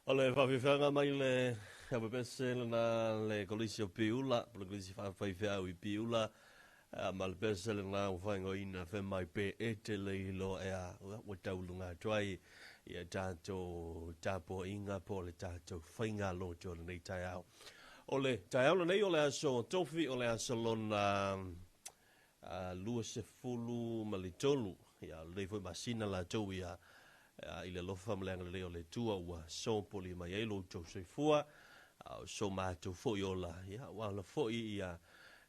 O le faafeafeaga mai le aupepese lena le Kolisi o Piula, po o le Kolisi Faafaifeau i Piula, ma le pese lena ua faaigoaina fai mai pe e te le iloa ea ua tauluga atu ai ia tatou tapuaiga po o le tatou faiga loto o lenei taeao. O le taeao lenei o le aso Tofi, o le aso lona 23, ia o lenei foi masina latou ia i le alofa ma le agalelei o le Atua ua sopoli mai ai lo outou soifua, a o so matou foi ola, ia ua ala foi ia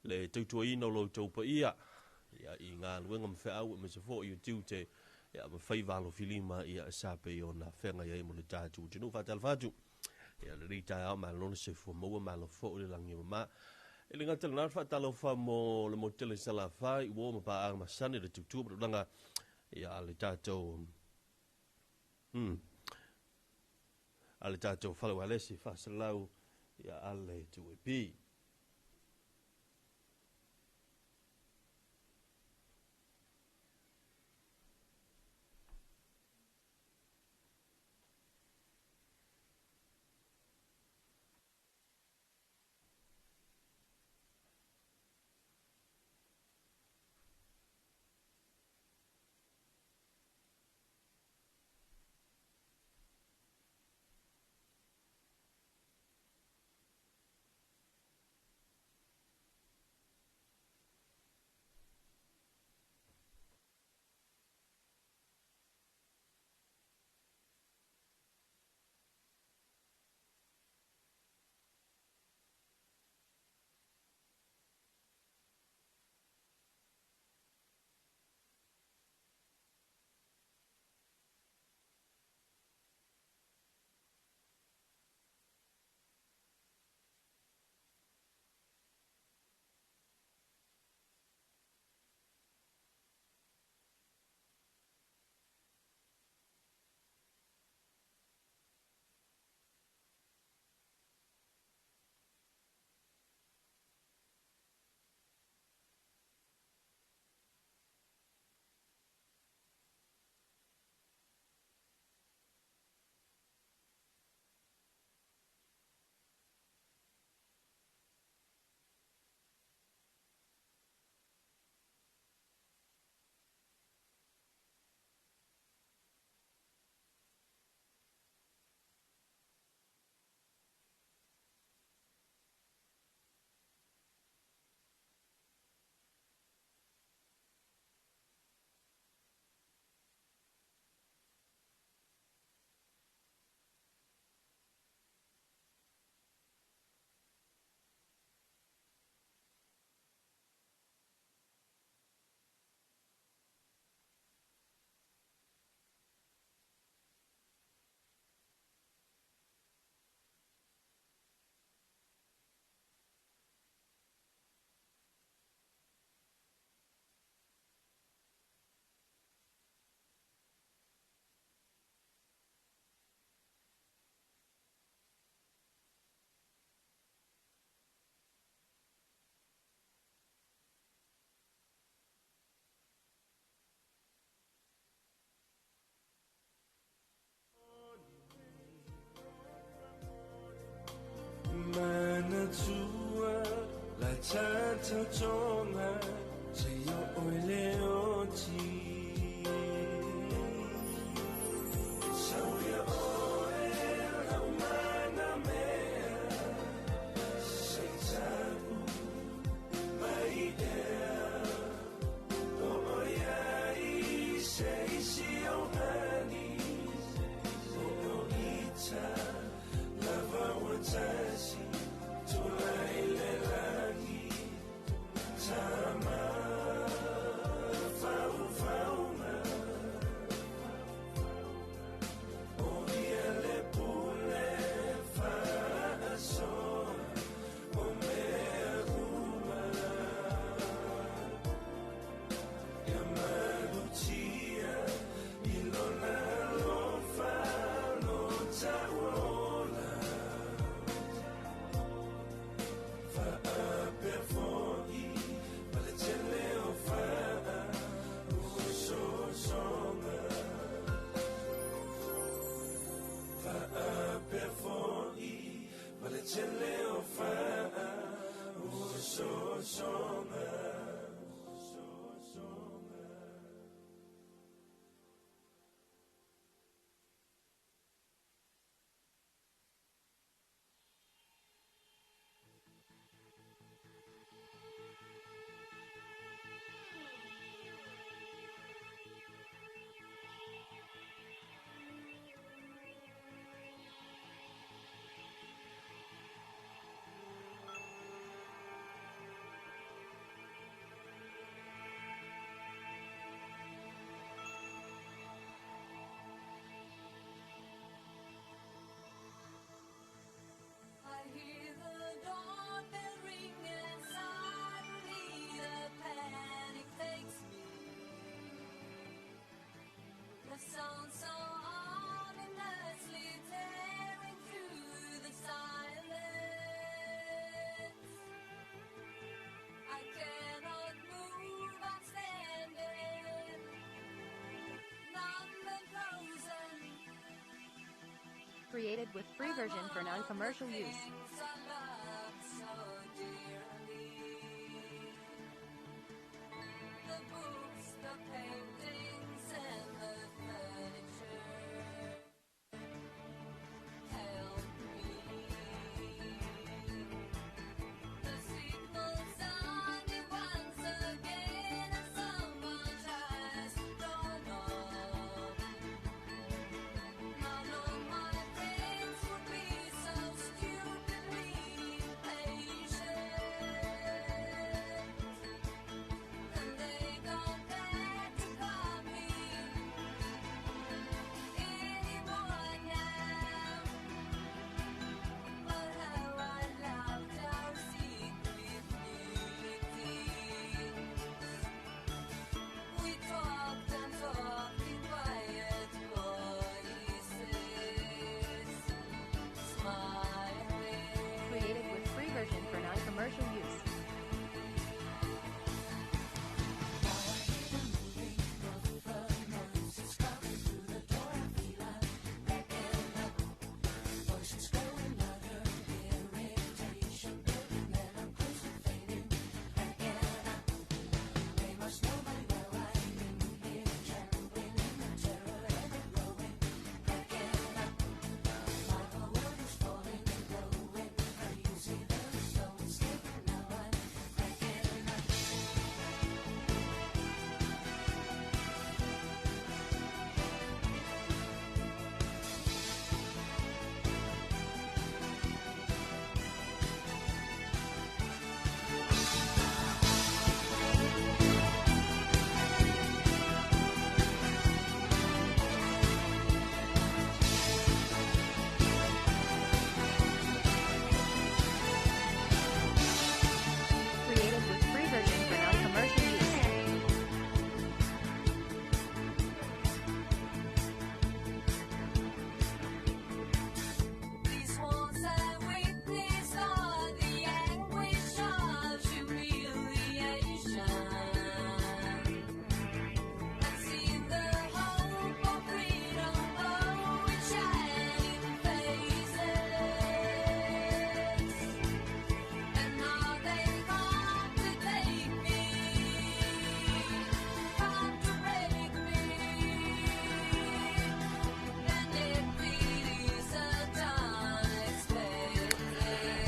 le tautuaina o lo outou paia ia i galuega ma feau aemaise foi o tiute ia ma faiva alofilima ia sa pei ona feagai ai mo le tatou atunuu. Faatalofa atu ia lenei taeao, malo le soifua maua, malo foi le lagi e mama. E le gata i lena, faatalofa mo le motu tele i Salafai, ua ma paaga masani le tautua ma tulaga ia le tatou a le tatou fale uaelesi faaselau ia a le 2AP. Tautoga seia oo i le oti. Sau ia oe lau manamea, sei tapu mai ea, o oiai se isi o ani, o ita lava ua tasi, tulai le lagi, tama faufaunga. O ia le pule faasoa o mea uma. Ia malutia i lona alofa lo ta'uola. Faapea fo'i ma le tele o fa'aososoga. Faapea fo'i ma le tele o fa'aososoga. I hear the doorbell ring and suddenly the panic takes me. The sound so ominously tearing through the silence. I cannot move, I'm standing, numb and frozen. Created with free version for non-commercial use. Things I love so dearly. The books, the paintings, and the furniture. Help me. The signal sounded once again, and someone tries to knock. None of my friends would be so stupidly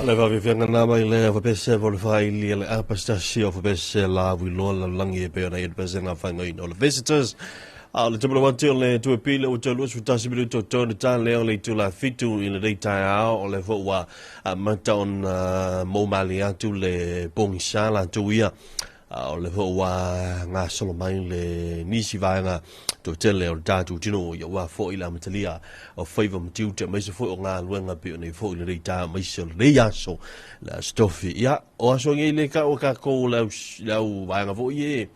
Le vave fianga na mai le fa pese vo le faili le apastasi o fa pese la vui loa la langi e pe ona i le pese ngā whainga ina o le visitors. A le tumula wati o le tue pile o te luas futasi milu to tonu tā leo le tula fitu i le rei tai ao o le fo ua a mata ona mō mali atu le pongi sala atu ia. O le fo ua ngā solo mai le nisi vaenga to tele o le tātou tino ia ua fo i la matalia o faiva matiu te maise fo o ngā luenga pe o nei fo i le rei tā maise o le rei aso la stofi. Ia o aso ngei le ka o ka kou lau vaenga fo i e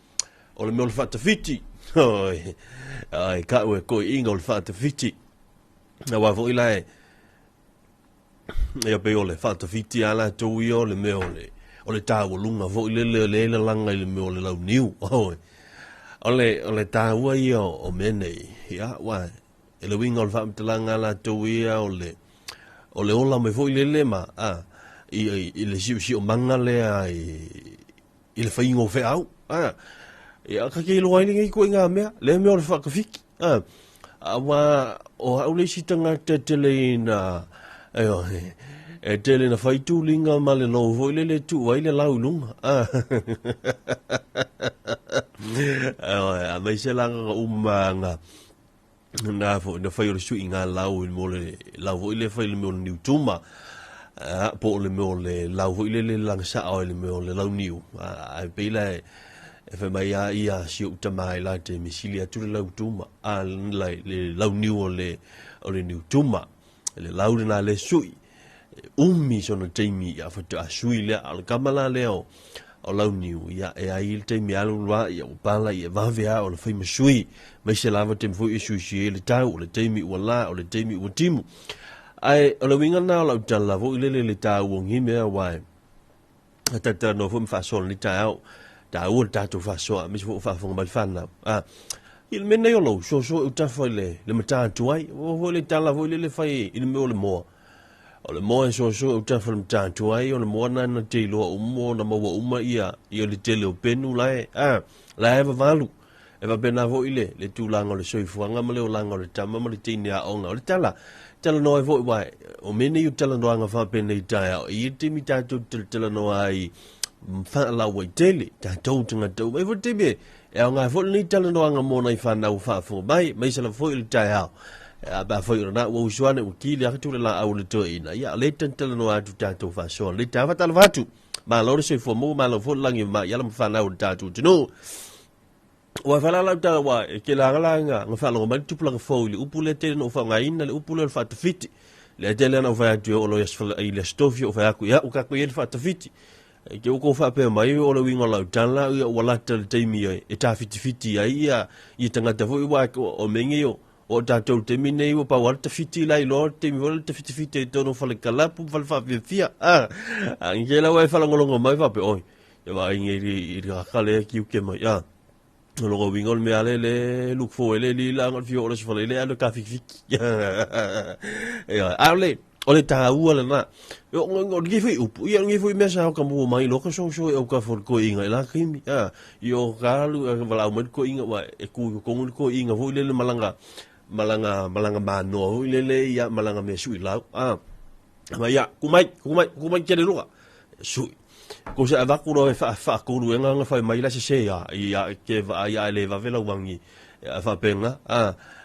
o le mea o le whaatawhiti. Oi, ai, ka ue koi inga o le whaatawhiti. Na wā fo i lae, ia pe o le whaatawhiti a la tau ia o le mea o le tāua lunga fo i lele le le langa i le mea o le lau niu. Oi, o le tāua ia o mea nei. Ia, wā, e le winga o le whaamatalanga la tau ia o le ola mai fo i lele ma, a, i le siu siu manga lea i le whaingo wheau. A, ia, ka ke iloa ai lenei koe ngā mea, le mea o le whakawhiki. A, wā, o hau le isi tangata tele ina, e tele na whaitulinga ma le lou foi le le tu ai le lau lunga. A mai se langa umanga na fo na whai o le sui ngā lau i mo le lau foi le whai le mea o le niu tuma. Po o le mea o le lau foi le le langa sa o le mea o le lau niu. A pela e whai mai a ia si o uta mai la te misili atu le lau tuma. A le lau niu o le niu tuma. Le lau na le sui. Umi sona teimi ia whatu a sui lea. A le kamala lea o lau niu. Ia e ai le teimi alu lua ia upala ia vavea o le whai masui. Mai se lava te mwhui i sui si e le tau o le teimi ua la o le teimi ua timu. Ai o le winga nā o lau tala fo i lele le tau o ngi mea wai. A tata no fo mwhasola ni tau. Tā ua le tātou whasoa, me se fo whaafonga mai whanau. I le mea nei o lau, so so e utafa i le matātu ai, o fo le tala fo i lele whai i le mea o le moa. O le moa e so so e utafa le matātu ai, o le moa nā te iloa umo, na maua uma ia, ia le tele o penu lae, lae e vavalu. E wapena fo i le tūlanga o le soifuanga ma le olanga o le tama ma le teine a onga. O le tala, tala noa e fo i wai, o mene i o tala noa ngā whapene i tai ao, i e timi tātou tala noa ai, whaalaua i tele, tātou tanga tau mai fo teme, e au ngā fo ni tala noa ngā mōna i whanau whaafo mai, mai sala fo i le tai ao. A ba fo i rana, ua usuane, ua kili aka tūle la au le toa ina. Ia, le tan tala noa atu tātou whasoa, le tā whatala whatu. Mā lore soifua mō, mā lau fo langi mā, iala mwhanau le tātou tino. Ua whalala au tala wā, e ke langa langa, ngā whalongo mai tupulanga fō i le upu le tele no whaonga ina, le upu le whaatawhiti. Le tele ana o whai atu e olo i le stofi o whai aku, ia, o kako i le whaatawhiti. E ke uko whapea mai o le winga lau tala, ia ua lata le teimi ai, e tā whitiwhiti ai, ia, i tangata fo i wā o menge o, o tātou teimi nei o pau ala tawhiti lai loa, teimi wala tawhitiwhiti i tono whale kalapu, whale whawhiawhia, a, nge lau ai whalangolongo mai whape, oi, e wā inge i rakale ki uke mai, a, o longo winga o le mea le le look for le li la ngol fio o le sifale le alo ka fiki. A le o le tāua le nā. O le foi upu, ia ngi foi mea sa ka mua mai loka so so e o ka for ko inga i la kimi. I o ka alu wala mai ko inga wa e ku ko ngun ko inga foi le malanga malanga malanga manoa foi le ia malanga me sui lau. Ma ia kumai kumai kumai ke le luka. Sui. Ko se avaku ro e wha koru e nganga whai mai la se se ia ia ke va ia le va vela wangi a wha penga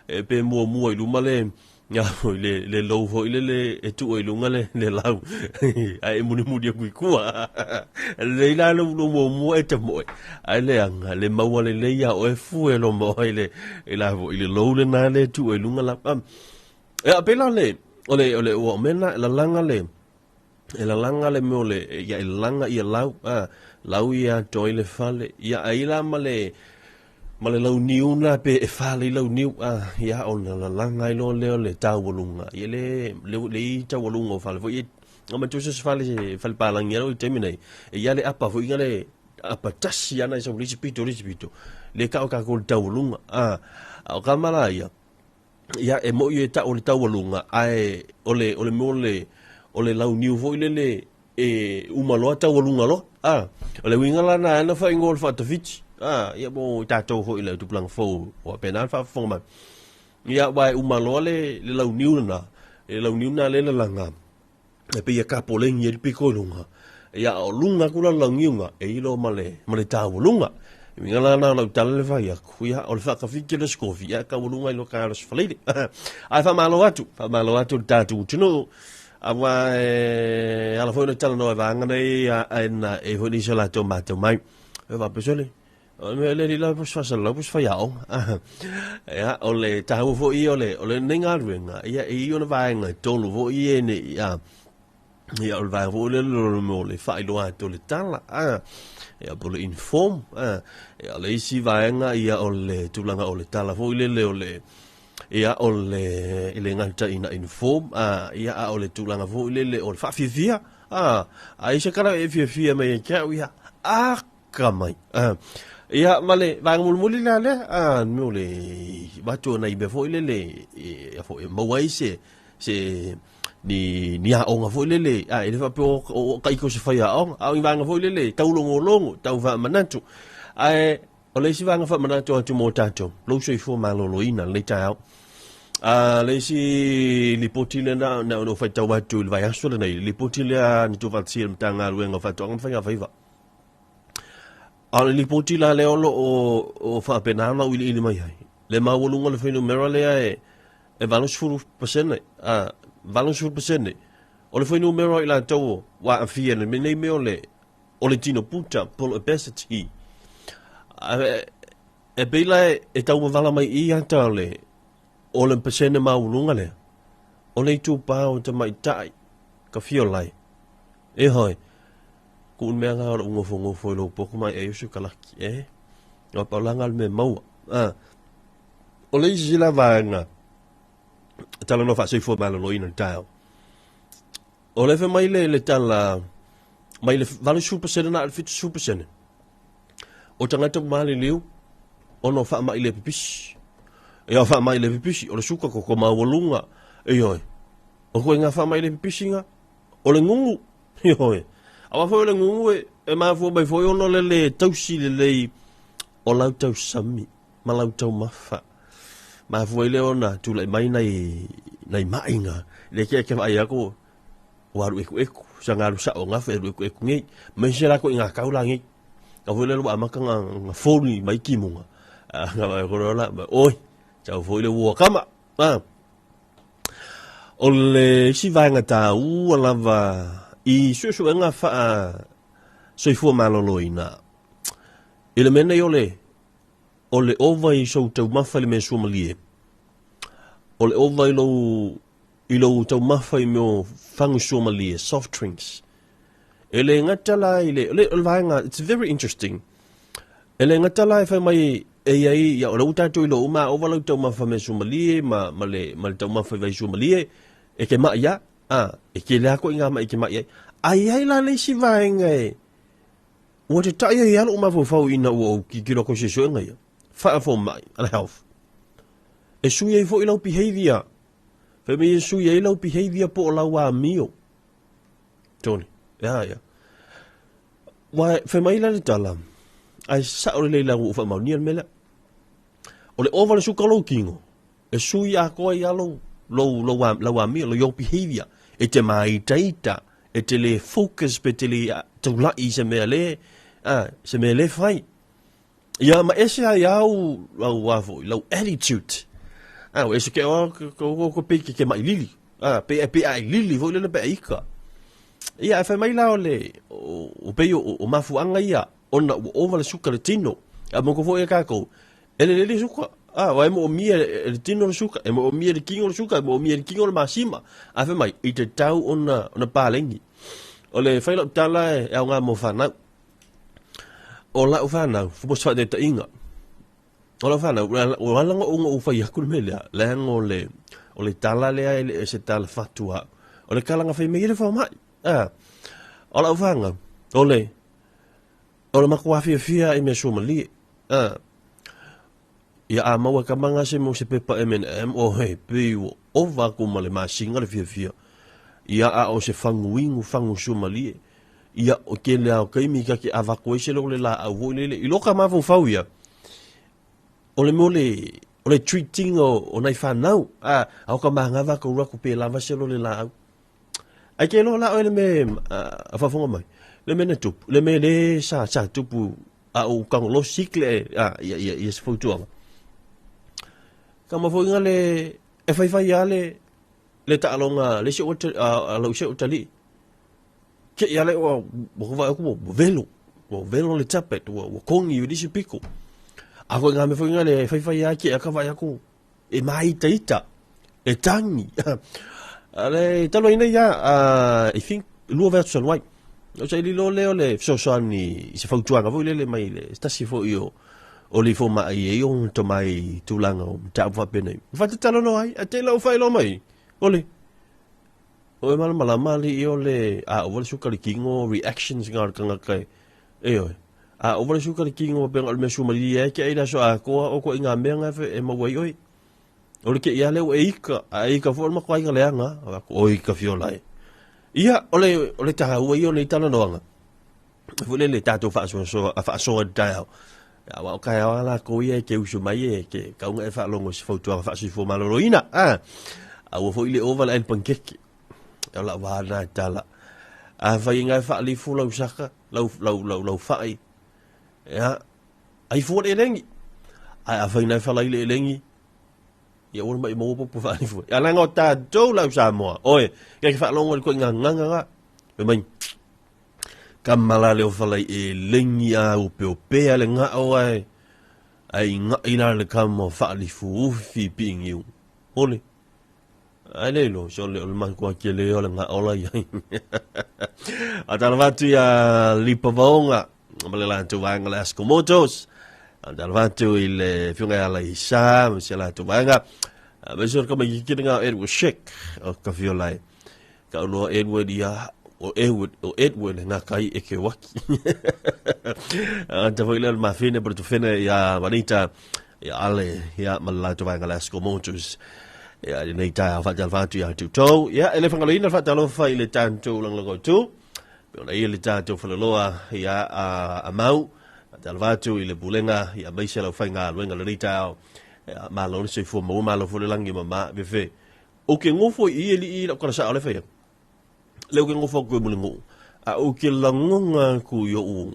e pe mua mua i luma le ia foi le lou foi le e tu i lunga le lau ai e muni muni aku i kua le ila lo mua mua e te moe ai le anga le maua le le ia o e fue lo mo ai le la foi le lou le na le tu i lunga la e a pela le o le o mena la langa le e la langa le mea o le ia e langa ia lau lau ia toi le fale ia ai la ma le lau niu na pe e fale i lau niu ia o la langa i lo leo le taualunga ia le le i taualunga o fale foi e ma tusa se fale se fale palangi alo i temi nei e ia le apa foi ia le apa tasi ana i sa lisi pito le ka o ka ko le taualunga o ka mala ia ia e mo i e ta o le taualunga ae o le mea o le o le lau niu foi lele e umaloa taualunga loa. O le winga la na ana whaingo o le whaatawhiti. Ia mo tātou foi le tupulanga fou o pena whaafonga mai. Ia wai umaloa le lau niu na. Le lau niu na le lalanga. E pei e kapoleni ai le piko i luga. Ia, o luga aku la laugiuga, e ilo ma le, ma le taualuga. Uiga la na o lau tala le fai aku, ia, o le whaakawhiti le skofi, ia, taualuga i lo ka alas whaleire. Ai whamalo atu, whamalo atu le tātou utunuu. Awa e ala foi na tala noa e vaanga nei, a, a na e foi nisi o latou mātou mai. E whapesole, o le mea le lila pos whasalau pos whai aonga. Ia, o le tāua foi o le, o le nei galuega, ia, e i ona vaega e tolu foi e nei, ia, ia, o le vaega foi le le mo le whailoa atu o le tala, a, ia, po le inform, a, ia, o le isi vaega, ia, o le tulaga o le tala foi lele o le, ia, o le, i le gata ina inform, a, ia, a o le tulaga foi lele o le whaafiafia, a, a i se kala e fiafia mai e kia, ia, a, ka mai. Ia, ma le vaega mulimuli lea lea, a, mo le vatu o nai mea foi lele, e, a foi, e maua ai se, se, ni, ni aoga foi lele, a, e le faapea o, o, o ka iko se fai aoga, a o ni vaega foi lele, taulogologo, tau faamanatu. Ae, o le isi vaega faamanatu atu mo tatou, lou soifua maloloina lenei taeao. A le isi lipoti lea na, na ona ou faitau atu i le vaiaso lenei, le lipoti lea na tuufaatasia e le Matagaluega o Faatoaga ma Faigafaiva. A o le lipoti la lea o lo o faapena ona auiliili mai ai, le maualuga o le fuainumera lea e, e 80%, a, 80% o le fuainumera o i latou ua aafia i lenei mea o le, o le tino puta po o le obesity. A, e pei la e, e taumavala mai i ata o le, o le pasene maualuga lea, o le itupa o tamaitai ka fia lai. E hoi, ku mea ngā o ngofo ngofo i lou poko mai e usu kalaki, e. O paulanga le mea maua. Ah. O le isi la vaega, tala no faasoifua maloloina le taeao. O le fai mai le, le tala, mai le 80% na le 70%. O tagata ua maliliu, ona o faamai le pipisi. Ia o faamai le pipisi, o le suka koko maualuga. Ioe. O koe ngā faamai le pipisi ngā, o le ngungu. Ioe. Aua foi o le ngungu e, e mafua mai foi ona o le le tausi lelei o lau tausami ma lau taumafa. Mafua ai lea ona tulai mai nai, nai maʻiga. Le ke ke vaai aku, ua alu ekueku, sa nga alu sao ngafe alu ekueku nei. Mai se la ko i ngā kau la nei. Ka foi le lua amaka ngā, ngā fōni mai kimunga. Ngā mai koro la, mai, oi, tau foi le ua kama. Ah. O le isi vaega tāua lava i suesuega faa soifua maloloina. I le mea nei o le, o le ova i sou taumafa i le mea suamalie. O le ova i lou, i lou taumafa i mea o fagu suamalie, soft drinks. E le gata la i le, o le, o le vaega, it's very interesting. E le gata la e fai mai e i ai, ia, o le ua tatou iloa uma a ova lau taumafa mea suamalie ma, ma le, ma le taumafa i vai suamalie, e ke maʻi a, a, e kele a koe i ngā maʻi ke maʻi ai. A i ai la le isi vaega e, ua tetaʻi ai lava loʻu mafaufau ina ua ou tilotilo aku i suesuega ia, faafomai, a le health. E sui ai foi lau behavior. Fai mai e sui ai lau behavior po o lau amio. Tony, ia, ia. Ua fai mai la le tala, ai sao lelei la ua faamaonia le mea lea. O le ova le suka o lou tino, e sui atoa ai lava lou, lou, lou, lau amio, your behavior. E te māitaita, e te le focus pe te le taulai i se mea le, a, se mea le fai. Ia ma ese ai au, lau a foi, lau attitude. A, ua ese ke o, ko, ko, pe ke ke mai lili. A, pe, pe ai lili foi lele pe ika. Ia, e fai mai la o le, o, o pei o, o mafuanga ia, ona ua ova le suka le tino. A mo ko foi e kākou, e lele le suka. A, wa e mo o mia e le tino le suka, e mo o mia le kingo le suka, e mo o mia le kingo le masima. A fai mai, i te tau ona, ona pālengi. O le fai lau tala e, e au ngā mo whanau. O lau whanau, mo se whaataitaiga, o lau whanau, o ala ngo ngo fai aku le mea lea, leaga o le, o le tala lea e le o se tala fatua. O le kalanga fai mai e le whamai. Ah, o lau whanau, o le, o le matua fiafia i mea suamalie. Ah, ia a maua ka manga se mo se pepa M&M, o he, pei ua ova aku ma le masinga le fiafia. Ia a o se faguinu fagu suamalie. Ia o kele ao kaimi ka ke avako ai se leo le laau foi lele. I loka mafaufau ia, o le mea o le, o le treating o, o nai whanau. A, ao ka mangava ka uraku pe lava se leo le laau. Ai ke loa la oe le me a faafofoga mai, le mea na tupu, le mea le sa sa tupu a ou tagolosi sik le a ia ia ia se fautuaga. Ka mafoiga le e faifai lava le le taaloga le isi o a lau isi o talii. Ke ia le ua ua vaai atu ua velo, ua velo le tapet, ua ua kogi i le isi piko. A foi ngā mea foi ngā le faifai lava ke ka vaai atu e māitaita, e tangi. A le talu ai nei ia, I think lua vaiaso talu ai. O se lilo lea o le fesoasoani i se fautuaga foi lele mai le se tasi foi o o le fomai e i ona tomai i tulaga o mataupu faapenei. Faatatalo loa ai, ae te lau faailoa mai, ole, o e malamalama alii o le a ova le suka le kino reactions nga o le tagata e, ioe, a ova le suka le kino faapea o le mea suamalie ai ke ai le aso atoa o koe i ngā mea nga e maua ai oe. O le kei lava lea ua e ika, a e ika foi o le makuaiga leaga, oi ka fiola e. Ia, o le, o le taua ia o nei talanoaga, foi lele tatou faasoasoa, a faasoa i le taeao. Aua o taeao a latou ia e te usu mai e te kauga e faalogo i se fautuaga faasoifua maloloina. A, aua foi le ova le ai le panikeke. O lau wā nā tala. A whai ngai whaalifu lau saka, lau, lau, lau, lau whai. Ia, ai fua le elengi. Ai a whai nai whalai le elengi. Ia ua mai maua popo whaalifu. Ia langa o tātou lau Samoa. Oe, kia ki whaalongo le koe ngā nganga ngā. Fai mai, ka mala le o whalai e lengi a opeopea le ngao ai. Ai ngai la le kama o whaalifu ufi piingiu. Ole. Ai le lo, so le o le makua ke le o le ngao la iai. A tala watu ia Lipa Vaonga, ma le latou vaega le Asko Motors. A tala watu i le whiunga ia Laisa, ma se latou vaega. A me sor ka mai kikina ngā Edward Sheck o ka whiolai. Ka uloa Edward ia, o Edward, o Edward ngā kai e ke waki. A ta whaile o le mawhine, pero tu whene ia Manita, ia Ale, ia ma le latou vaega le Asko Motors. Ia, i lenei taeao faatalofa atu ia outou. Ia, e le fagaloina le faatalofa i le tatou lagolago atu. Pe ona ia le tatou falaloa ia a, a mau. Faatalofa atu i le pulega ia maise lau faigaluega lenei taeao. Ia, malo le soifua maua, malo foi le lagi ma ma vefe. Ou ke ngofo i e lii lau kala saa o le whaia. Le ou ke ngofo aku e muli nguu. A ou ke lagonga aku i ou,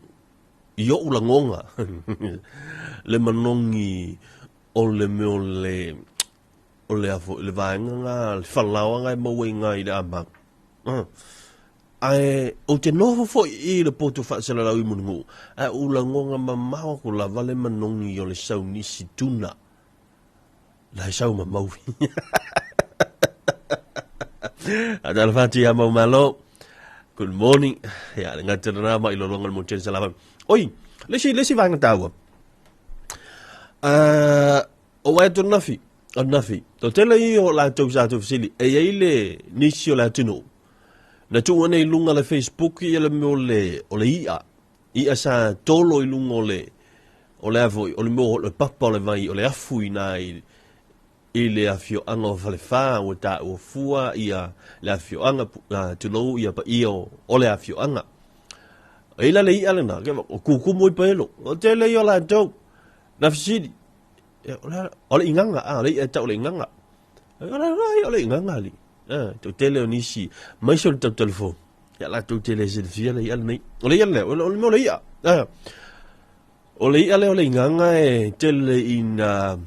i ou lagonga. Le manogi o le mea o le, o le a foi, le vaega ngā, le falaoa ngā e maua i ngā i le amau. Ae, ou te noho foi i le poto faasalalau i Mulinuu, ae ou lagoga mamao aku lava le manogi o le saunisi tuna. La e sau ma mauvi. A talofa atu ia mau malo. Good morning. Ia, le ngata rā mai lolonga le motene salava. Oi, le si, le si vaega tāua. O wai atu nafi, o nafi. To tele i o latou sa atu fesili, e iai le nisi o le atunuu. Na tuu nei i lunga le Facebook ia le mea o le, o le i'a. I'a sa tolo i lunga o le, o le a foi, o le mea o le papa o le vai, o le afu i nā i, i le afioaga o Falefa, ua taua fua ia le afioaga, tulou ia paia o, o le afioaga. E ila le i'a lena, ke o kukumu i paelo. O tele ia o latou, na fesili, o le igaga, a, o le i'a e tau o le igaga. O le ai o le igaga ali. To tele o nisi, mai se o le tau telefoni. Ia latou te le silafia le i'a lenei. O le i'a lea, o le mea o le i'a. O le i'a lea o le igaga e tele ina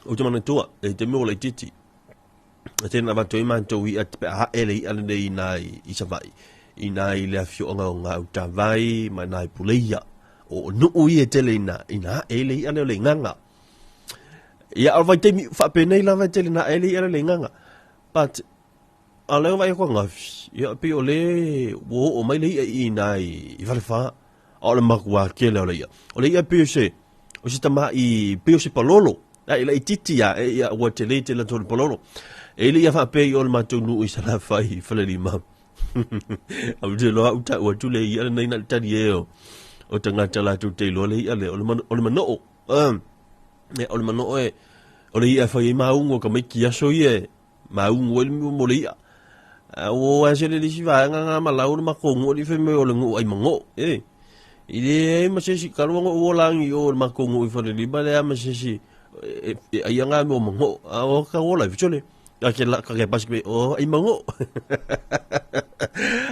ou te manatua, e te mea o laitiiti. E tele na avatu ai matou i'a pe a ae le i'a lenei ina i Savaii, ina i le afioaga o Gautavai ma ina i Puleia. O nuu ia e tele ina, ina ae ai le i'a lea o le igaga. Ia, o le vaitaimi faapenei lava e tele ina ae ai le i'a lea o le igaga. But, a o lea ua vaai atu angafi, ia pei o le ua oo mai le i'a i ina i Falefa. A o le matua tele o le i'a. O le i'a pei o se, o se tama'i, pei o se palolo. A i laitiiti lava, e ia ua tele tele atu o le palolo. E i le i'a faapea i o le matou nuu i Salafai i Falelima. Ou te iloa au tau atu le i'a lenei na le tali e o, o tagata latou te iloa le i'a lea, o le, o le manoo. O le manoo e, o le i'a e fai ai mauga o tamaiti i aso ia e mauga ai le mea mo le i'a. A ua o ase le isi vaega ngā ma lau le matou nuu alii fai mai o le nuu ai manoo. E, i leai ma se isi talu ona ou ola agi i o i le matou nuu i Falelima, leai ma se isi e, e, e aia ngā mea o manoo. A o ka ola i fetole. A ke la ka ke pasi pe o ai mango.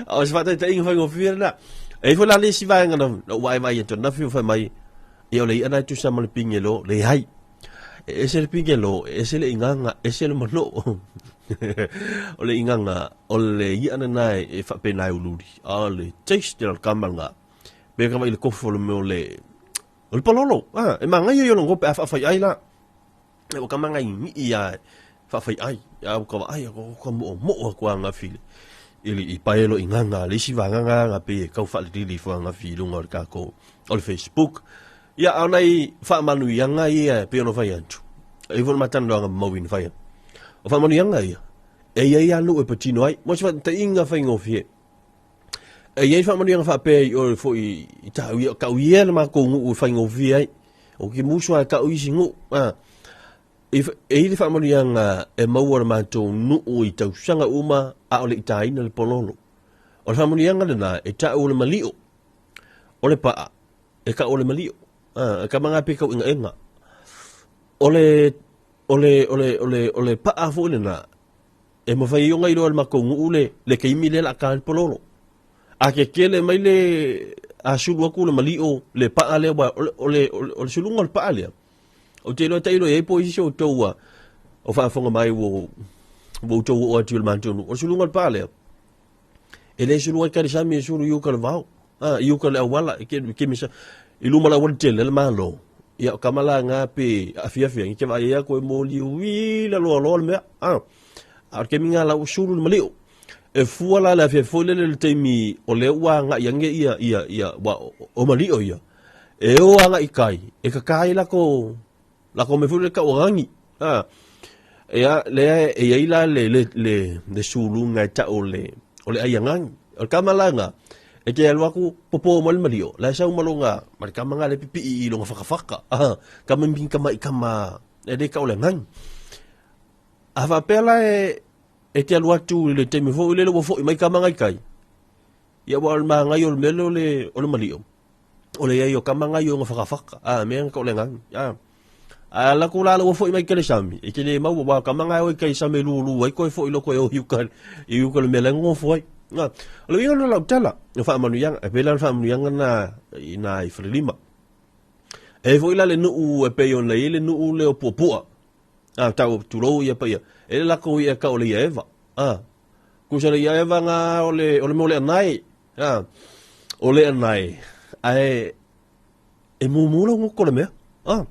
O se faataitaiga faigofie lena. E ifo la le isi vaega na na ua ai vai atu na fiu fai mai ia o le i'a na e tusa ma le pigelo, leai. E ese le pigelo, e ese le igaga, ese le manō. O le igaga, o le i'a lena e faapena e uliuli. A o le taste o le kama lena, pe kava i le kofu o le mea o le, o le palolo. A, e manaia ia o le gope a faafai'ai la. Ua kama ngai ni'i a faafai'ai, a ua ka vaai ua ka mo'omo'o atu ananafi i le i pae lo igaga a le isi vagaga aga pei e tau faalilili ifo ananafi i luga o le tatou o le Facebook. Ia, a o nai faamanuiaga ia e pei ona fai atu, e i ai foi le matalanoaga mamaui na fai atu. O faamanuiaga ia, e i ai lava nuu e patino ai. Mo se faataitaiga faigofie, e i ai faamanuiaga faapea i oe foi i tau ia, tau ia le matou nuu e faigofie ai. O ke musu a tau isi nuu. A, e i ai le faamanuiaga e maua le matou nuu i tausaga uma a o le i taina le pololo. O le faamanuiaga lena e tau o le malio, o le paa, e kau o le malio. A, e ka manga pe kau engaenga. O le, o le, o le, o le, o le paa foi lena, e mafai ai ona iloa e le matou nuu le, le taimi lea o le a ta ai le pololo. A kekele mai le, a sulu atu le malio, le paa lea, aua o le, o le, o le suluga o le paa lea, ou te iloa tailo i ai po o isi o outou ua o faafofoga mai ua outou oo atu i le matou nuu. O le suluga o le paa lea, E le sulu ai ka le sami e sulu i uka le vao. A, i uka le auala, i ke, ke misa, i luma le auala tele le malo. Ia, o kama la ngā pe afiafi ai, ke vaai ai koe moli ui la loa loa le mea. A, a o le kemi ngā lau sulu le malio. E fua la le afiafi foi lele le taimi o lea ua agai ange ia, ia, ia, ua, o malio ia. E o agai kai, e kaka ai lako, Lako mai foi le tauagagi. A, ia, lea e i ai la le, le, le, le suluga e tau o le, o le aiagagi. O le kama la nga, e te alu atu, popo mai le malio, la e sau ma lona, ma le kama nga le pipii i lona fakafaka. A, kama mi kama i kama, e le tau o le agagi. A faapea la e, e te alu atu i le taimi foi lele ua foi mai kama nga i kai, ia ua o le magaia o le mea lea o le, o le malio. O le iai o kama ngai o fakafaka a mea nga le ngang a a la ku la la foi mai kele sami e kele mau wa kama ngai o kai sami lu lu ai koe foi loko e o hiuka i hiuka le mea ngo foi nga o le inga la tala no fa manu yang e pela fa manu yang na i na i frelima e foi la le nuu e pe o nei le nuu le o puapua a tau tulou ia pa ia e la ko ia ka o le ia eva a kusa le ia eva nga o le o le mo le anai A, o le anae, ae e mumu lau ngoko le mea. A,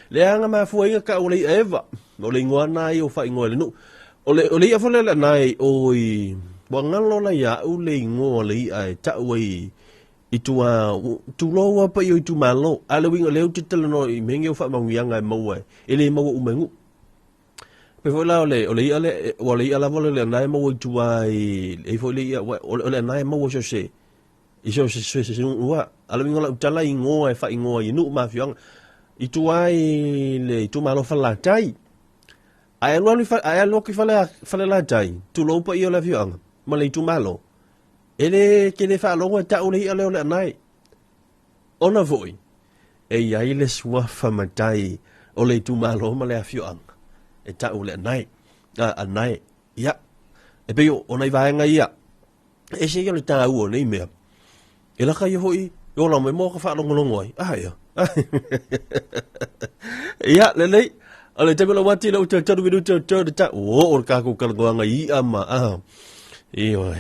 leaga mafua ai ka o le i'a eva, o le ingoa na ia o faaigoa e le nuu. O le, o le i'a foi lea le anae o i, ua galo la ia au le igoa o le i'a e tau ai i tua, tulou lava paia o itumalo. A o le uiga o lea ou te talanoa i mea nei o faamanuiaga e maua e le maua uma e nuu. Pei foi la o le, o le i'a lea, ua o le i'a lava lea o le anae e maua i tua i, e i ai foi le i'a, o le anae e maua i so o se, i so o se, se, se nuu lava. A o le uiga o lau tala i igoa e faaigoa i nuu ma afioaga i tua i le itumalo o Falelatai. Ae alu alu i ae alu atu i Falelatai, tulou paia o le afioaga ma le itumalo, e le tele faalogo e tau le i'a lea o le anae. Ona foi, e i ai le suafa matai o le itumalo ma le afioaga e tau le anae, a, anae, ia, e pei o nai vaega ia, e ese ia o le taua o nei mea, e laka ia foi e ola mai mo ka faalogologo ai, a ia. Ia, lelei, o le taimi o lau ati, lau tau tau minuta tau tau tau, o, o le kākou talanoaga i i'a ma, a, ioe.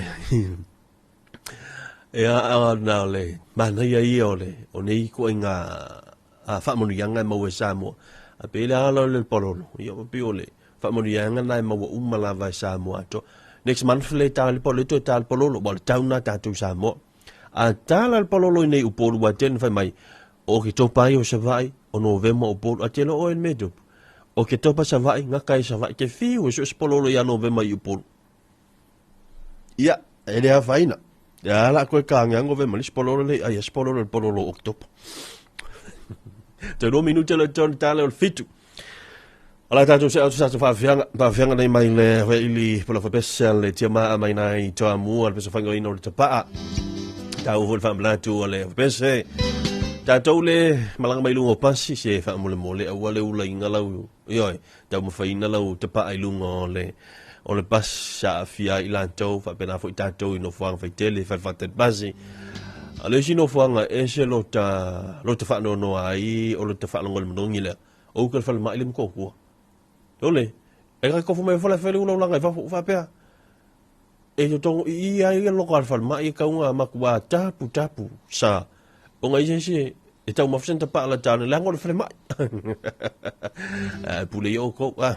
Ia, ona o le manaia ia o le, o nei ituaiga faamanuiaga e maua e Samoa. A pei le ala o le palolo, ia ua pei o le faamanuiaga lena e maua uma lava e Samoa atoa. Next month le ta le le toe ta le palolo, ua o le tau lena tatou Samoa. A tala le palolo i nei Upolu ua tele na fai mai, o Oketopa ai o Savaii, o Novema o Upolu, a tele oe le mea tupu. O Oketopa Savaii, gata ai Savaii, te fiu e sue se palolo ia Novema i Upolu. Ia, e le afaina. Ia la koe ka ngango ve mali spololo le ai spololo le pololo Oktopa. Te rua minute le tonu tale o le fitu. Ala tātou se atu sa whaafianga, whaafianga nei mai le ili pula whapese le tia maa mai nai toa mua le pesa whango ino le tapaa. Tau hoi whaamlatu o le whapese. Tatou le malaga mai luga o pasi se faamolemole aua le ulaina lau ioe taumafaiina lau tapaa i luga o le o le pasi sa aafia ai i latou faapena foi tatou i nofoaga faitele fale faatali pasi. A le isi nofoaga e ese lota lota faanoanoa ai o lota faalogo i le manogi lea o uka i le falemai le Motootua. Ole, e ka tofu mai fale fale ula ulaga i fafo faapea e totogo i i ai ia loka o le falemai e tau matua tapu tapu sa ona i se isi e taumafa se tapaa la tane leaga o le falemai. Ae pule ia outou a.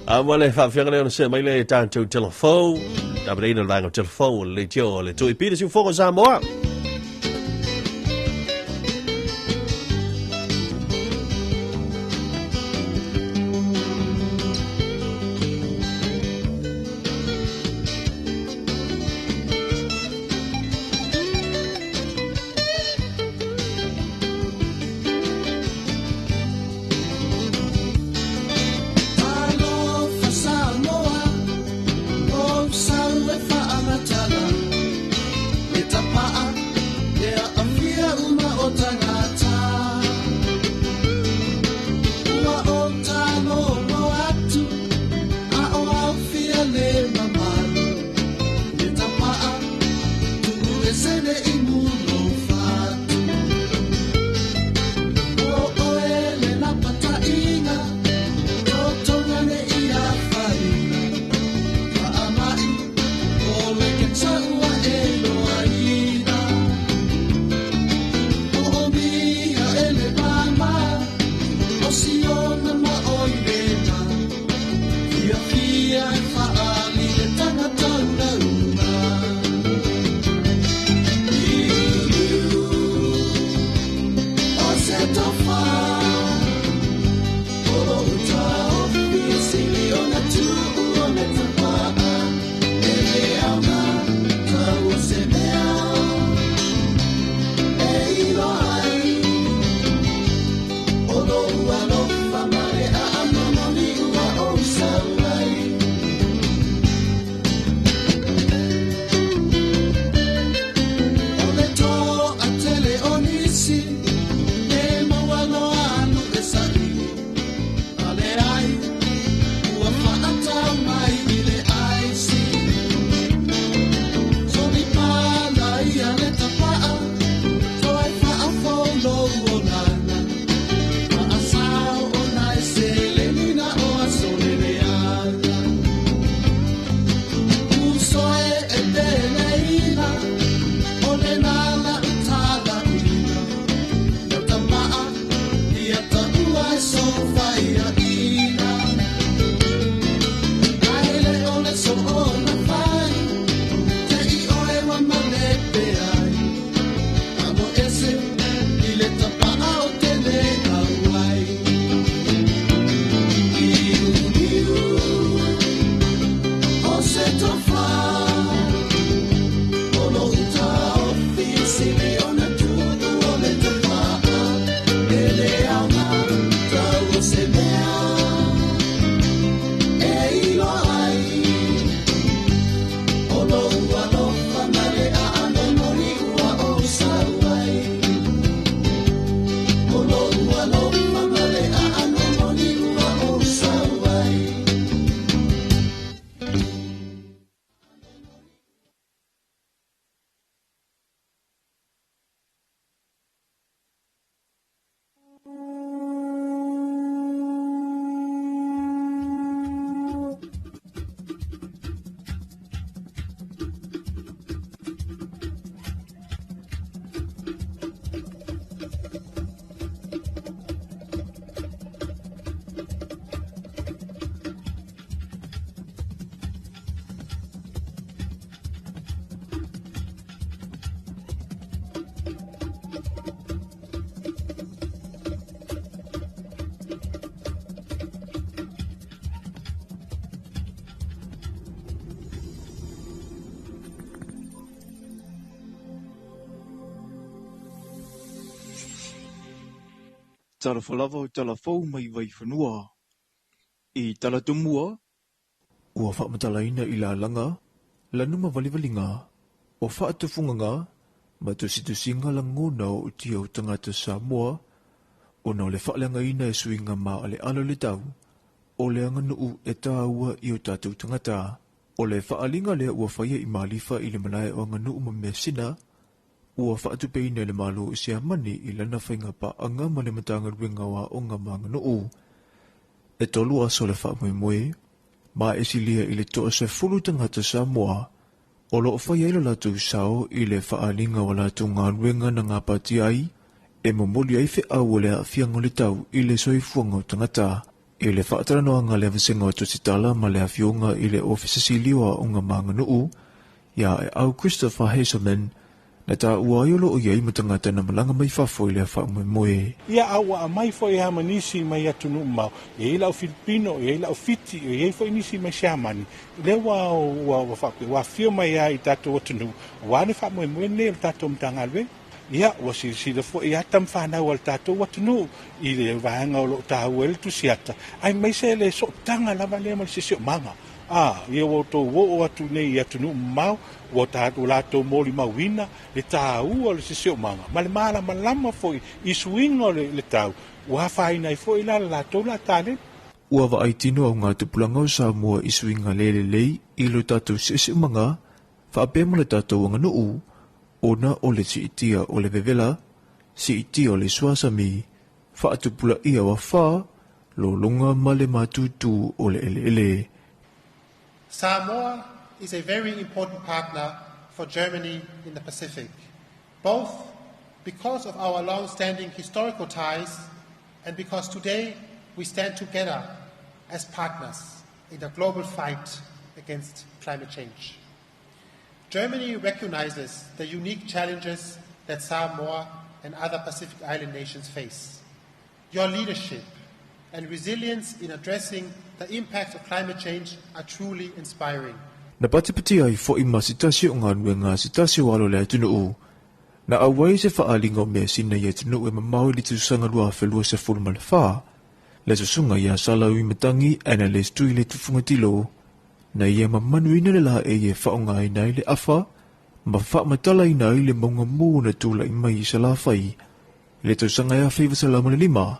A ma le faafeaga lea ona see mai le tatou telefon. Tapenaina le vaega o telefon o le leitio o le Tui Pita Siufogo Samoa. Talofa lava o tala fou mai Vaifanua. I Talatumua, ua faamatalaina i lalaga lanuma valivaliga o faatufugaga Ma tusitusiga lagona o utia o tagata Samoa ona o le faaleagaina e suiga maaleale o le tau, o le aganuu e taua i o tatou tagata. O le faaaliga lea ua faia i Malifa i le malae o Aganuu ma Measina, ua faatupeina e le Malo o Siamani i lana faiga paaga ma le Matagaluega o Aoga ma Aganuu. E 3 aso le faamoemoe, ma e silia i le 30 tagata Samoa o loo faia ai lo latou sao i le faaaliga o latou galuega na gapatia ai e momoli ai feau o le aafiaga o le tau i le soifuaga o tagata. I le faatalanoaga le vasega o Tusitala ma le afioga i le Ofisa Sili o Aoga ma Aganuu ia Aeau Christopher Hazelman, na taua ai o loo i ai ma tagata na malaga mai fafo i le faamoemoe. Ia a ua aumai foi lava ma nisi mai atunuu mamao, e i ai lau Filipino, e i ai lau Fiti, e i ai foi nisi mai Siamani, lea ua ua faapea ua afio mai lava i tatou atunuu aua le faamoemoe lenei o le tatou Matagaluega. Ia, ua silasila foi lava tama fanau a le tatou atunuu i le vaega o lo o taua ai le tusiata, aemaise le sootaga lava lea ma le siosiomaga. Ia ua outou oo atu nei i atunuu mamao, ua tatou latou molimauina le taua o le siosiomaga ma le malamalama foi i suiga o le tau, ua afaina ai foi la le latou laa taleni. Ua vaai tino au ngā tupulaga o Samoa i suiga le lelei i lo tatou siosiomaga, faapea ma le tatou aganuu, ona o le siitia o le vevela, siitia o le suasami, faatupulaia o afa, lologa ma le matutu o le eleele. Samoa is a very important partner for Germany in the Pacific, both because of our long-standing historical ties and because today we stand together as partners in the global fight against climate change. Germany recognizes the unique challenges that Samoa and other Pacific Island nations face. Your leadership and resilience in addressing the impacts of climate change are truly inspiring. Na patipatia ai foi ma se tasi o galuega a se tasi o alo o le atunuu. Na auai se faaaliga o measina i atunuu e mamao i le tausaga 2024, le susuga ia Salauimatangi Annalise Tuiletufugatilo, na ia mamanuina le laei e faaaogaina ai le afa ma faamatalaina ai le mauga mu na tulai mai i Salafai i le tausaga e 1905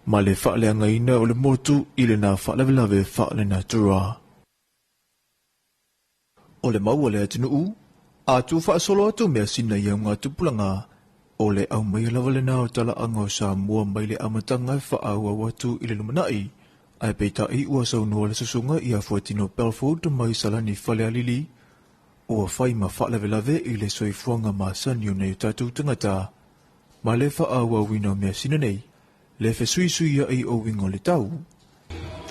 ma le faaleagaina o le motu i lena faalavelave faalenatura. O le mau a le atunuu, a tuufaasolo atu measina i au ngā tupulaga, o le aumaia lava lena o talaaga o Samoa mai le amataga e faaauau atu i le lumanai. Ae peitai ua saunoa le susuga ia Fuatino Belford mai Salani Falealili, ua fai ma faalavelave i le soifuaga masani o nai o tatou tagata ma le faaauauina o measina nei, le fesuisuiai o uiga o le tau.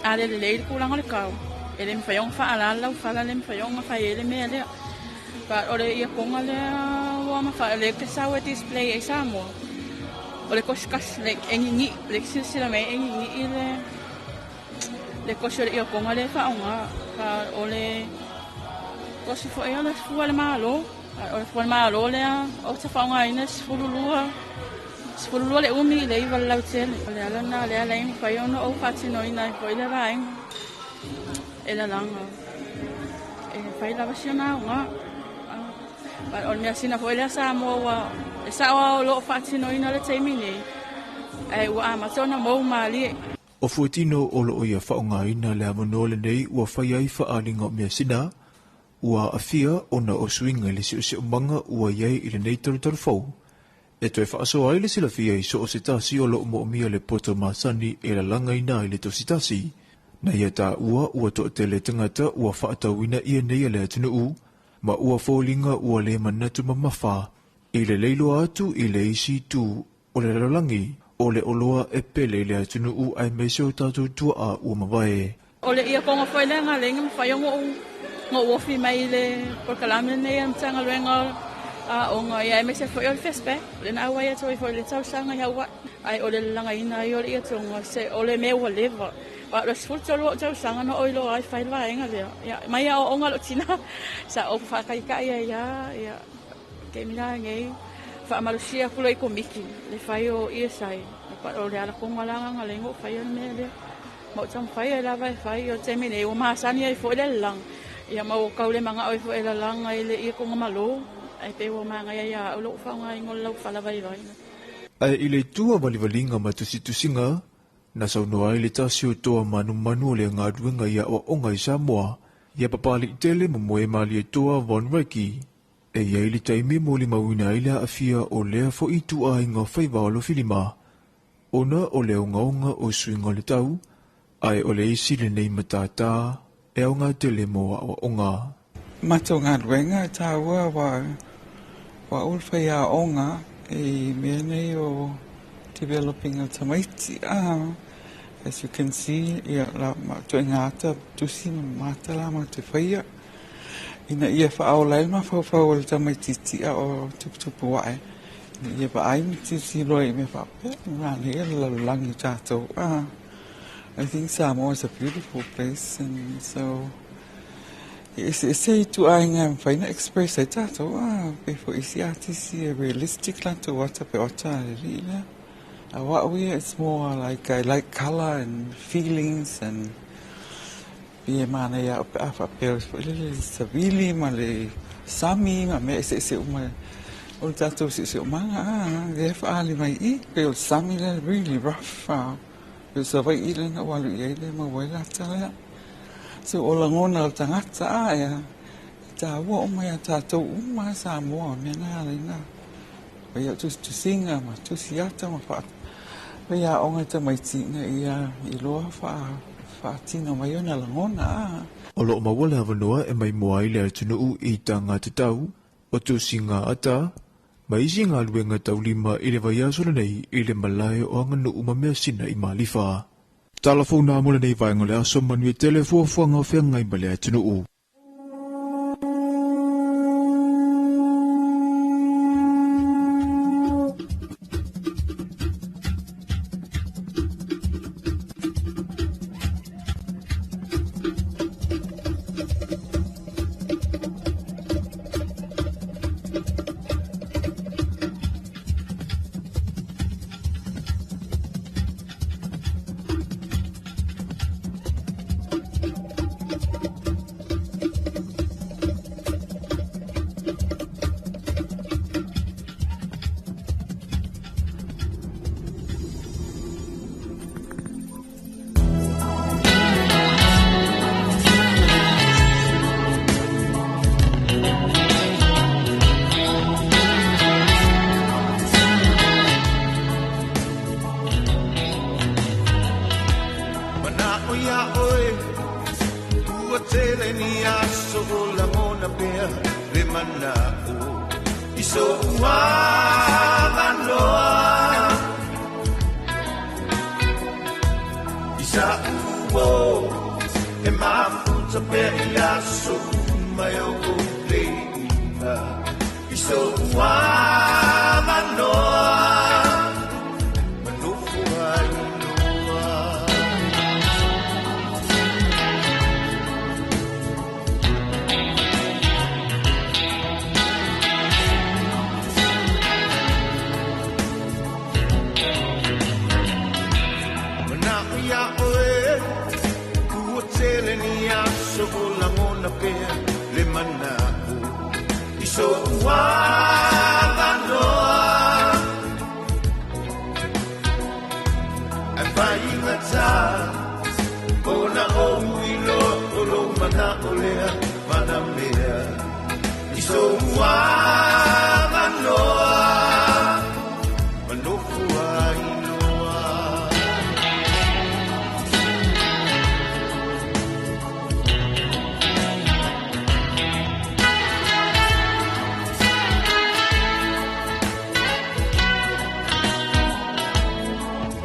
A le lelei le tulaga o le tau, e le mafai ona faalala lau fala, le mafai ona fai ai le mea lea. But o le iakoga lea ua mafai, lea te sau e display ai Samoa. O le kosikasi, like e nini'i, le silasila mai e nini'i le kosi o le iakoga lea e faaaoga. O le kosi foi o le fua le malo. O le fua le malo lea o te faaaogaina e 12 le umi i le 9 le lautele. O le ala lena lea lai mafai ona ou faatinoina ai foi le vaega. E lalaga e fai lava si ona aoga. O le measina foi lea Samoa ua e sao lava o loo faatinoina le taimi nei, ae ua amata ona mou malie. O Fuatino o loo ia faaaogaina le avanoa lenei ua fai ai faaaliga o measina, ua aafia ona o suiga i le siosiomaga ua i ai i lenei talutalu fou. E toe faasoa ai le silafia i so o se tasi o loo moomia le poto masani e lalagaina ai le tositasi. Na ia taua ua toatele tagata ua faatauina ia nei e le atunuu, ma ua foliga ua le manatu mamafa i le leiloa atu i le isi itu o le lalolagi, o le oloa e pele i le atunuu aemaise o tatou tuaa ua mavae. O le iakoga foi lea galei mafai ona ou ofi mai i le polokalame lenei a le Matagaluega Aoga, ia aemaise foi o le FESPAC. O lena auai atu ai foi i le tausaga i Hawaii. Ae o le lalagaina ai o le iatoga, se o le mea ua leva. Aua o le 13 ou tausaga na ou iloa ai fai le vaega lea. Ia, mai aoaoga lou tina, sa ou faataitai ai lava, ia, taimi la lenei, faamalosia atu loa i komiti le fai o ESI. O le alakoga la galei na ou faia le mea lea. Ma ou taumafai ai lava e fai. O le taimi nei ua masani ai foi le lalaga, ia ma ua tau le manao ai foi e lalaga i le iakoga malo. Ae pei ua magaia ia au lou faaaogaina o le laufala vaivai. Ae i le itu a valivaliga ma tusitusiga, na saunoa ai le tasi o toa manumanu o le galuega i aoaoga i Samoa, ia Papaliitele Momoe Malietoa Von Recce. E i ai le taimi e molimauina ai le aafia o lea foi ituaiga faiva o lofilima, ona o le ogaoga o suiga o le tau, ae o le isi lenei matata e aoga tele mo aoaoga. Matou galuega e taua aua o au o le faiaoga i mea nei o developing o tamaiti. As you can see, ia la ituaiga ata tusi ma ata la matou te faia ina ia faaola ai le mafaufau o le tamaitiiti a o tuputupu ae ina ia vaai ma tilotilo ai i mea faapea manaia le lalolagi o tatou. I think Samoa is a beautiful place, and so e eseese ituaiga e mafai ona express ai tatou. Pei foi isi artist e realistic latou ata pe o ata a le alii lea. A o au ia, it's more like I like colour and feelings, and pei e manaia au pe a faapea foi lele le savili ma le sami ma mea eseese uma o le tatou siosiomaga lea e faaali mai i i. Pei o le sami lea really rough, pei o Savaii lea na ou alu i ai lea e maua ai le ata lea. So o lagona o le tagata e taua uma ia tatou uma Samoa. O mea na ala ai ona fai au tusitusiga ma tusi ata ma faiaoga i tamaiti ina ia iloa faatino mai ona lagona. O lo o maua le avanoa e maimoa ai le atunuu i taga tatau o tusiga ata ma isi galuega taulima i le vaiaso lenei i le malae o Aganuu ma Measina i Malifa. Tala fou nā mo lenei vaega o le aso, manuia tele fuafuaga o feagai ma le atunuu. Mana'o iā oe ua tele ni aso o lagona pea le mana'o i so'u avanoa i sa'u uō e mafuta pea i aso uma e o'u leiga i so'u avanoa ma nofo ai loa. Mana'o iā oe ua tele ni aso o lagona pea le mana'o i so'u avanoa ae faigatā ona ou iloa o lou mana'o lea manamea i so'u avanoa ma nofo ai loa.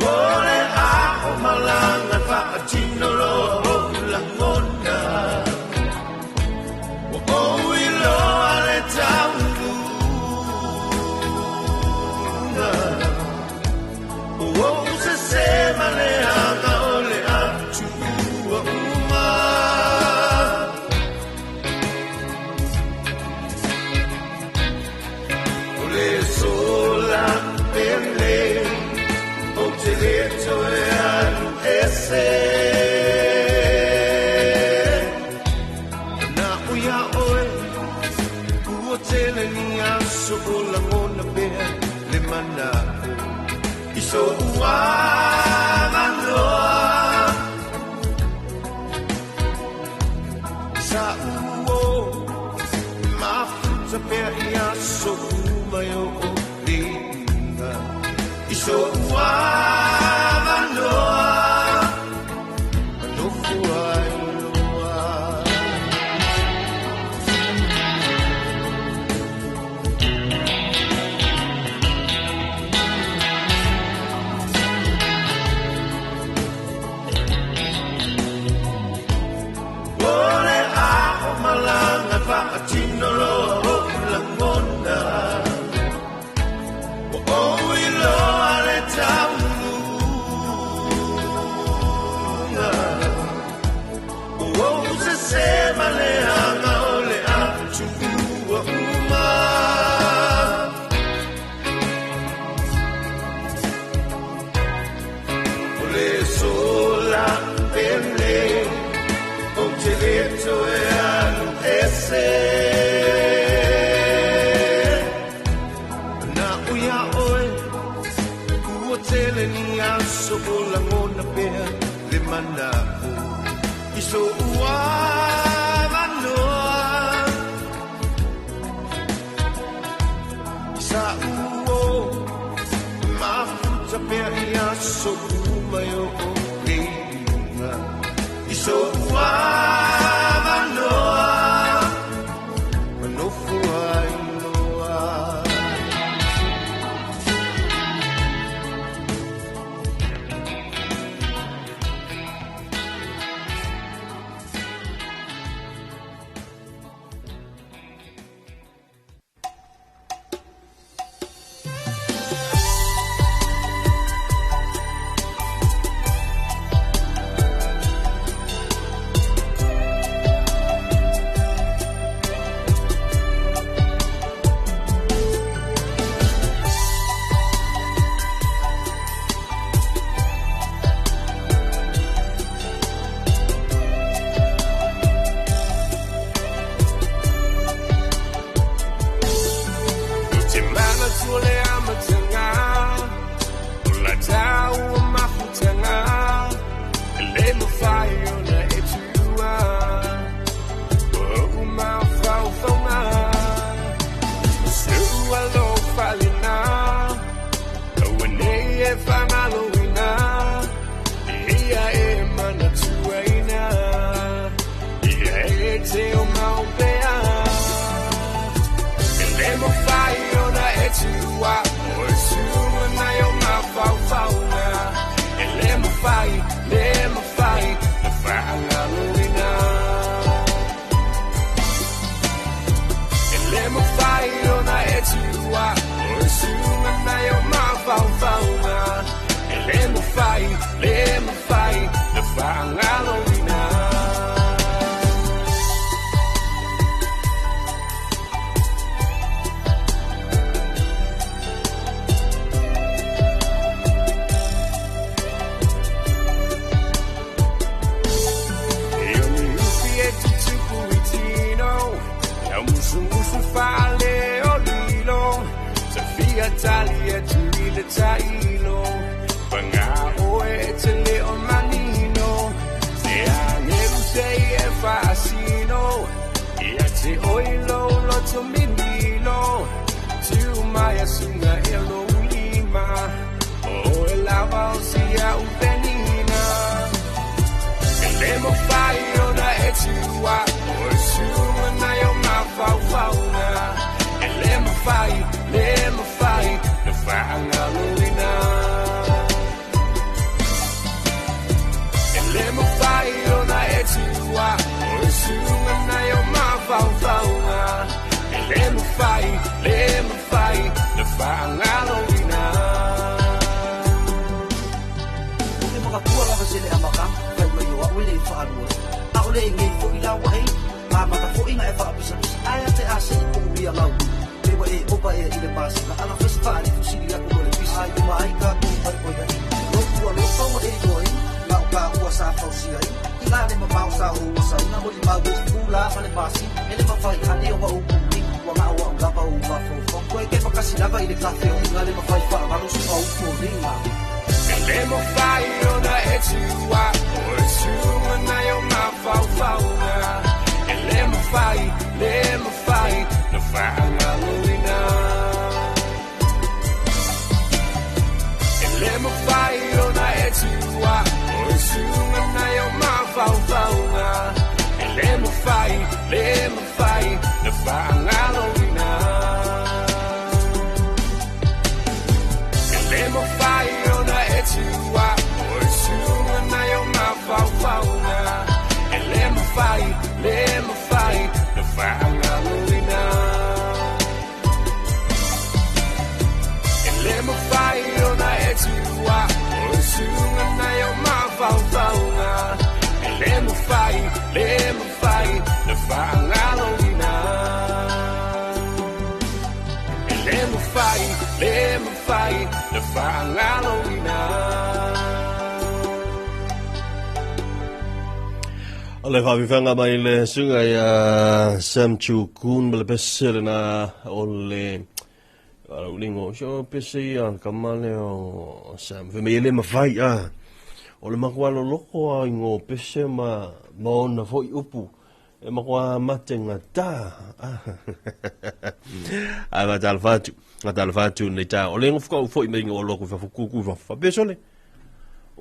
O le a o malaga faatino loa o'u lagona ua ou iloa le taunuuga o ou sesē ma leaga o le atuua uma. O le sola pele ou te lē toe alu ese. Mana'o iā oe ua tele ni aso o lagona pea le manaʻo i soʻu avanoa. Sa uo mafuta pea i aso uma e oo le iuga i soʻu avanoa. Manofo ai loa. O le ao malaga faatino loa o'u lagona. Ua ou iloa le taunuuga. Ua ou sese ma leaga o le a tuua uma. O le sola pele ou te le toe alu ese. Na o ia oe, ua tele ni aso o lagona pea le manaʻo i soʻu avanoa. Sa uo mafuta pea i aso uma e oo le iuga i soʻu avanoa. Manofo ai loa. Te mana le amatanga, o la tau o mafutanga, e le mawhai o na e tua, o o mawhaufaunga. Sua lo whalina, o nei e whangaloina, ia e mana tuaina, ia e te o maupea. E le mawhai o na e tua, o e sua na o mawhaufaunga. E le mawhai, le whangaloina. E le mawhai o na e tua, o e sua na o mawhaufaunga. E le mawhai, le whangaloina. Fale o lilo, Sofia talia tuile tailo, Panga oe te leo manino, Se angelu se e fasino, Ia te oilo loto mimilo, Tu maya sunga e lo lima, O e lava o sia upenina. E le mo fai o na e tua, O e sunga na yo mawhaufaunga. E le mawhai, le whangaloina. E le mawhai o na e tua, O e sunga na yo mawhaufaunga. E le mawhai, le whangaloina. tasi lava i le tafeoiga le mafai faagalo so faufoliga. E le mafai ona e tuua o le suga nai o mafaufauga. E le mafai, le mafai na faagaloina. E le mafai ona e tuua o le suga nai o mafaufauga. E le mafai, le mafai na faagaloina. E le mafai ona e tuua o le suga nai o mafaufauga. E le mafai, le mafai na faagaloina. E le mafai ona e tuua o le suga nai o mafaufauga. E le mafai, le mafai na faagaloina. E le mafai, le mafai na faagaloina. O le faafifeaga mai le suga ia Sam Chu Kun ma le pese lena o le Alauligo. So pese ia kama le o Sam. Fe me le mafai a. O le makua loloko a ingo pese ma ma ona foi upu. E makua mate ngata. Ai ma talafatu. Ma talafatu nei ta. O le ngofuka u foi me ingo o loko fa fukuku fa fa pesole.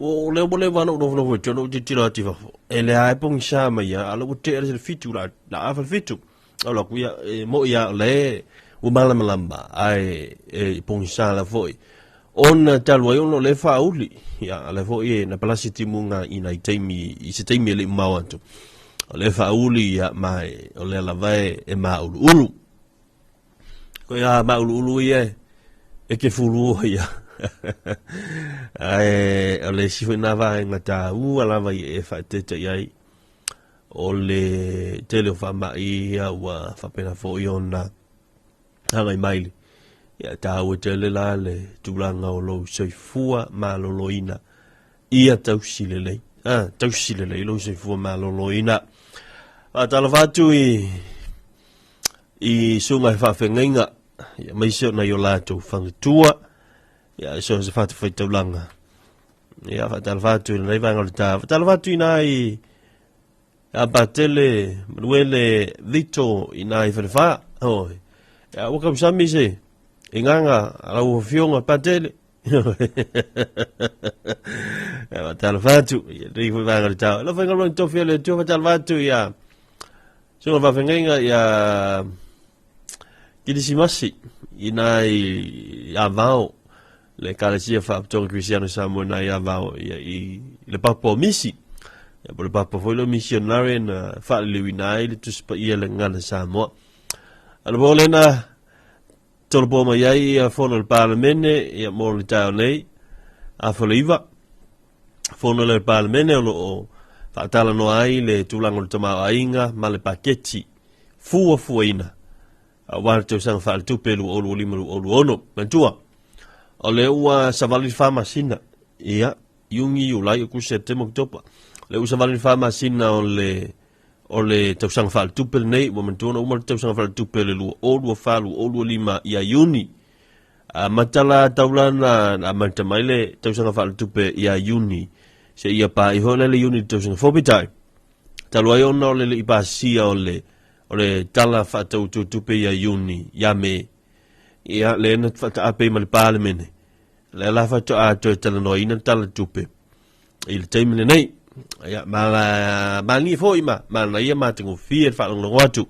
O le mo le vana o nofonofu e tonu te tiro ati fafo. E le ae pongi sa mai ia, ala ua te ele se fitu la, la afa le fitu. O la kuia, e mo ia le, ua malamalama, ai e pongi sa la foi. Ona talu ai ono le whauli, ia, ala foi e na palasi timunga i nai taimi, i se taimi e le umau atu. O le whauli ia mai, o le lava e, e maulu ulu. Ko ia maulu ulu ia e, e ke fulu o ia. Ae, o le isi foi nā vaega taua lava i e faaeteete i ai, o le tele o faamai ia ua faapena foi ona agai mai le ia taua tele la le tulaga o lou soifua maloloina ia tausi lelei. Ah, tausi lelei lou soifua maloloina. Faatalofa atu i i suga e faafeagaiga ia maise ona i o latou faletua ia e so se fatafaitaulaga ia faatalofa atu i lenei vaega o le ta. Faatalofa atu i nai a Patele Manuele Vito i nai Falefa. Oi. Ia ua kausami se i nganga a lau afioga Patele. Ia faatalofa atu i lenei foi vaega o le ta. Alofa i galuega tofi a le Atua, faatalofa atu ia Susuga Faafeagaiga ia Kirisimasi i nai Avao, le Ekalesia Faapotoga Kerisiano i Samoa i nai Avao ia i le papa o Misi. Ia po le papa foi lea o misionare na faaliliuina ai le Tusi Paia le Gagana Samoa. A le po lena tolopo mai ai ia fono le Palemene ia mo le taeao nei, afa le iva. Fono le Palemene o loo faatalanoa ai le tulaga o le tamaoaiga ma le paketi fuafuaina aua le tausaga faaletupe 2025/2026. Manatua, o lea ua savali le fa masina, ia, Iuni, Iulai, Okusi, Setema, Oketopa. Lea ua savali le fa masina o le o le tausaga faaletupe lenei, ua manatua ona uma le tausaga faaletupe le 2024/2025 ia Iuni. Amata la taulana, amata mai le tausaga faaletupe ia Iuni, seia pa'i foi la le Iuni i le tausaga fou. Peitai, talu ai ona o le le'i pasia o le o le tala faatatau tupe ia Iuni, ia Me, ia lea na faataape ai ma le Palemene, lea la faatoa toe talanoaina le tala tupe i le taimi lenei. Ia, ma la malie foi ma manaia matagofie le faalogologo atu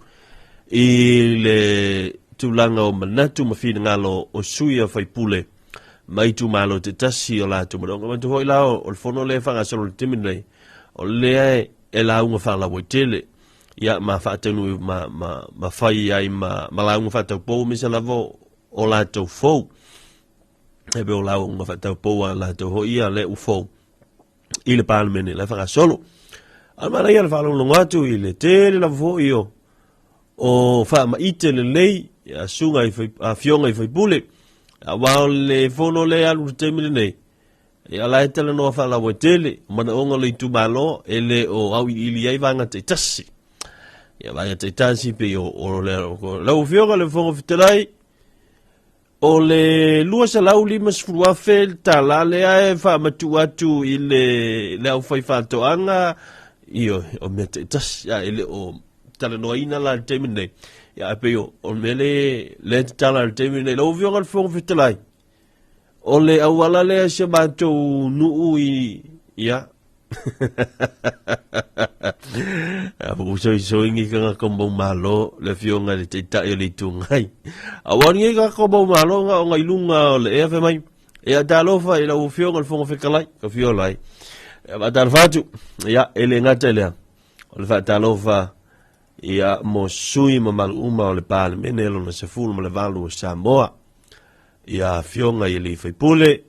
i le tulaga o manatu ma finagalo o sui a faipule mai itumalo taitasi o latou manaoga. Manatua foi la o le fono lea e faagasolo i le taimi lenei, o lea e lauga faalauaitele ia ma faataunuu ma, ma, ma fai ai ma, ma lauga faataupou aemaise lava o latou fou. E pei o lauga faataupou a latou foi ia lea ua fou i le Palemene la e faagasolo. A manaia le faalogologo atu i le tele lava foi o o faamaite lelei a susuga i fai, afioga i faipule. Aua o le fono lea e alu i le taimi lenei, ia la e talanoa faalauaitele, o manaoga o le itumalo e le o auiliili ai vaega taitasi. Ia vaega taitasi pei o, o, o, lau afioga i le Fofoga Fetalai, O le $250,000 le tala lea e faamatuu atu i le, le aufaifaatoaga, ioe, o mea taitasi, a e le o talanoaina la i le taimi lenei. Ia, ae pei o, o le mea le, lea e tatala i le taimi lenei. Lau Afioga i le Fofoga Fetalai, o le auala lea i si o matou nuu i, ia, Soisoingi ka ngako mau malo le afioga i le Taitai o le Itu Agai. Aua ni ka ngako mau malo nga o ngai lunga o le ea fe mai. Ia talofa i lau afioga i le Fofoga Fetalai, ka fiola ai. Ia faatalofa atu, ia e le gata i lea, o le faatalofa ia mo sui mamalu uma o le Palemene lona 18 o Samoa. Ia afioga i alii faipule,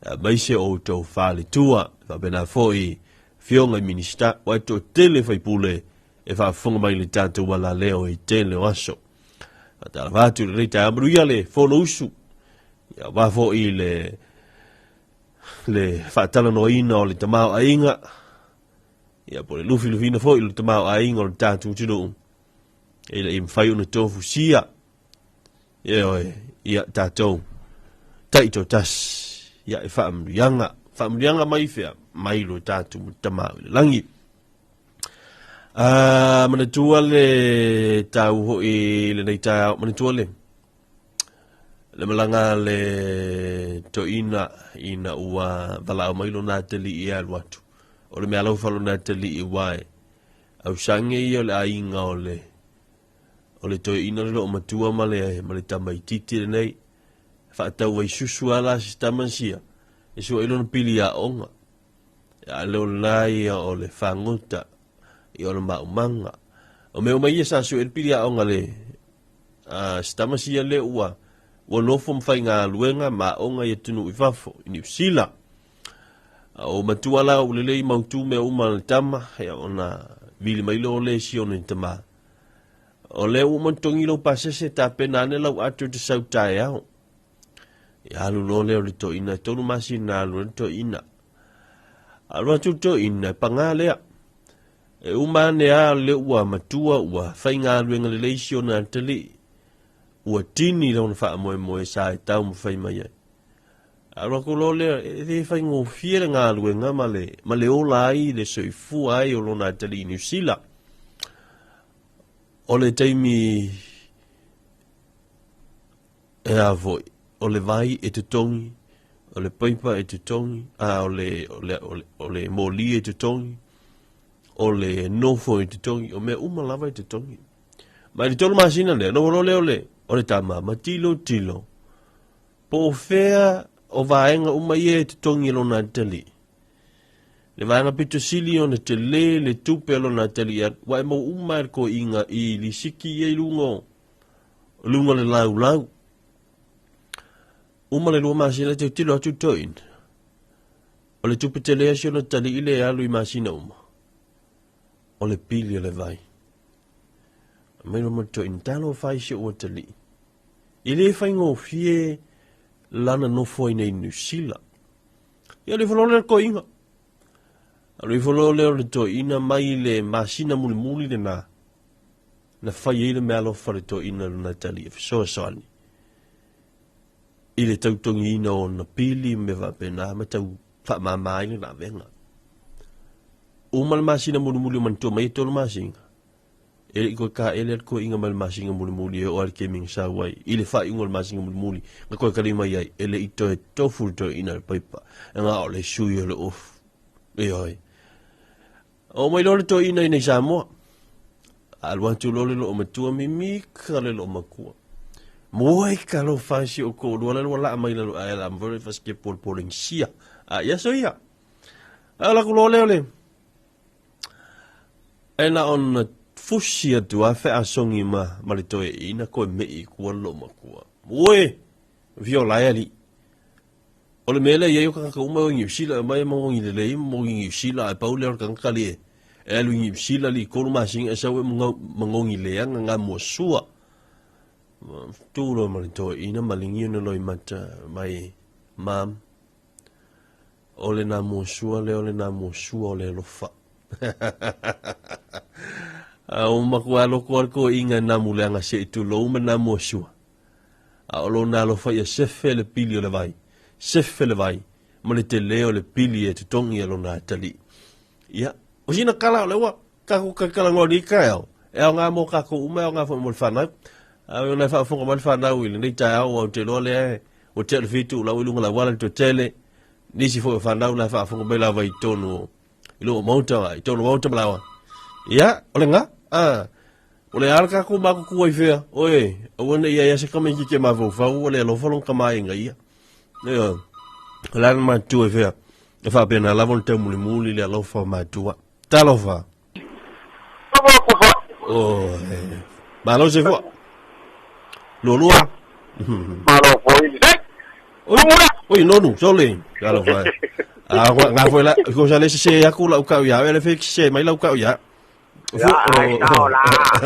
aemaise o outou faletua, faapena foi afioga i Minisita, ua e toatele faipule e faafofoga mai i le tatou alaleo i tele o aso. Faatalofa atu i lenei taeao, manuia le Fonousu, ia aua foi le le faatalanoaina o le tamaoaiga, ia po o le lufilufiina foi o le tamaoaiga o le tatou atunuu, ina ia mafai ona tofusia Ioe, ia tatou taitoatasi, ia e faamanuiaga, faamanuiaga mai fea? Mai lo tatou Tama i le lagi. Ah, manatua le tau hoi lenei taeao, manatua le le malaga le toeaina ina ua valaau mai lona atalii e alu atu. O le mea alofa lona atalii ua e ausaga ia o le aiga o le O le toeaina le loomatua ma le, ma le tamaitiiti lenei. Faatau ai susu lava la si tama sia, e sua ai lona pili aoga. A le o lena ia o le fagota, ia o le maumaga. O mea uma ia sa sue ai le pili aoga le a si tama sia lea ua ua nofo ma faigaluega ma aoga i atunuu i fafo, i Niu Sila. A o matua la ua lelei mautu mea uma a le tama, ia ona vili mai lea o le isi ona i tama. O lea ua uma ona totogi lou pasese, tapena ane lau ato e te sau taeao. Ia alu loa lea o le toeaina, e 3 masina na alu ai le toeaina. Alu atu le toeaina, e paga lea. E uma ane lava lea ua matua, ua faigaluega lelei si ona atalii. Ua tini lona faamoemoe sa e taumafai mai ai. Alu atu loa lea, e le faigofie le galuega ma le, ma le ola ai, le soifua ai o lona atalii i Niu Sila. O le taimi e a foi, o le vai e totogi, o le paipa e totogi, a o le, o le, o le, o le moli e totogi, o le nofo e totogi, o mea uma lava e totogi. Ma i le 3 masina lea, nofo loa lea o le, o le tama, ma tilo tilo, Po o fea o vaega uma ia e totogi e lona atalii. Le vaega pito sili ona tele le tupe a lona atalii e alu, ua e maua uma e le koiga i lisiki ia i luga o luga o le laulau. Uma le 2 masina e tilotilo atu le toeaina. O le tupe tele a si ona atalii lea e alu i masina uma, o le pili o le vai. Mai loa ma le toeaina, talofa i si ou atalii. E le faigofie lana nofo ai nei i Niu Sila. Ia alu ifo loa lea o le toeaina. Alu ifo loa lea o le toeaina mai le masina mulimuli lena na fai ai le meaalofa a le toeaina i lona atalii e fesoasoani i le tautogiina o ona pili ma mea faapena ma tau faamama ai lona avega. Uma le masina mulimuli o manatua mai e 3 masina, E le i toe taele le toeaina mai le masina mulimuli e oo lava i le taimi na sau ai. I le faaiuga o le masina mulimuli na toe tali mai ai, e le i toe tofu le toeaina i le paipa, na o le sui o le ofu. Ioe. Oo mai loa le toeaina i nei Samoa. Alu atu loa le loomatua, mimika le loomatua. Moe ka alofa si o toalua la ua laa mai lalo ae la mafai ona fasikepu o le Polenisia. A i aso ia. Alu atu loa lea o le E na ona fusi atu lava feasogi ma, ma le toeaina koe me'i i tua le loomatua. Ue! Viola e alii. O le mea lea e i ai o tagata uma e o i Niu Sila e omai e magogi lelei ma magogi Niu Sila ae pau lea o le tagata alii e e alu i Niu Sila alii 3 masina e sau e magogi leaga gamua sua. Tu loa ma le toeaina ma ligi ona loimata mai, Mum, O le nā muasua lea, o le nā muasua o le alofa. A o matua loko a le toeaina e nā muleaga se i tulou ma nā muasua. A o lona alofa ia sefe le pili o le vai, sefe le vai, ma le telē o le pili e totogi e lona atalii. Ia, o sina kala o le ua kākou kaikalanoa nei taeao, e aoga mo kākou uma, e aoga foi mo le whanau. A o nai faafofoga mai le whanau i lenei taeao, ua ou te iloa lea e ua tea le 7 lau i luga lauala le toatele, nisi foi o whanau la e faafofoga mai lava i totonu o i loo maota, i totonu o maota ma laoa. Ia, o le gā, a, o le a le kākou makuku ai fea, oe, aua ne i ai se tamaitiiti e mafaufau ua le alofa lona tamaaiga ia. Ia, o le a le matutua i fea, e faapena lava ona taumulimuli le alofa o matua. Talofa. Oi. Malo se fua. Lualua. Malo foi. Oi, oi nonu, sole. Talofa. Ah, ngā foi la, ko sa le se aku la ukau ia, le fe se mai la ukau ia.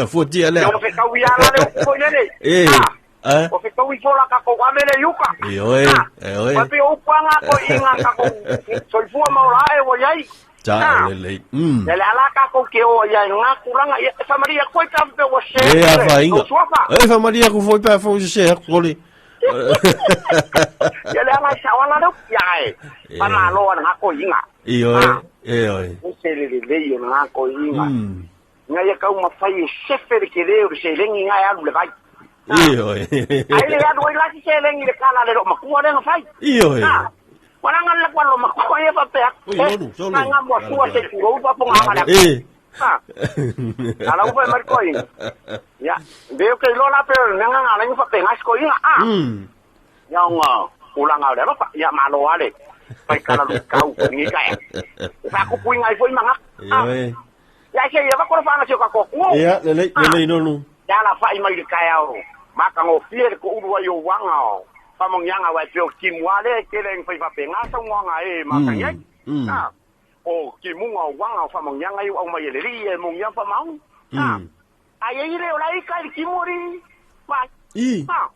Fua tia lea. O fekau ia la le upu foi lele. E. Ah. O fekau i fola ka ko ame le iuka. E oe, e oe. Pa pe upu anga ko inga ka ko soifua maola e wa iai. Ta le le. Le le ala ka ko ke o ia nga kuranga ia fa maria ko ta pe wa se. E a fa inga. E fa maria ko foi pa fo se ko le. Ia le ala sa wala le ia e. Pa ma lo nga ko inga. E oe, e oe. O se le le le o nga ko inga. Nga ia kau mawhai e sefe le ke leo le selengi nga e alu le vai. E oe. Ai le alu ai lasi selengi le kala le lo makua le nga fai. E oe. Wala nga le kwa lo makua ia papea. Oi, nonu, solo. Nga nga mua sua se kuro upa ponga nga le. E. Ala upa e mariko inga. Ya, veo ke lola pe nga nga nga nga fa pe nga sko inga. Ya nga ulanga le lopa ya malo ale. Pai kala lu kau ni ka e. Fa ku pui ngai foi manga. E oe. Ya se ia va fa na se ka ko ku. Ya, le le nonu. Ya la fa i mai le kai au. Ma ka ngo fie ko uru ai o wanga o. Fa mong yanga wa pe o ki muale ke le ngai fa pe nga sa wanga e ma ka ngai. Ah. O ki munga o wanga o fa mong yanga i au mai le ri e mong yang fa mau. Ah. Ai ai le o lai ka ki muri. Ma. I. Ah.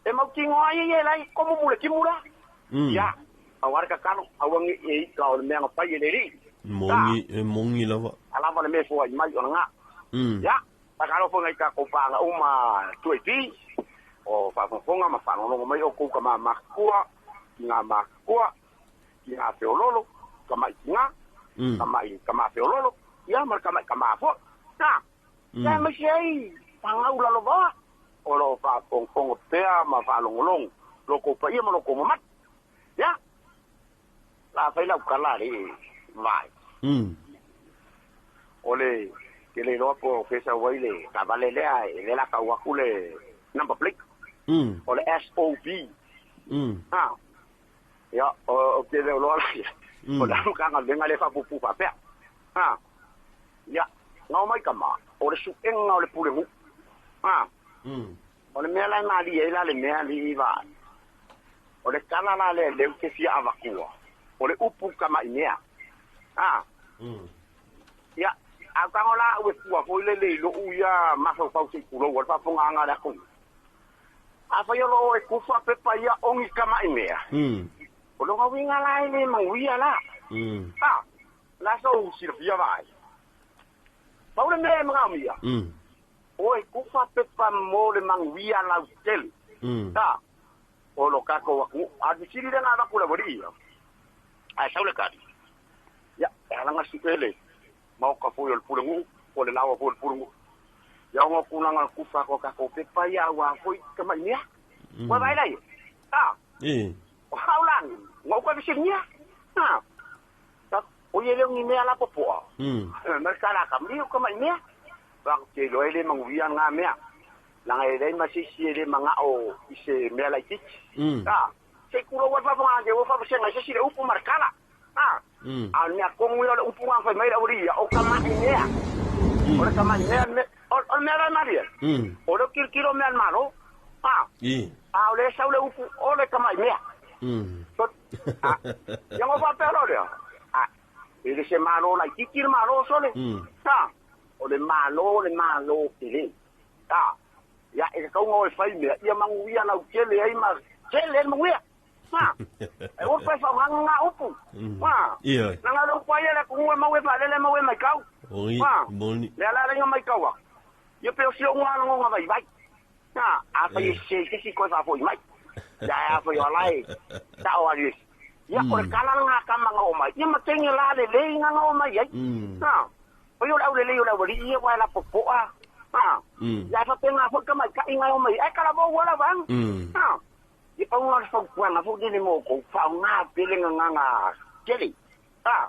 E mau ki ngoa ai e lai ko mu le ki mura. Ya. Au ara ka kalo au ngi e ka o me nga pai le ri. Mongi e mongi lava. Ala va le me fo ai mai o nga. Ya. Pa kalo fo ngai ka ko pa nga uma tuai pi. O fa fonga ma fa longo mai o ko ka ma makua, nga makua, nga feololo, ka mai nga. Ka mai ka ma feololo, ya mar ka mai ka ma fo. Na. Ya me sei, panga ula lo ba. O lo fa fong pea ma fa longo long. Lo ko pa ia ma lo ko ma. Ya. La fai la kala ri vai. Ole ke le lo po fesa wai le ka vale le ai le la ka wa ku le number plate. O le SOB. Ah. Ya o ke le lo la. O la ka nga le nga le fa pu fa pe. Ah. Ya ngau mai kama o le su enga o le pule hu. Ah. O le mea la mali e la le mea li va. O le kala la le le ke fia avakua. O le upu kama imea. Ah. Ya, a ka ngola o fua foi le le lo uia mafa fau se kulo wa fa fonga nga la ku. A fa yo lo e kufa pepa ia ongi kama imea. O lo ngawinga la ele manguia la. Ah. La so silfia vai. Paule me mangamia. O e kufa pepa mo le manguia la utel. Ta. O lo kako waku a disiri le nga bakula bori. A saule kadi. Ya, ala nga sukele. Mau ka foi o le pulengu, o le lawa foi le pulengu. Ya ngo kulanga kufa ko kako pepa ya wa foi kama nia. Wa vai lai. Ah. E. O haulang, ngo ka bisinia. Ah. Ta o ye le ngi mea la popoa. Merkala ka mri ko mai mea. Ba ke lo ele manguia nga mea. Langa ele ma sisi ele manga o ise mea la kit. Ah. Se kulo wa fa nga ke wa fa se nga se sile upu markala. Ah. A mea kongu ia le upu nga fai mai la uri o kama mea. O le kama mea me o mea la maria. O le kilo mea malo. Ah. A o le sau le upu o le kama mea. So ah. Ya ngo fa pe lo le. Ah. Ele se malo la kiki malo sole. Ah. O le malo ke. Ah. Ya e ka ngo e fai mea ia manguia la ukele ai ma kele manguia. Ma. E o fa fa nga upu. Ma. Ia. Na nga lo pa ia le ku ma we fa le ma we mai kau. Oi, Ma. moni. Le la le mai kau. Ia pe o si o nga nga vai vai. Na, a fai se se si ko fa foi mai. Ya a foi ala e. Ta o ali. Ia ko le kala nga ka manga o mai. Ia ma tenge la le le nga o mai ai. Na. O yo la le le yo la wali ia wa la popoa. Ha. Ya fa penga fo ka mai ka inga o mai. Ai kala bo wala bang. Ha. I pa nga fo kwa na fo ni mo ko fa nga pele nga nga tele. Ha.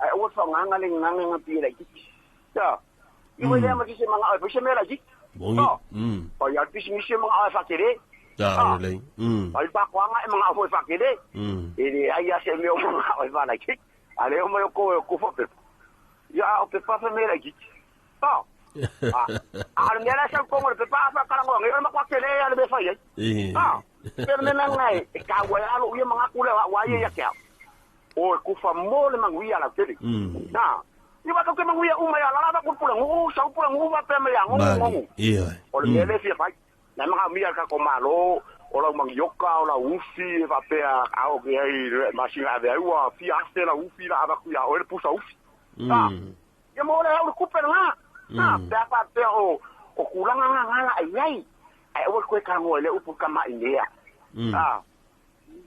Ai o fa nga nga le nga nga pele ki. Ya. I wa le ma ki se manga o se mela ki. Bon. O ya pisi mi se manga fa tele. Ya le. Ai pa kwa nga manga fo fa tele. E ai ya se me o manga o fa la ki. Ale o mo ko ko fo pe. Ya o pe pa fa mela ki. Ha. Ah, me la sa ko le pa fa kala ngo ngi ma kwa tele ya le fa ye. Ah. Pero me ngai ka wa ya lo ye manga kule wa ye ya ka. O ku fa mo le manguia la tele. Na. Ni wa ka ke manguia uma ya la la ku pula ngu sa pula ngu va pe me ya ngu ngu. Iya. O le le fi fa. Na manga mia ka ko malo o la mangioka o la ufi va pe a o ke ai ma si la ve wa fi a se la ufi la va ku ya o le pusa ufi. Ah. Ya mo le o ku pe na. Ah, pe pa pe o o kulanga nga la ai ai. Ai o ko ka ngo le upu ka mai ne ya. Ah.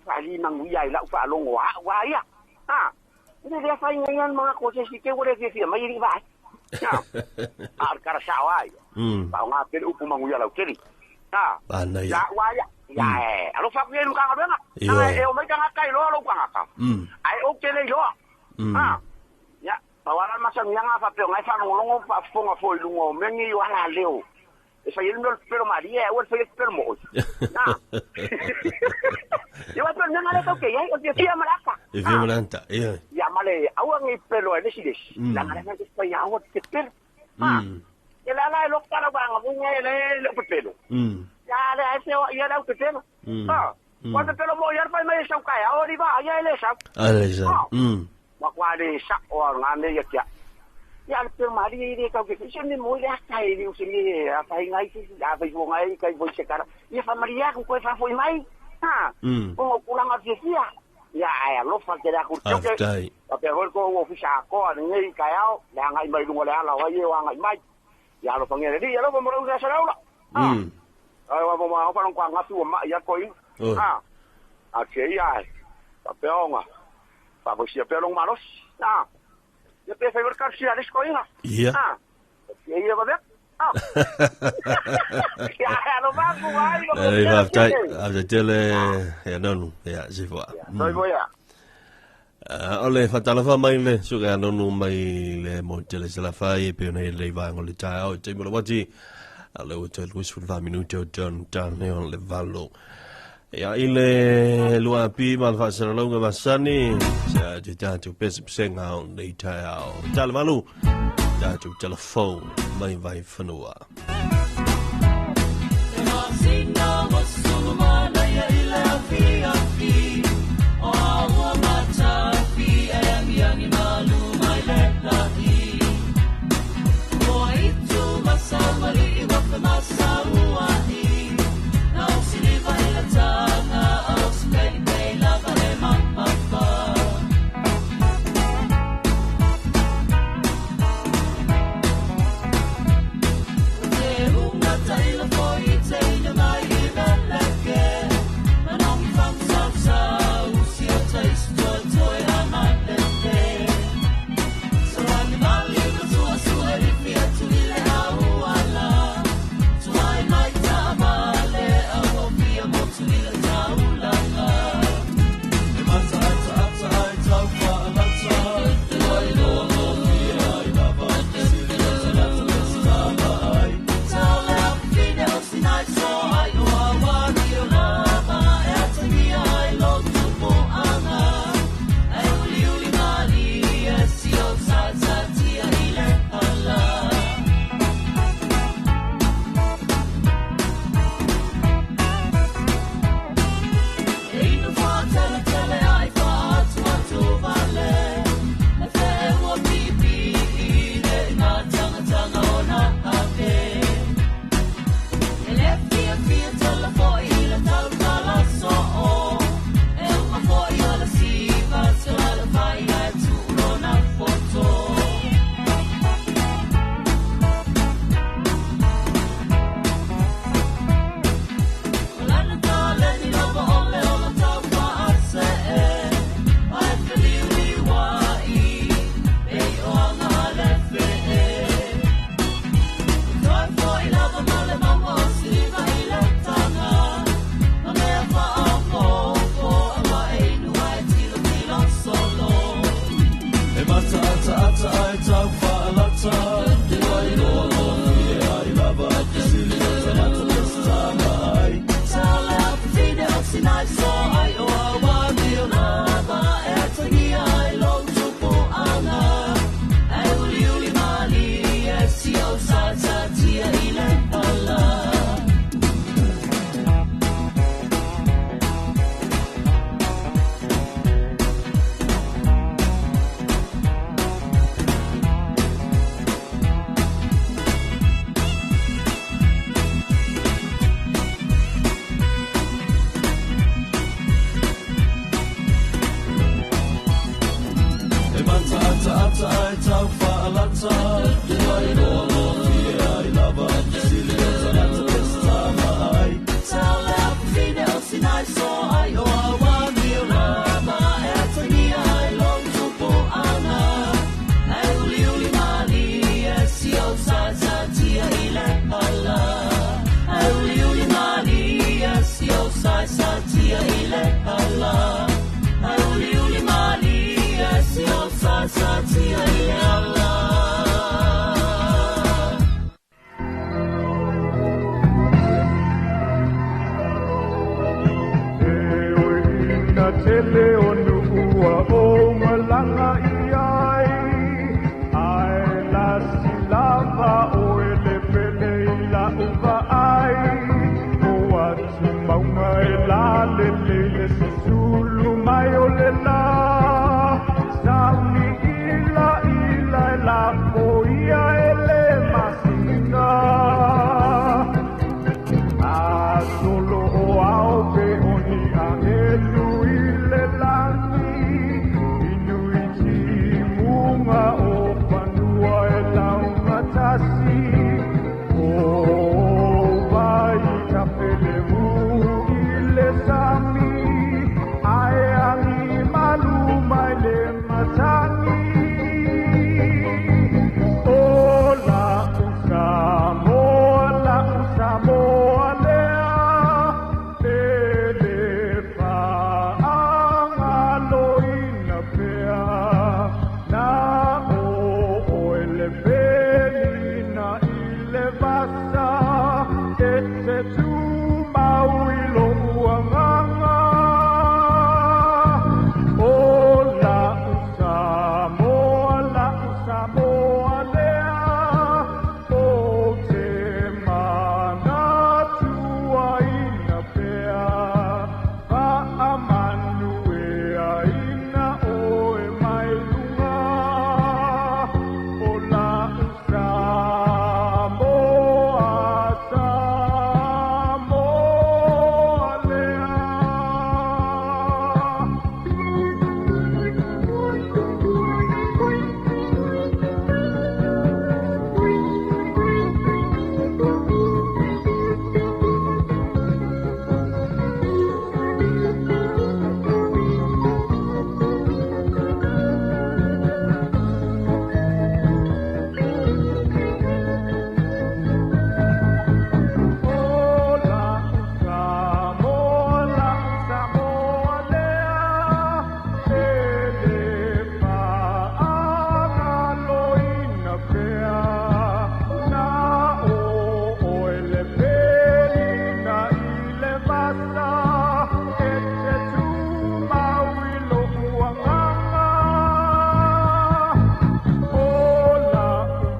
Fa li manguia la ufa longo wa wa ya. Ah. Ni le fa ngai mga ko se si ke wole fi fi mai ri ba. Ah. Ar kara sa wa. Pa nga pe upu manguia la ukeli. Ah. Ya wa ya. Ya e. Alo fa ku ka nga na. E o mai ka nga kai lo lo ka nga ka. Ai o ke le lo. Ah. Ya, pa wala masa nga fa pe ngai fa longo fa fonga fo ilungo mengi wala leo. E fa yelo pero Maria, o el pero mo. Na. Yo va pero nga le toque ya, o te fia maraka. E fia maranta, eh. Ya male, awa ngi pelo ene si des. La ngale nga pa ya o te per. Ah. E la la lo para ba nga bunga le le pelo. Ya le ese ya la pelo. Ah. Cuando pelo mo ya pa me sa ka ya o ri ba ya le sa. Ah le sa. Ma kwa le sa o nga me ya kia. Ya le Maria ire ka ke se me mo le ka ire o se me a fa ngai se a fa ngai ka voi se cara. E fa Maria ku ko fa foi mai. Ha. O ku la nga Ya ai lo fa ke la ku ke. A pe hol ko o fi sa ko ngai ka ya le ngai mai lungo le ala wa ye wa ngai mai. Ya lo fa ngai ya lo mo ro sa la. Ai wa mo ma fa kwa nga fi ma ya ko i. Ha. A che ya. Pa pe onga. Pa bo si pe long maros. Ha. Ya pe fa kar si alis ko ina. Iya. Ah. Iya ba be? Ah. Ya lo va ku ai lo. Eh va tai, a tele ya nonu, ya se fa. Toi voia. Ole fa tala fa mai le su ga nonu mai le mo tele se la fa e pe nei le va ngol ta o te mo lo wati. Ale o te lu su va minuto don dan ne on le valo. Ya ile lua pi ma fa se longa masani sa te ta tu pes senga on le ta o tal malu ta tu telefone mai vai fanua. solo o ao pe o ni a elu i le lani Inui ti munga o panua e laugatasi O vai ka pele mu i le sami Ae angi malu mai le matagi O la Samoa lea E le faagaloina pea Na o oe le pelina i le vasa E te tumau i lou agaga O la'u Samoa lea O te manatuaina pea Faamanuiaina oe mai luga O la'u Samoa, Samoa lea. O la'u Samoa lea E le faagaloina pea Na o oe le pelina i le vasa E te tumau i lou agaga O la'u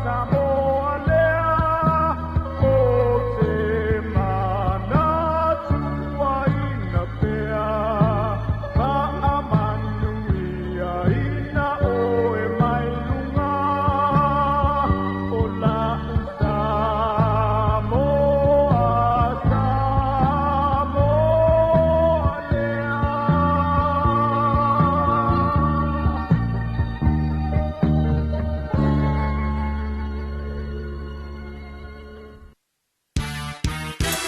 Samoa lea O te manatuaina pea Faamanuiaina oe mai luga O la'u Samoa, Samoa lea.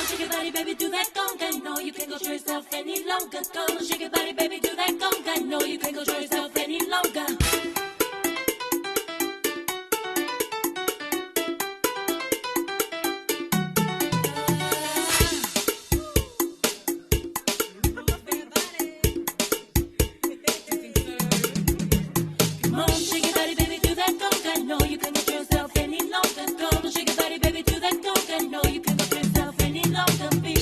Shake your body, baby, do that conga. No, you can't control yourself any longer. Go on, shake your body, baby, do that conga. No, you can't control yourself any longer. Come on, shake your body, baby, do that conga. No, you can't control yourself any longer. Go on, shake your body, baby, do that conga. No, you can't control yourself any longer. Be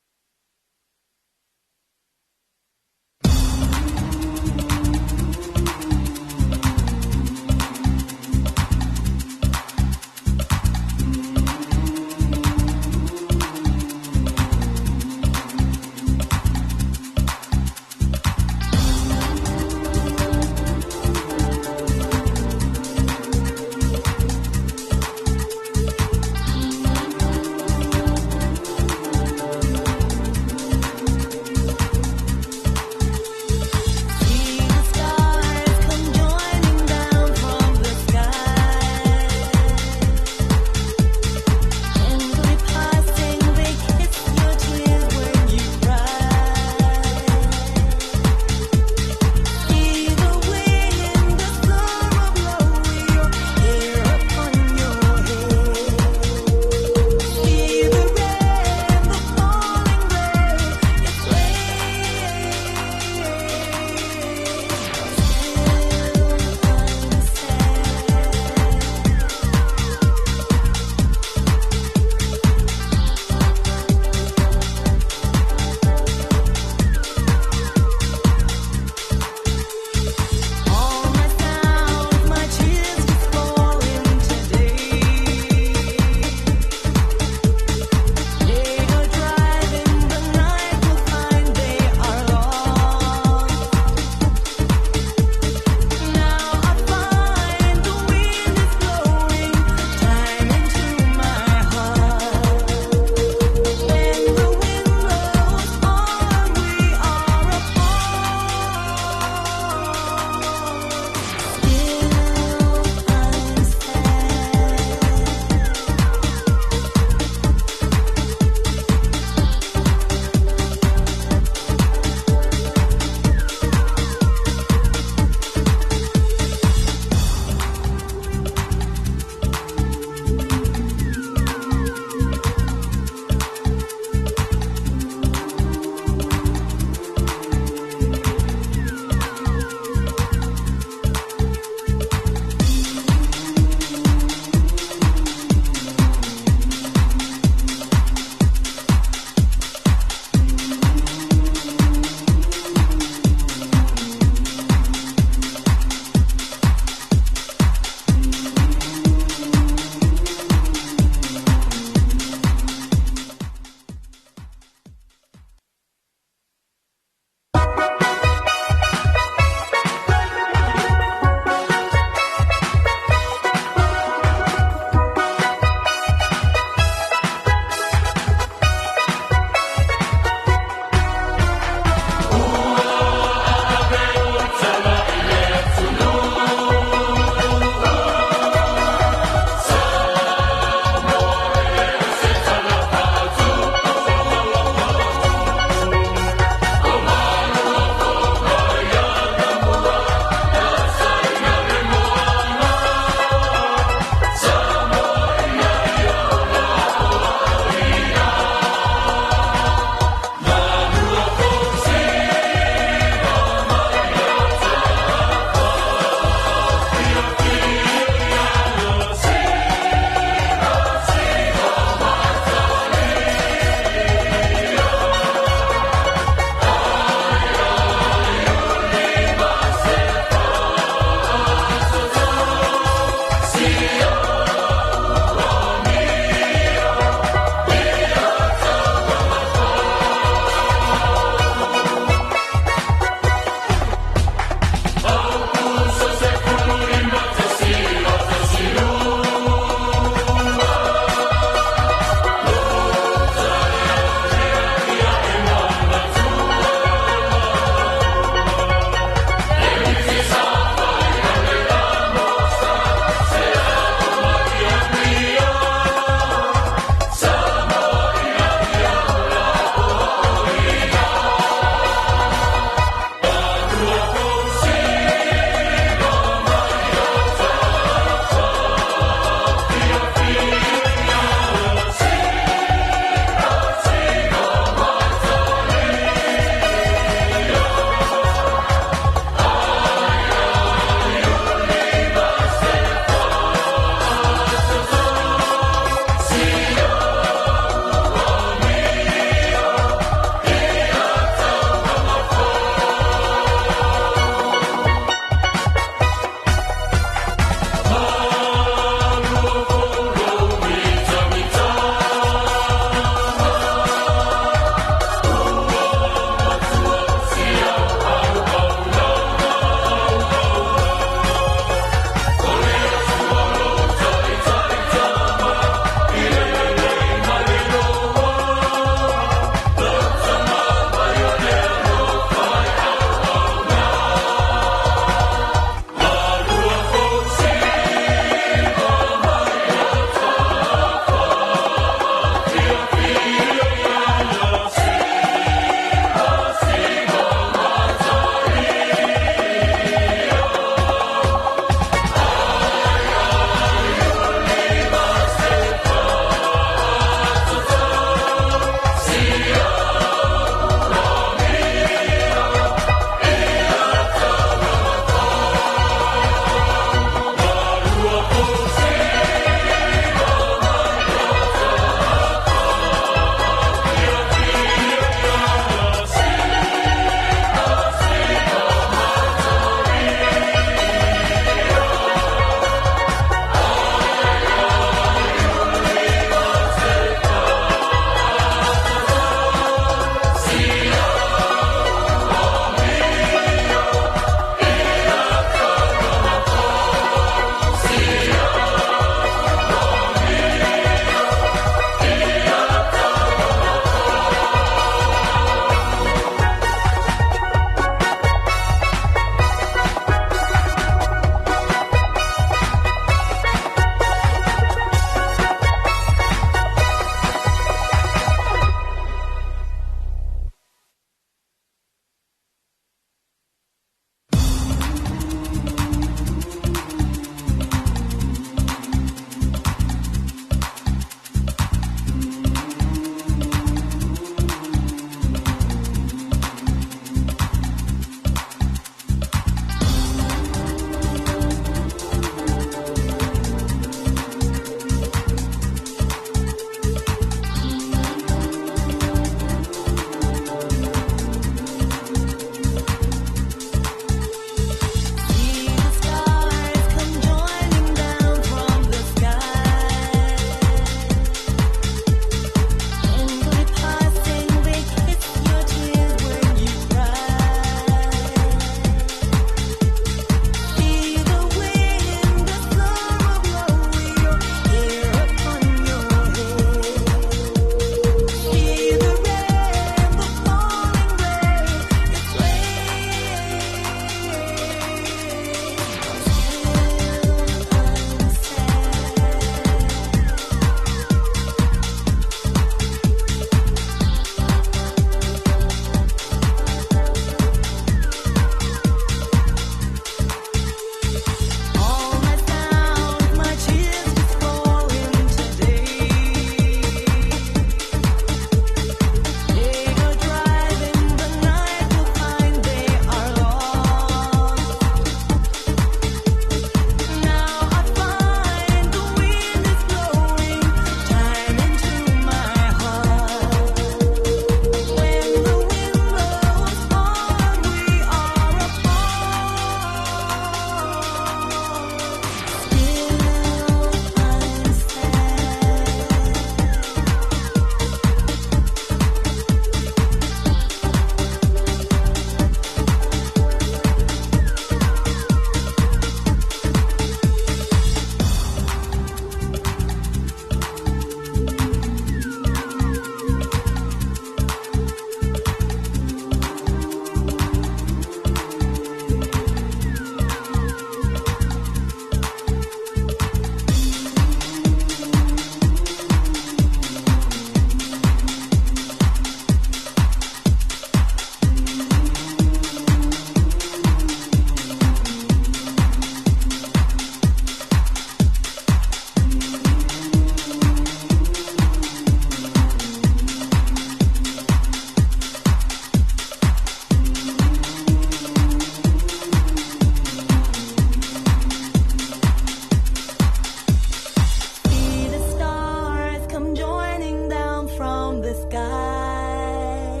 the sky.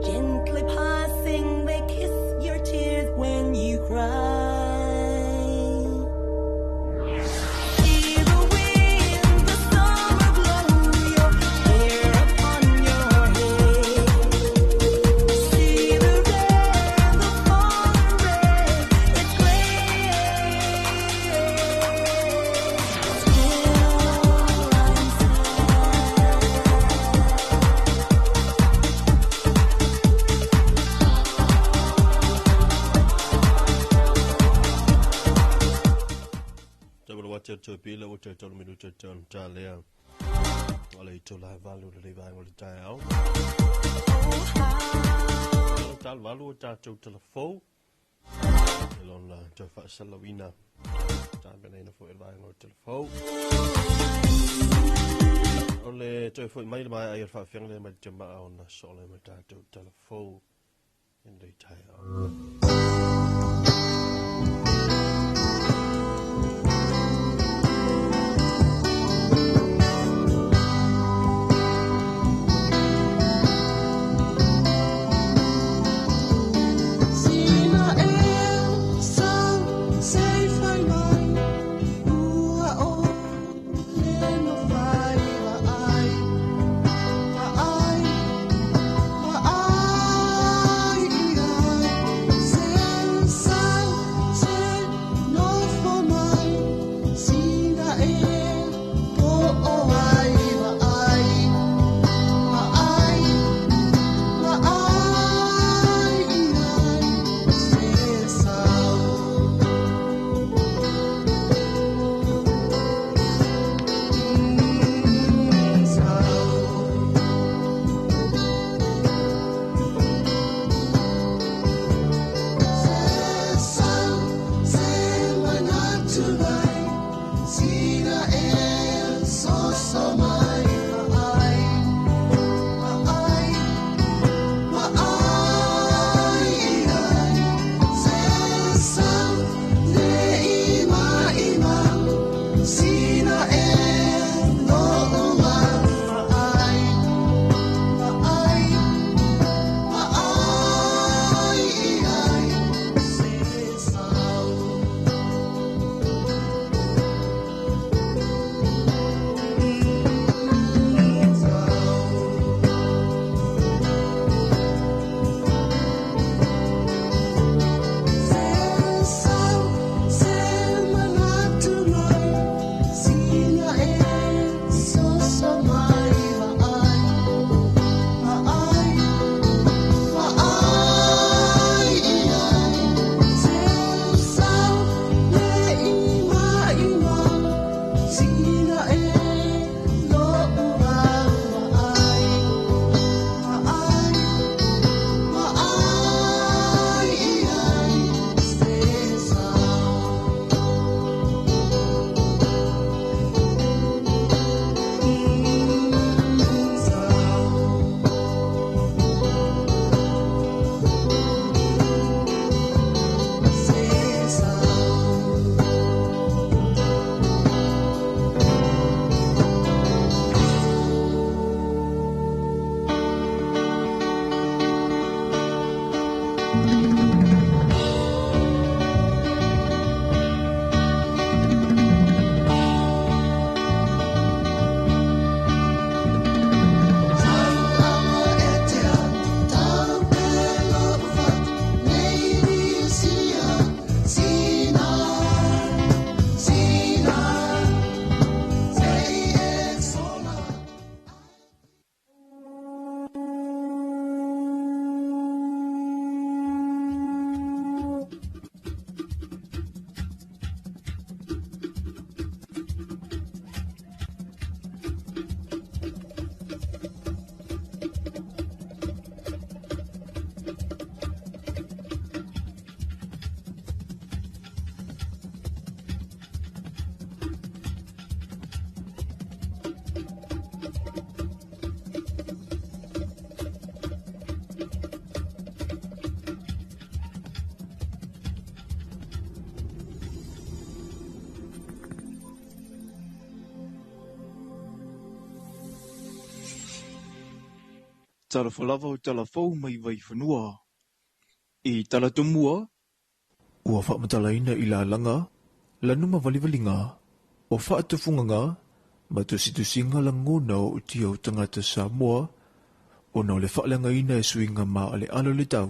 Gently passing, they kiss your tears when you cry. Hear the wind, the summer blow your hair upon your head. See the red, the fallen red, it's gray. Still I'm Tau le wate te pila o te tolu minuta te ona tā lea. O le ito lai valu le le vaenga o le taeao. O tā le valu o tātou telefou. E lona tau whaasalawina. Tā peneina fo e le vaenga o telefou. O le tau fo mai le mai ai o whaawhianga le mai te maa o na so le mai tātou telefou. In le taeao. Sina e sau se fai mai ua o le no fai va ai va ai va ai ai se sau se no fo mai sina e po o ai va ai va ai va ai ai se sau. Sina e no uma ai ai ai ai se sau. Talofa lava o tala fou mai Vaifanua. I tala tomua, ua faamatalaina i lalaga, lanu ma valivaliga, o faatufugaga ma tusitusiga lagona o utia o tagata Samoa ona o le faaleagaina e suiga maaleale o le tau,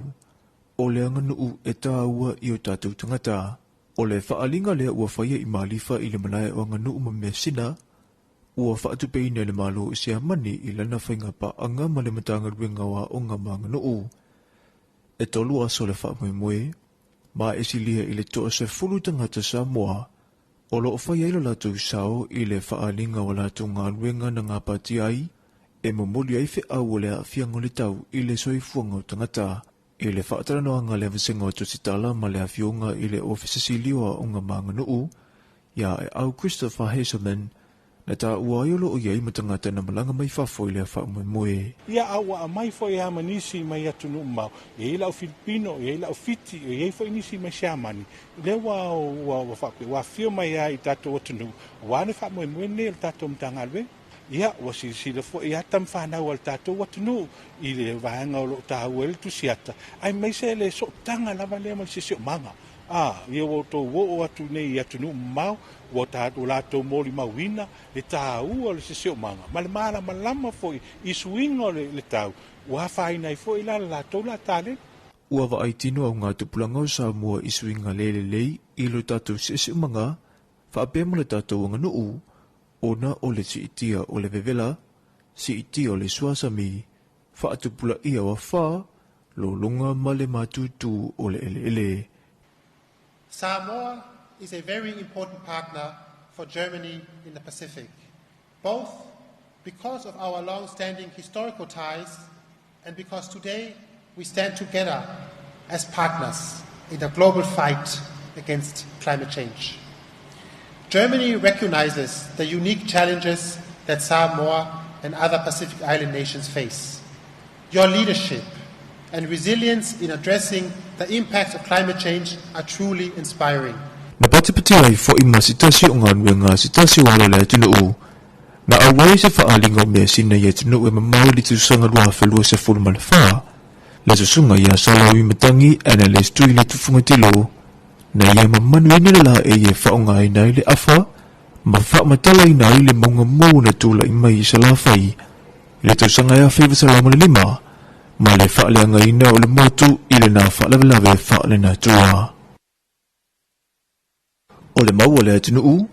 o le aganuu e tāua i o tatou tagata. O le faaaliga lea ua faia i Malifa i le malae o Aganuu ma Measina, ua faatupeina e le Malo o Siamani i lana faiga paaga ma le Matagaluega o Aoga ma Aganuu. E tolu aso le faamoemoe, ma e silia i le 10 tagata Samoa o loo fai ai lo latou sao i le faaaliga o latou galuega na gapatia ai e momoli ai feau o le aafiaga o le tau i le soifuaga o tagata. I le faatalanoaga le vasega o Tusitala ma le afioga i le Ofisa Sili o Aoga ma Aganuu, ia Aeau Christopher Hazelman, na taua ai o loo i ai ma tagata na malaga mai fafo i lea faamoemoe. Ia, a ua aumai foi lava ma nisi mai atunuu mamao, e i ai lau Filipino, e i ai lau Fiti, e i ai foi nisi mai Siamani, lea ua ua faapea, ua afifio mai lava i tatou atunuu, aua le faamoemoe lenei o le tatou Matagaluega. Ia, ua silasila foi lava tama fanau a le tatou atunuu i le vaega o lo o taua ai le tusiata, aemaise le sootaga lava lea ma le siosiomaga. A, ia ua outou oo atu nei i atunuu mamao, ua tatou latou molimauina le taua o le siosiomaga ma le malamalama foi i suiga o le tau, ua afaina ai foi la le latou laa taleni. Ua vaai tino au ngā tupulaga o Samoa i suiga le lelei i lo tatou siosiomaga faapea ma le tatou aganuu, ona o le siitia o le vevela, siitia o le suasami, faatupulaia o afa, lologa ma le matutu o le eleele. Samoa is a very important partner for Germany in the Pacific, both because of our long-standing historical ties and because today we stand together as partners in the global fight against climate change. Germany recognizes the unique challenges that Samoa and other Pacific Island nations face. Your leadership and resilience in addressing the impacts of climate change are truly inspiring. Na patipatia ai fo'i ma se tasi o galuega a se tasi o alo o le atunuu, na auai se faaaliga o measina i atunuu e mamao i le tausaga 2024, le susuga ia Salauimatangi Annalise Tuiletufugatilo, na ia mamanuina le laei e faaaogaina ai le afa ma faamatalaina ai le mauga mou na tulai mai i Salafai i le tausaga e 1905 ma le faaleagaina o le motu i lena faalavelave faalenatura. O le mau a le atunuu,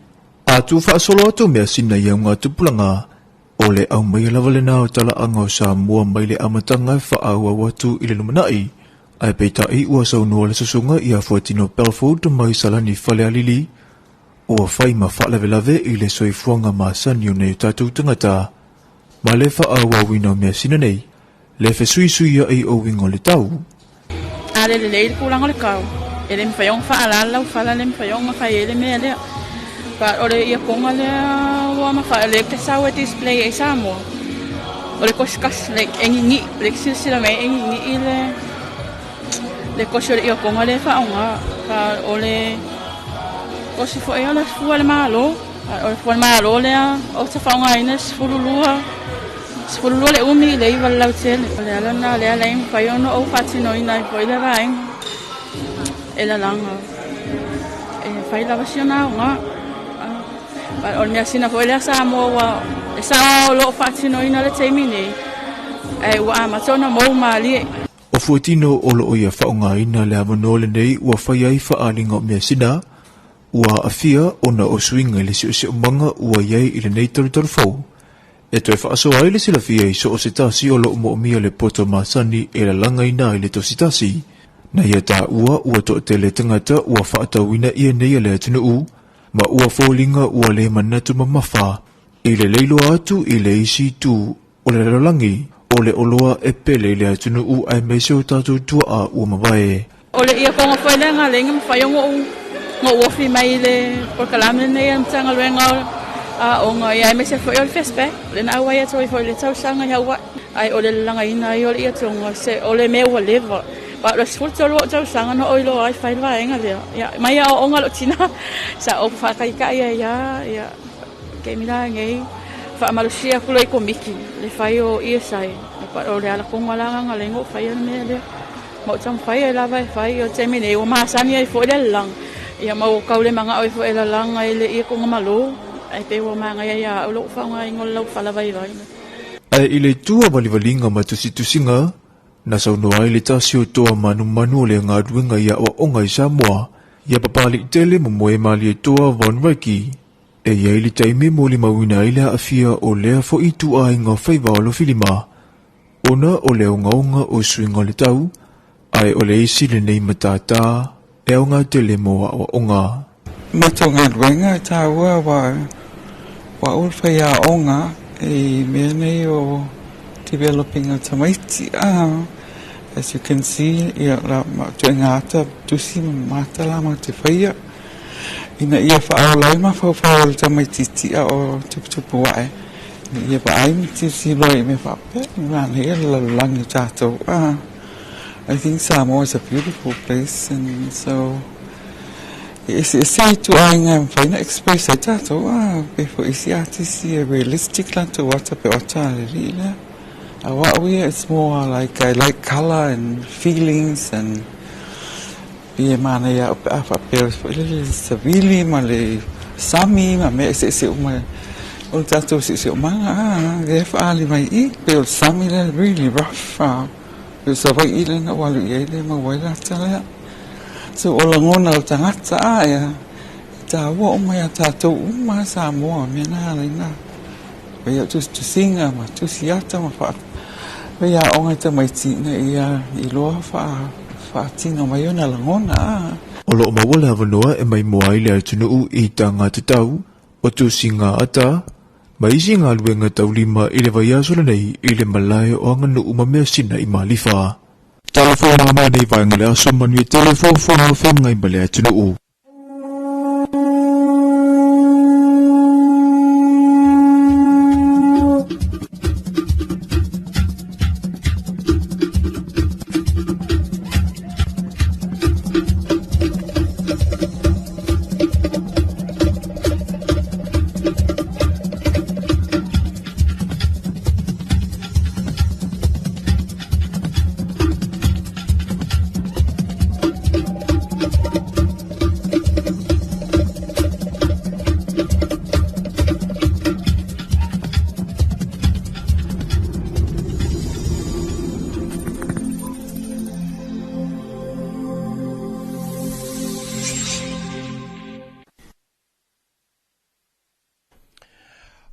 a tuufaasolo atu measina i au tupulaga, o le aumaia lava lena o talaaga o Samoa mai le amataga e faaauau atu i le lumanai. Ae peitai ua saunoa le susuga ia Fuatino Belford mai Salani Falealili, ua fai ma faalavelave i le soifuaga masani o nai o tatou tagata ma le faaauauina o measina nei, le fesuisuiai o uiga o le tau. A le lelei le tulaga o le tau, e le mafai ona faalala lau fala, e le mafai ona fai ai le mea lea. But o le iakoga lea ua mafai, o lea ou te sau e display ai Samoa, o le kosikasi, like e nini'i, lea e te silasila mai e nini'i le kosi o le iakoga lea e faaaoga. O le kosi foi o le fua a le Malo, o le fua a le Malo lea ou te faaaogaina e 12, 12 le umi i le 9 le lautele. O le ala lena lea e mafai ona ou faatinoina ai foi le vaega e lalaga e fai lava si ona aoga. O le measina foi lea Samoa ua e sao o lo o faatinoina le taimi nei, ae ua amata ona mou malie. O Fuatino o loo ia faaaogaina le avanoa lenei ua fai ai faaaliga o measina, ua aafia ona o suiga i le siosiomaga ua i ai i lenei talutalu fou, e toe faasoa ai le silafia i so o se tasi o loo moomia le poto masani e lalagaina ai le tositasi. Na ia taua ua toatele tagata ua faatauina ia nei a le atunuu, ma ua foliga ua le manatu mamafa i le leiloa atu i le isi itu o le lalolagi, o le oloa e pele i le atunuu aemaise o tatou tuaa ua mavae. O le iakoga foi lea na ala ai ona mafai ona ou ofi mai i le polokalame lenei a le Matagaluega o Aoga, ia aemaise foi o le FESPAC. O lea na auai atu ai foi i le tausaga i Hawaii, ae o le lalagaina ai o le iatoga, o le mea ua leva. Aua o le 13 ou tausaga na ou iloa ai fai le vaega lea. Ia, mai aoaoga lou tina, sa ou faataitai ai lava, ia, taimi la lenei, Faamalosia atu loa i Komiti le fai o ESI, o le alakoga la lena na ala ai ona ou faia le mea lea. Ma ou taumafai ai lava e fai, o le taimi nei ua masani ai foi le lalaga, ia ma ua tau le manao ai foi e lalaga i le ia koga malo, ae pei ua manaia ia au lou faaaogaina o le laufala vaivai. Ae i le itu a valivaliga ma tusitusiga, na saunoa ai le tasi o toa manumanu o le galuega i aoaoga i Samoa, ia Papaliitele Momoe Malietoa Von Recce. E i ai le taimi e molimauina ai le aafia o lea foi ituaiga faiva o Lofilima, ona o le ogaoga o suiga o le tau, ae o le isi lenei matata e aoga tele mo aoaoga. Matou galuega e taua aua o au le faiaoga i mea nei o developing o tamaiti as you can see ia la ituaiga ata tusi ma ata la matou te faia ina ia faaola ai mafaufau o le tamaititi a o tuputupu ae ina ia vaai ma tilotilo i mea faapea manaia le lalolagi o tatou I think Samoa is a beautiful place and so e eseese ituaiga e mafai ona express ai tatou a pei foi isi artist e realistic latou ata pei o ata a le alii lea a o au ia it's more like I like colour and feelings and pei e manaia ia au pe a faapea foi lele le savili ma le sami ma mea eseese uma o le tatou siosiomaga a lea e faaali mai i i pei o le sami lea really rough a pei o Savaii lea na ou alu i ai lea e maua ai le ata lea. So o lagona o le tagata a e taua uma ia tatou uma Samoa mea na ala ai na fai au tusitusiga ma tusi ata ma fai aoga i tamaiti ina ia iloa faatino mai ona lagona a. O lo o maua le avanoa e maimoa ai le atunuu i taga tatau o tusiga ata ma isi galuega taulima i le vaiaso lenei i le malae o Aganuu ma Measina i Malifa. Talofa o mai nei vaega o le aso manuia tele foafoaga o feagai ma le atunuu.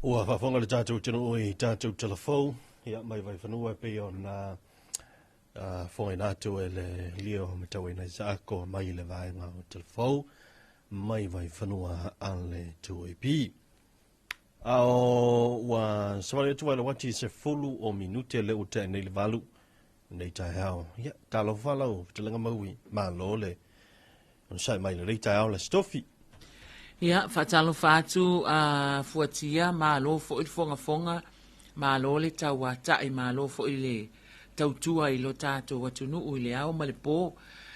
Ua faafofoga le tatou atunuu i tatou telefou, ia mai Vaifanua e pei ona fofogaina atu e le lio matauina i Saako mai le vaega o telefou mai Vaifanua a le 2AP. A o ua savali atu ai le uati i 10 o minute le ua tea nei le 8 nei taeao. Ia, talofa lau fetalaiga Maui, malo le onosai mai lenei taeao le Aso Tofi. Ia, faatalofa atu a Fuatia, malo foi le fogafoga, malo le tauatai, malo foi le tautua i lo tatou atunuu i le ao ma le po.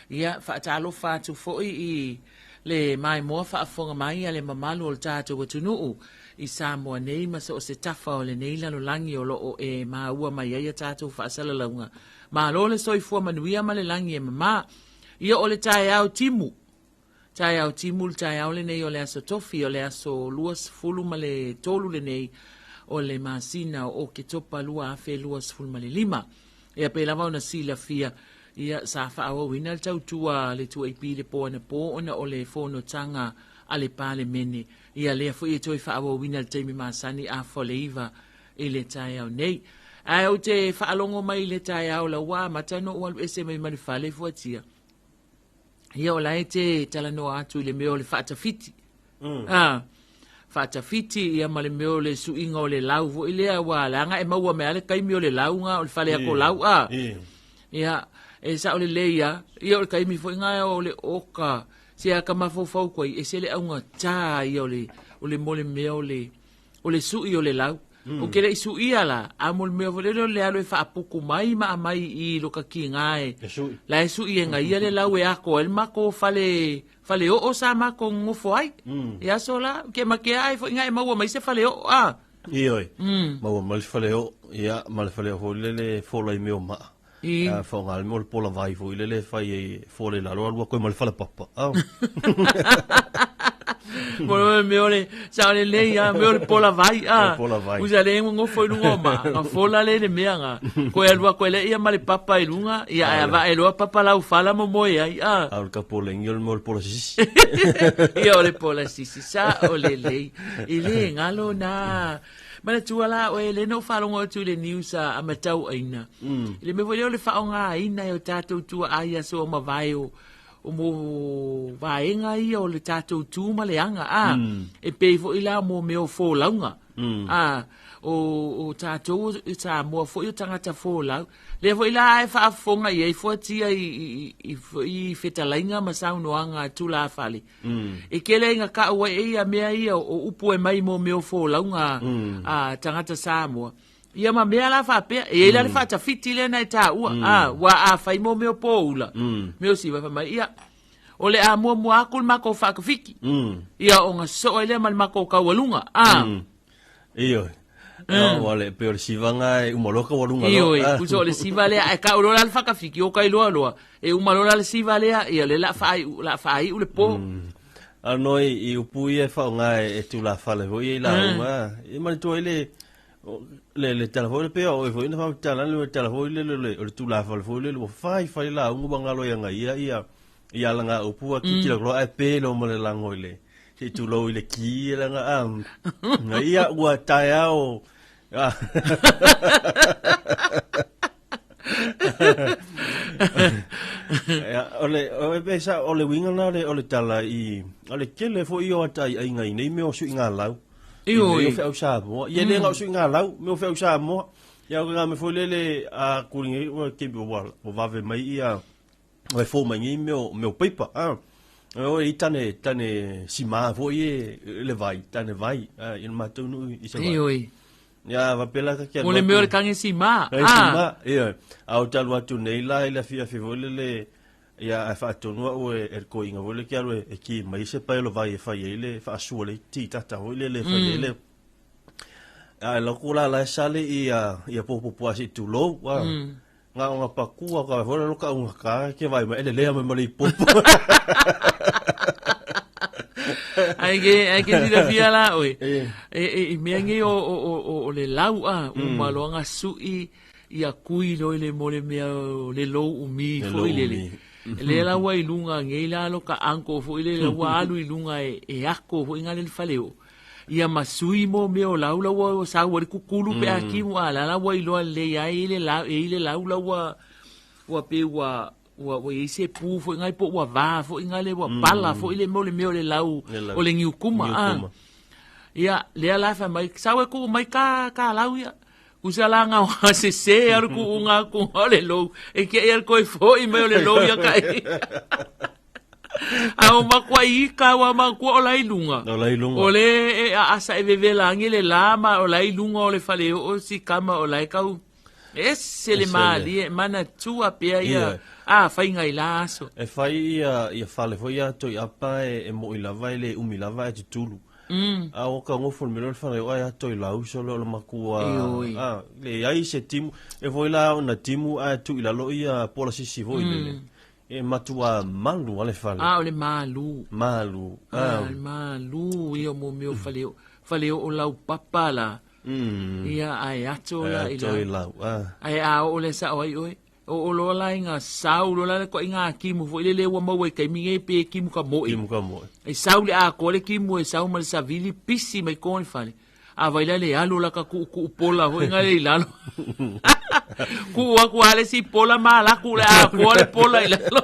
Ia, faatalofa atu foi i le maimoa faafofoga mai a le mamalu o le tatou atunuu i Samoa nei ma so o se tafa o lenei lalolagi o lo o e maua mai ai a tatou faasalalauga. Malo le soifua manuia ma le lagi e mama. Ia o le taeao timu, taeao timu le taeao lenei o le aso Tofi o le aso 23 lenei o le masina o Oketopa 2025. Ia pei lava ona silafia, ia sa faaauauina le tautua a le 2AP i le po anapo ona o le fonotaga a le Palemene. Ia lea foi e toe faaauauina i le taimi masani afa o le 9 i le taeao nei. Ae ou te faalogo mai i le taeao la ua amata ona ou alu ese mai ma le fale Fuatia. Ia o la e te talanoa atu i le mea o le faatafiti. Ah, faatafiti ia ma le mea o le suiga o le lau foi lea ua leaga e maua mai lava le taimi o le lauga o le fale akolau a. Ia, e sao lelei lava. Ia o le taimi foi lena o le oka se ata mafaufau koe, ese le augata ia o le o le mo le mea o le o le sui o le lau. Ou te le i suia la, a mo le mea foi lele o le alu e faapuku mai ma aumai i lo ka kiga e, E sui. la e sui e gaia le lau e ako ai le matou fale, fale oo sa matou nonofo ai. I aso la, ke makea ai foi na e maua mai se fale oo, a. Ioe. Maua mai le faleoo, ia, ma le faleoo foi lele e fola i mea o maa. I. A faaaoga le mea o le pola vai foi lele e fai ai e fola i lalo alu atu ai ma le falepapa. Oh. Mo le mea o le sao lelei a mea o le pola vai a. Le pola vai. Usa le ngofo i luga o maa, nga fola le le mea nga. Koe alu atu ai le ia ma le papa i luga, ia ae avaa e loa papa lau fala mo moe ai a. A o le kapolengi o le mea o le pola sisi. Ia o le pola sisi sa o lelei. I le galo na. Manatua la oe le na ou faalogo atu i le news a, a Matauaina. I le mea foi lea o le faaaogaina e o tatou tuaa i aso ua mavae o, o mo vaega ia o le tatou tu ma le aga a. E pei foi la mo mea o folauga. A, o, o tatou i Samoa foi o tagata folau. Lea foi la e faafofoga i ai fuatia i, i, i, i, i fetalaiga ma saunoaga a tulafale. E tele ai na kau ai e ia mea ia o upu e mai mo mea o folauga a tagata Samoa. Ia ma mea la faapea, e i ai la le faatafiti lea na e taua, a, ua a fai mo mea o poula, mea o siva fai mai, ia, o le a muamua atu le matou faatafiti, ia ona sosoo ai lea ma le matou taualuga, a. Ioe. Ua le pei o le sivaga e uma loa taualuga loa. Ioe, tusa o le siva lea, ae kau loa la le faatafiti, o kai loa loa, e uma loa la le siva lea, ia lea o le a faaiu, la faaiu le po. Ano i upu ia e faaaoga e tulafale foi ia i lauga. E manatua ai le le tala foi le pei o oe foi na faamatala le tala foi lele o le tulafale foi lele ua fai fai lauga ua galo ia ia ia ia ala upu a kitila loa ae pe lo ma le lago i le se i tulou i le ki e langa a nga ia ua taeao a Ia, o le o e pei sa o le uiga lena o le tala i o le tele foi o ataiaiga i nei mea o suiga lau. I Ioe. mea o feau Samoa. Ia le na o suiga lau, mea o feau Samoa. Ia o ngā mea foi lele a kuli nei ua ke ua ua vave mai ia ua e fou mai nei mea o mea o paipa. A o i tane tane sima foi e le vai, tane vai a i le matou nuu i Savaii. Ioe. Ia faapea la ta te O le mea o le kage sima. Kage sima, ia. A o talu atu nei la i le afiafi foi lele, ia ae faatonu au e le toeaina foi lele ke alu e ki mai se pae o le vai e fai ai le faasua le titata foi lele e fai ai le Ae lau ku la la e sale ia ia popopo a se i tulou, a. Nga o nga pakua ka foi lo ka unga ka ke vai mai ele lea mai ma le ipopo. Ai ke ai ke silafia la oe. E e i mea nei o o o o le lau a o maloanga sui ia kui loa i le mo le mea o le lou umi foi lele. Le la ua i luga nei la lo ka uncle foi lele ua alu i luga e e ako foi nga le fale o. Ia ma sui mo mea o lau la ua sau ai le kukulu pe a kimu a la la ua iloa lelei ai le lau e i le lau la ua ua pei ua ua ua i ai se pu foi ngai po ua va foi ngai le ua pala foi le mea o le mea o le lau o le niukuma a. Ia lea la fai mai sau e kuu mai ka ka lau ia. Usa la nga o sese a le kuuga atu o le lou e ke ia koe foi mai o le lou ia kai. A o makua i ka wa makua o la i lunga. O la i lunga. O le e a asa e vevela ange le la ma o la i lunga o le fale o si kama o la e kau. Ese le malie manatua pea ia a faiga i la aso. E fai ia ia fale foi ia toi apa e, e moi lava e le umi lava e tutulu. A o ka ngofo le mea le fale o ai ato i lau solo o le makua. Ioe. A le ai se timu e foi la ona timu a tu i lalo ia pola sisi foi lele. E matua malu a le fale. A o le malu. Malu. A o le malu ia mo mea o fale o fale o lau papa la. Ia ae ato la i lau. Ae ato i lau. Ae a oo le sao ai oe. O o loa la i ngā sau loa la le koa i ngā kimu foi lele ua maua i taimi nei pe kimu ka moe. Kimu ka moe. E sau le atoa le kimu e sau ma le savili pisi mai kona le fale. A vai la le alu la ka kuu kuu pola foi nga le i lalo. Kuu aku a le si pola ma laku le atoa le pola i lalo.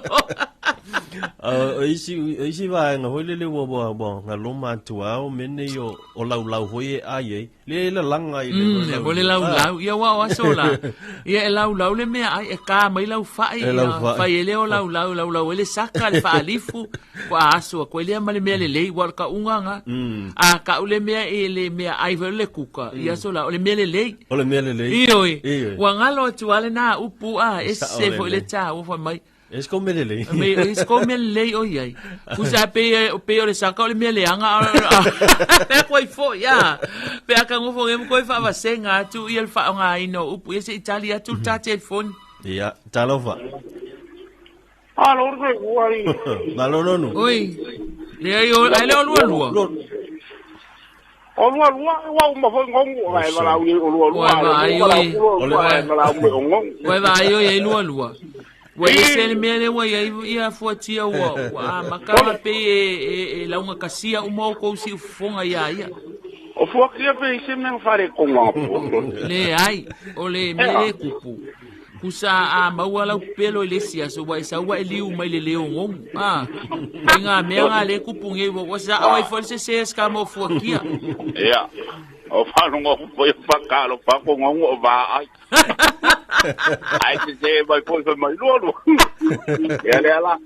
O isi, o isi vaega foi lele ua, ua, ua galoma atu a o mea nei o, o laulau foi e ai ai. Le lalaga i le mo le laulau. Ia ua o aso la. Ia e laulau le mea ai e ka mai lau fai. E lau fai. Fai e le o laulau, laulau e le saka, le faalifu. Ua aso a koe lea ma le mea lelei, ua o le kauga nga. A kau le mea e le mea ai foi le kuka. Ia aso la, o le mea lelei. O le mea lelei. Ioe. Ioe. Ua galo atu a lena upu a, e Sao se foi le lelei. tāua fai mai. E se kou mea lelei. Me e se kou mea lelei o iai. Kusa pe pe o le saka o le mea leaga pe koe foi a. Pe a ka ngofo nge koe faavasenga atu ia le faaaogaina o upu ia se i tali atu le ta telefoni. Ia, talofa. Alo le ua i. Malo nonu. Oi. Le ai o ai le o lua lua. O lua lua ua uma foi ngongu ai wala ui o lua lua. Ua vai oi. O lua ai wala ui o ngongu. Ua vai oi ai lua lua. Ua ese le mea lea ua i ai ia fuatia ua ua amata ona pei e e laugatasia uma outou siufofoga iā ia. O fuatia pe i se mea whare konga po. Leai, o le mea lea e tupu. Kusa a maua lau pepelo i le isi aso ua e sau ua e liu mai le leo gogu. A, i ngā mea ngā le kupu nei ua ua sa au ai foi le sese e ska mo fuakia. Ia. O whanonga foi o whakalo whako ngongo o vā ai. Ai se se mai foi foi mai lua lua. Ia le ala.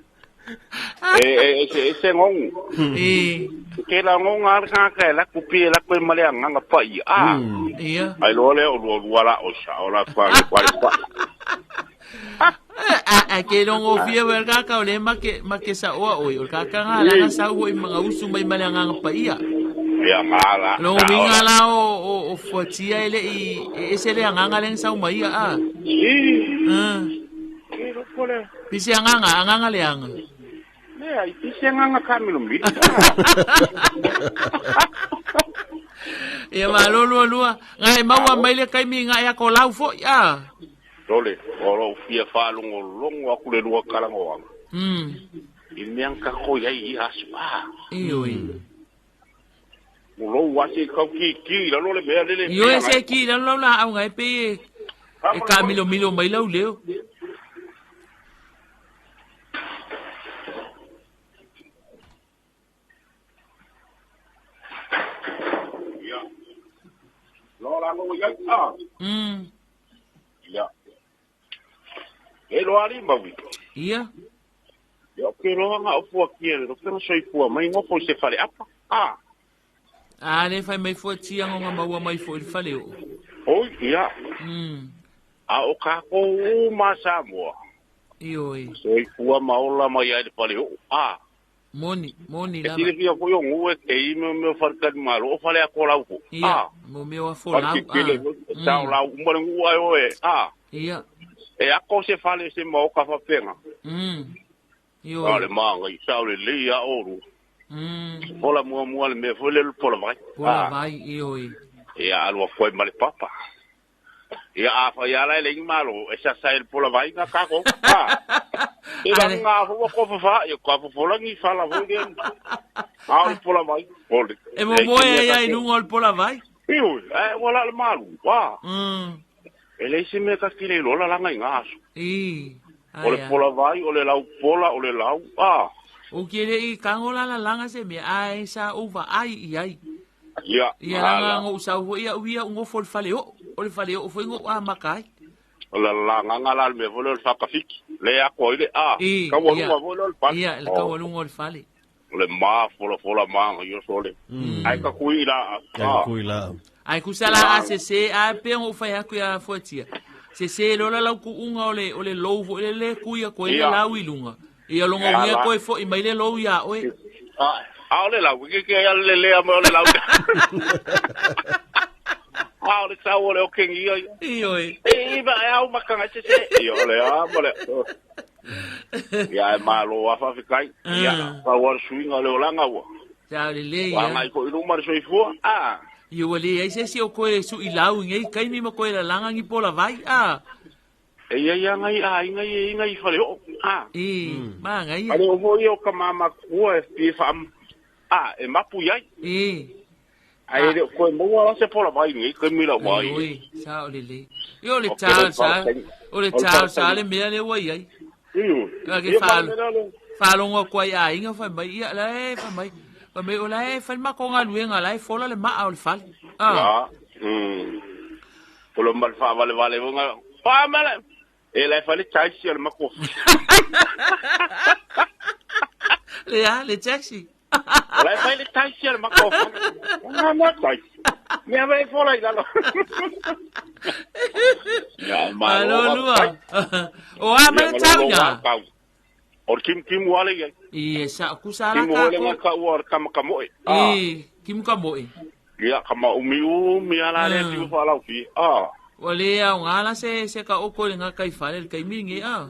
E e e se e se ngongo. E. Ke la ngonga al ka ka la ku pi la ku male anga pa i a. Ia. Ai lo le o lua lua la o sa o la fa le kwa le pa. A a ke longo fia wel ka ka o le ma ke ma ke sa oa oi o ka ka nga la nga sa oi manga usu mai male anga pa ia. Ia nga la. Longo winga la o o o fuatia ele i e ese le anga le sa uma ia a. I. Ah. Ke lo pole. Pise anganga, anganga le anga. Le ai pise anganga ka milo milo. Ia malo lua lua. Nga e maua mai le kaimi nga e ako lau foi a. Tole, o lou fia faalogologo aku le lua kalagoaga. I mea ka koi ai i aso a. Ioe. O lou ase kau ki ki lalo le mea lele. Ioe se ki lalo lau la au ngai pe e e ka milo milo mai lau leo. Ia. Lo la lo ia a. Ia. E lo ali maui. Ia. Ia o ke loa nga o fua kia le pena soifua mai ngofo i se fale apa. A. A le fai mai fua tia ngonga maua mai fo i le fale o. Oi, ia. A o kākou ma Samoa. Ioe. Soifua ma ola mai ai le fale o. A. Moni, moni E lava. silafia foi o gu e ke i mea mea faletali malo o fale a kolau fo. Ia, A. mo mea o Fale folau. tetele A. foi, sao lau uma le gu ai oe. A. Ia. E ako se fale se maoka faapega. Ioe. A o le magai sao lelei a oru. Pola muamua le mea foi le pola vai. Pola vai, ioe. Ia alu aku ai ma le papa. Ia a fai ala e le malo e sasa e le pola vai nga kako. A. E la nga fo ko fa ia ka fo langi fala fo le. A o le pola vai. O le. E mo moe ai ai lunga o le pola vai. Io, e wala le malu. Wa. E le se mea ka kile lola langa i ngā aso. I. O le pola vai, o le lau pola, o le lau. A. O ke le i kango la la langa se mea ai sa uva ai i ai. Ia. Ia langa ngo usau ho ia uia ungo fo le fale o. O le fale o fo ngo a makai. O le la nganga la le mea fo le o le whakawhiki. Le ako i le a. I. Ka walunga fo le o le fale. Ia, le ka walunga o le fale. O le mā fola fola mā ngai o sole. Ai ka kui la. Ai ka kui la. Ai kusala a se se a pe ngo fai aku ia fuatia. Se se lola lau ku unga o le o le lou fo le le kui a koe le Ia. lau i lunga. Ia longa Ia unga la. koe fo i mai le lou ia oe. A o le lau, ke ke ia le lea mai o le lau. A o le sau o le o kengi ia. Ioe. E i ba e au makanga se se. Ia o le a mo le. Ia e malo a whawhikai. Ia, ka ua le suinga o le olanga ua. Sa le le Wa ia. ngai ko i luma le soifua. A. Ia ua le ai se si o koe su i lau ngai kai mi ma koe la langa ngi pola vai. A. E ia ia ngai a inga ia inga i whare o. A. I, ma ngai. Ale o foi o ka mama kua e pie whaam. A, e mapu iai. I. Ai le koe maua la se pola vai ngai koe mila vai. Oi, sa o le le. Io le O tau ke sa. le O le O le tau sa whakatainga. le mea le ua iai. Iu. Ka ke Ia whalo. whale mea le. Whalongo koe a inga whai mai ia la e whai mai. Whai mai o la e whai makonga luenga la e fola le maa o le fale. Ah. A. Polo mal wha vale vale wonga. Wha mala. E la e whale taisi o le mako. Le a, le taxi. O la e whale taisi o le mako. Nga mea taisi. Mea wei fola i lalo. Ia, Malo malo. lua. O a mai le tau ina. O le kimukimu ale iai. I e sa kusa ala Kimu hoi le kako. nga ka ua o le kamakamoe. Ah. I kimu ka moe. Ia, ka ma umi umi ala le tiu whalau fi. Ah. Ua le au ngala se se ka oko le ngā kai whale le kai mingi a.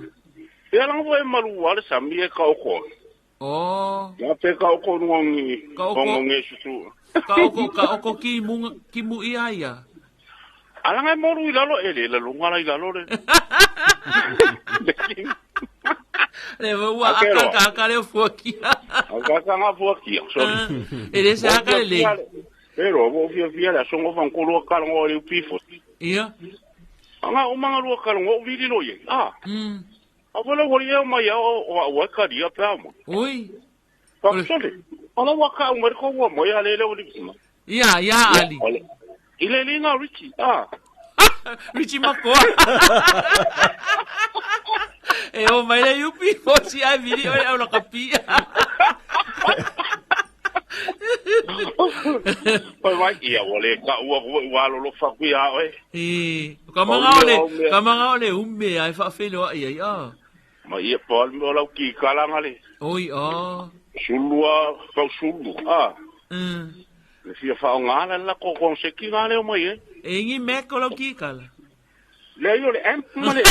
Ia langa fo e malu ale sami e ka oko. Oh. Nga pe ka oko ngongi. Ka oko. Ngongi susu. Ka oko ka oko ki mu ki mu ia ia. Alanga e moru i lalo e le la lunga la i lalo le. Le ua Ake aka roa. ka aka le fuakia. Aka ka ngā fuakia, sorry. E le se aka le le. E roa, wo fia fia le asongo whankolo a kalango o le upifo. Ia. Anga o manga lua kalango o vili lo ye. Ah. A wala wali e o mai o o o ka ria pe amo. Oi. Pa sole. Ala wa ka umar ko wa mo ya le le oli. Ia, ia ali. I le le nga Richie. Ah. Richie Makoa. E o mai le upi fosi ai vili oi au la kapia. Pai vai ia wale ka ua ko wa lo lo fa ku ia oe. E, ka manga ole, ka manga ole ume ai fa felo ai ai a. Ma ia pa mo lau ki kalanga le. Oi a. Sulua pa sulu. Ah. Le fia fa o ngala la ko ko se ki ngale o mai e. E ngi me ko lau ki kala. Le yo le amp ma le.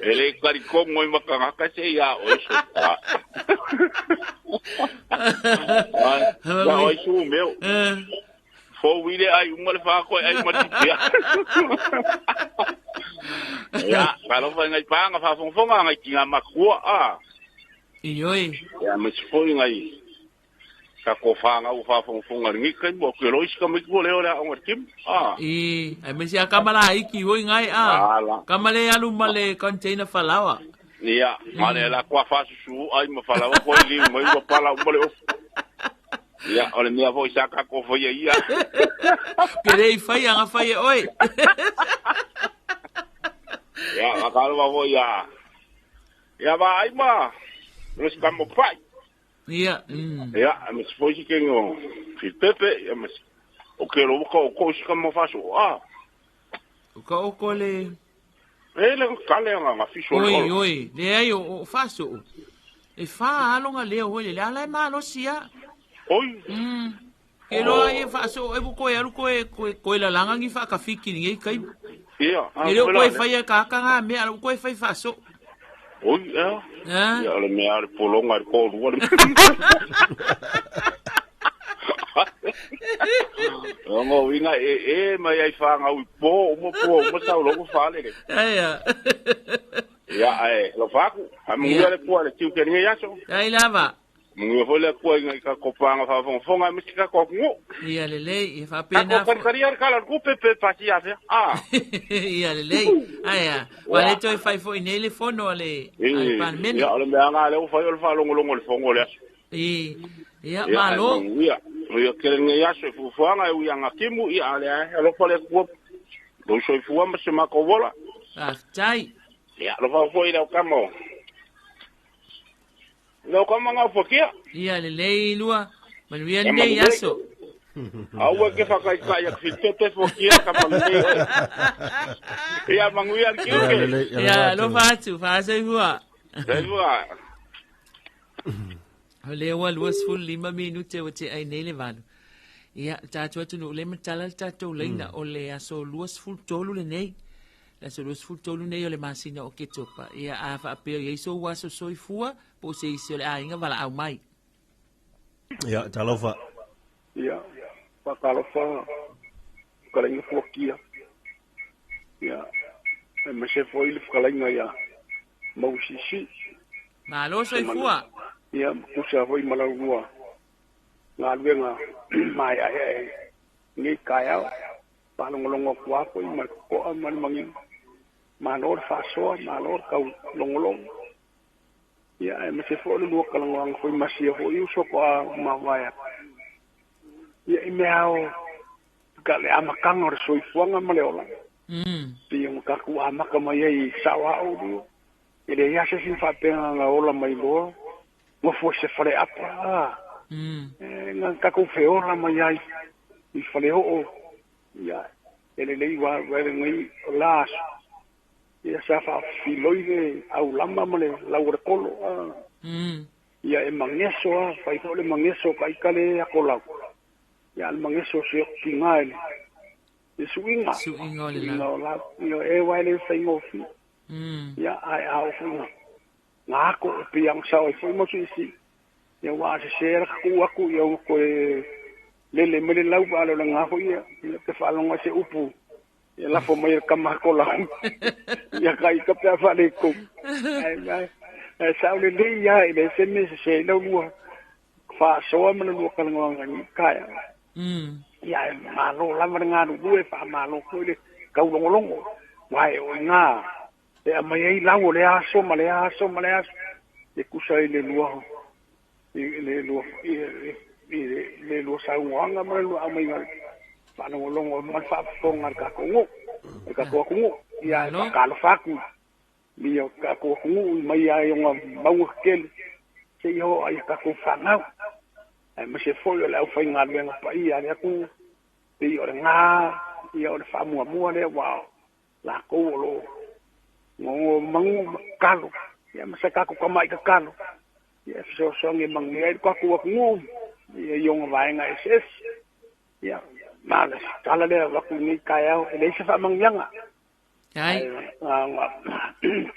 E le kari kongo i makangaka se ia oe so. La oi su meu. Fo wile ai uma le whako ai matipia. Ia, ka lofa ngai panga whafongafonga ngai ki ngā makua a. Ioi. Ia, me se foi ngai ka ko whanga u whafongafonga ngi kai mo ke lois ka miku leo le aonga tim. A. E, ai me se akamala ai ki hoi ngai a. Ala. Kamale alu male container falawa. Ia, male la kua whasusu ai ma falawa koe li mai ua pala umale ofu. Ia, ole mea foi sa ka ko foi ia. Kere i whai anga whai e oi. Ia, a kalwa foi ia. Ia va ai ma. Los ka mo pai. Ia. Ia, me se foi si kengo. Filipepe, ia me se. O ke lo ka o ko si ka mo faso. Ah, Ka o ko le. e le kale nga nga fiso Oi, oi, le ai o faso. E fa alonga leo hoi le ala e malo sia. Oi. Ke loa e faso e ko e alu ko e ko e lalanga ngi fa ka fiki ngi kai. Ia, E leo ko e fai e ka ka nga me ala ko e fai faso. Oi, ia. Ah. Ia, le mea le polonga le kōrua le. Ngo winga e e mai ai whanga ui pō, umo pō, umo sau longo whale le. Ai ia. Ia, ai, lo whaku. A mungia le pua le tiu ke ringa iaso. Ai lava. Mungia foi le pua inga i ka kopanga whafongafonga me sika ko kungo. Ia le lei, e fa Ka pena. ko karikari ar kala ku pepe pasi afea. Ah. Ia le lei. Ai ia. Wa le toi fai foi nei le fono ale ale palmene. Ia, o le mea ngā leo whai o le whalongolongo le fongo le aso. E ia Ia, malo. Ia, ia kere ngai aso e fufuanga e uia ngā kimu, ia ale ai, alofa le kua. Lo so i fua ma se mako wola. Ah, tai. Ia, alofa foi leo kamo. Leo kamo ngā fuakia. Ia le lei lua. Manuia E nei manuia. aso. Aua ke whakaikai a whitete fuakia ka manui. Ia, manguia le kiuke. Ia alofa atu, fa sai hua. Sai hua. O lea ua 25 minute o te ai nei le valu. Ia, tātou atu no le matala le tātou leina o le aso 23 le nei. Le aso 23 nei o le masina o Ketopa. Ia, a whaapeo i so ua aso soifua, po se isi o le ainga wala au mai. Ia, talofa. Ia, whakalofa, whakalainga fuakia. Ia, e mese foi le whakalainga ia mausisi. Malo soifua. Ia, kusa foi malaurua. Ngā luenga mai ai ai. Ngi kaiao, palongolongo kua foi ma koa ma le mangi. Malo le whasoa, malo le kau longolongo. Ia, e mese foi le lua kalangoanga foi masia foi uso koa mawaia. Ia, i mea o ka le amakanga o le soifuaga ma le olaga. Pei ona tatou amaka mai ai i saoao lua. E leai lava se isi faapega ola mai loa, gofo i se faleapa a. E na tatou feola mai ai i faleoo. Ia, e lelei ua uaelega o la aso. Ia sa faafiloi le aulama ma le lau o le kolo Ia e mageso a fai foi le mageso ka ika le akolau. Ia le mageso se okiga e le suiga. Suiga o le lau. O lau. Ia e wae le faigofie. Ia ae a oo foi ga ako e pei aga sao ai foi ma suisi. Ia ua asese la kakuʻu aku ia ua toe lele mai le lau pa a le o le gā foi ia. Ia te faalogo ai se upu ia lafo mai e le kama akolau. Ia ka ika pe a faaletonu. Ae ae sao lelei lava e leai se mea e sesē ai lau lua faasoa ma le lua talanoaga i lenei taeao. Ia ae malo lava le galulue, faamalo foi le taulogologo, aua e oo i ina e aumai ai lau o lea aso ma lea aso ma lea aso e tusa ai le lua i le lua i le lua saunoaga ma le lua aumaiga faalogologo ma le faafofoga a le tatou nuu, le tatou atunuu. Ia ae faatalofa atu i o tatou atunuu mai lava i ona mauga tetele seia oo i a tatou fanau, aemaise foi o le aufaigaluega paia a le atunuu, pei o le ga ia o le faamuamua lea aua o latou o lo o nono manu ma tatalo, ia ma se tatou tamai tatalo ia e fesoasoani e manuia ai le tatou atunuu ia i ona vaega eseese. Ia ma le tala lea e avatu i lenei taeao, e leai se faamanuiaga. Ai.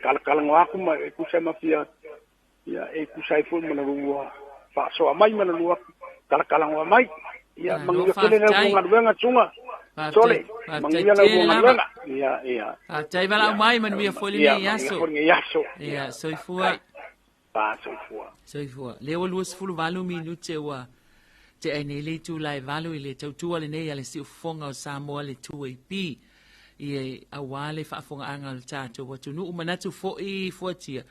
Talatalanoa atu ma e tusa ma fia ia e tusa ai foi ma le lua faasoa mai ma le lua talatalanoa mai. Ia manuia tele le galuega Suga. Sole, manuia lau galuega. Ia ia. Faafetai valaau mai, manuia foi lenei aso. Manuia foi lenei aso. Ia, soifua. Pa, soifua. Soifua. Lea ua 28 minute ua tea ai nei le itula e 8 i le tautua lenei a le Siufofoga o Samoa le 2AP ia aua le faafogaaga o le tatou atunuu. Manatu foi fuatia,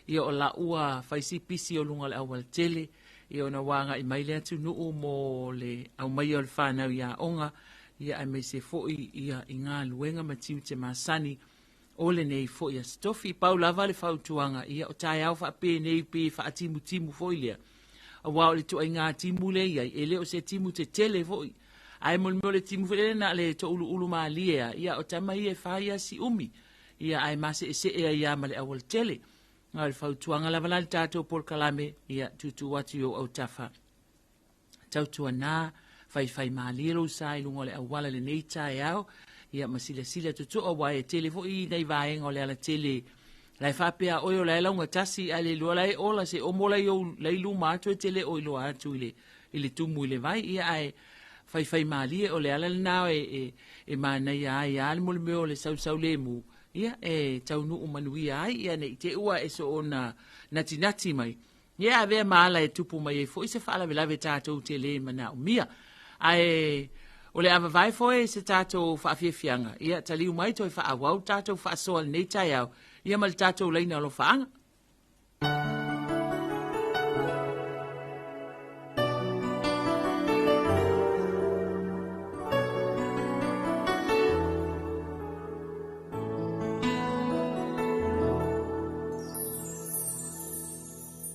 ia o la ua fai si pisi o luga o le aualatele, ia ona ua agai mai le atunuu mo le aumaia o le fanau i aoga, ia aemaise foi ia i galuega ma tiute masani o lenei foi Aso Tofi. Pau lava le fautuaga, ia o taeao faapenei pe faatimutimu foi lea, aua o le ituaiga timu lea e i ai, e le o se timu tetele foi. Ae mo le mea o le timu foi lele na o le touluulu malie lava, ia o tama ia e fai lava si umi, ia ae maseesee ai lava ma le aualatele. A o le fautuaga lava la i le tatou polokalame, ia tuutuu atu i ou autafa. Tautuana, faifai malie lou sa i luga o le auala i lenei taeao, ia ma silasila totoa, aua e tele foi nai vaega o le alatele la e faapea oe o la e laugatasi, ae le iloa la e ola se omo la i ou la i luma atu e te le o iloa atu i le i le tumu i le vai, ia ae faifai malie o le ala lena e manaia ai lava le mo le mea o le sausau lemu, ia e taunuu manuia ai, ia ne i te i ua e soona natinati mai. Ia avea ma ala e tupu mai ai foi se faalavelave tatou te le manaomia. Ae o le a vavae foi se tatou faafiafiaga, ia taliu mai toe faaauau le tatou faasoa i lenei taeao, ia ma le tatou laina alofaaga.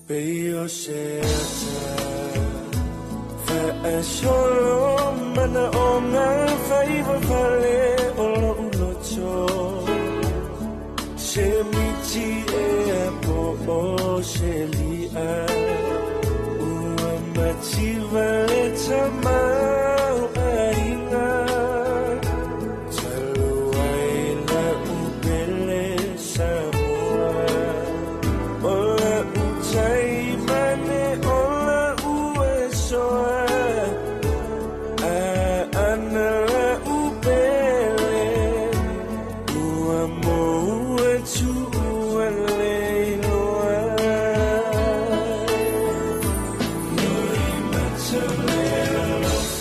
Pei o se ata faasolo manaoga faivavale o lo'u loto se miti ea po o se li'a ua mativa le tamaoaiga talu ai la'u pele Samoa o la'u taimane o la'u asoa aana la'u pele ua mou atu le iloa Loimata le alofa.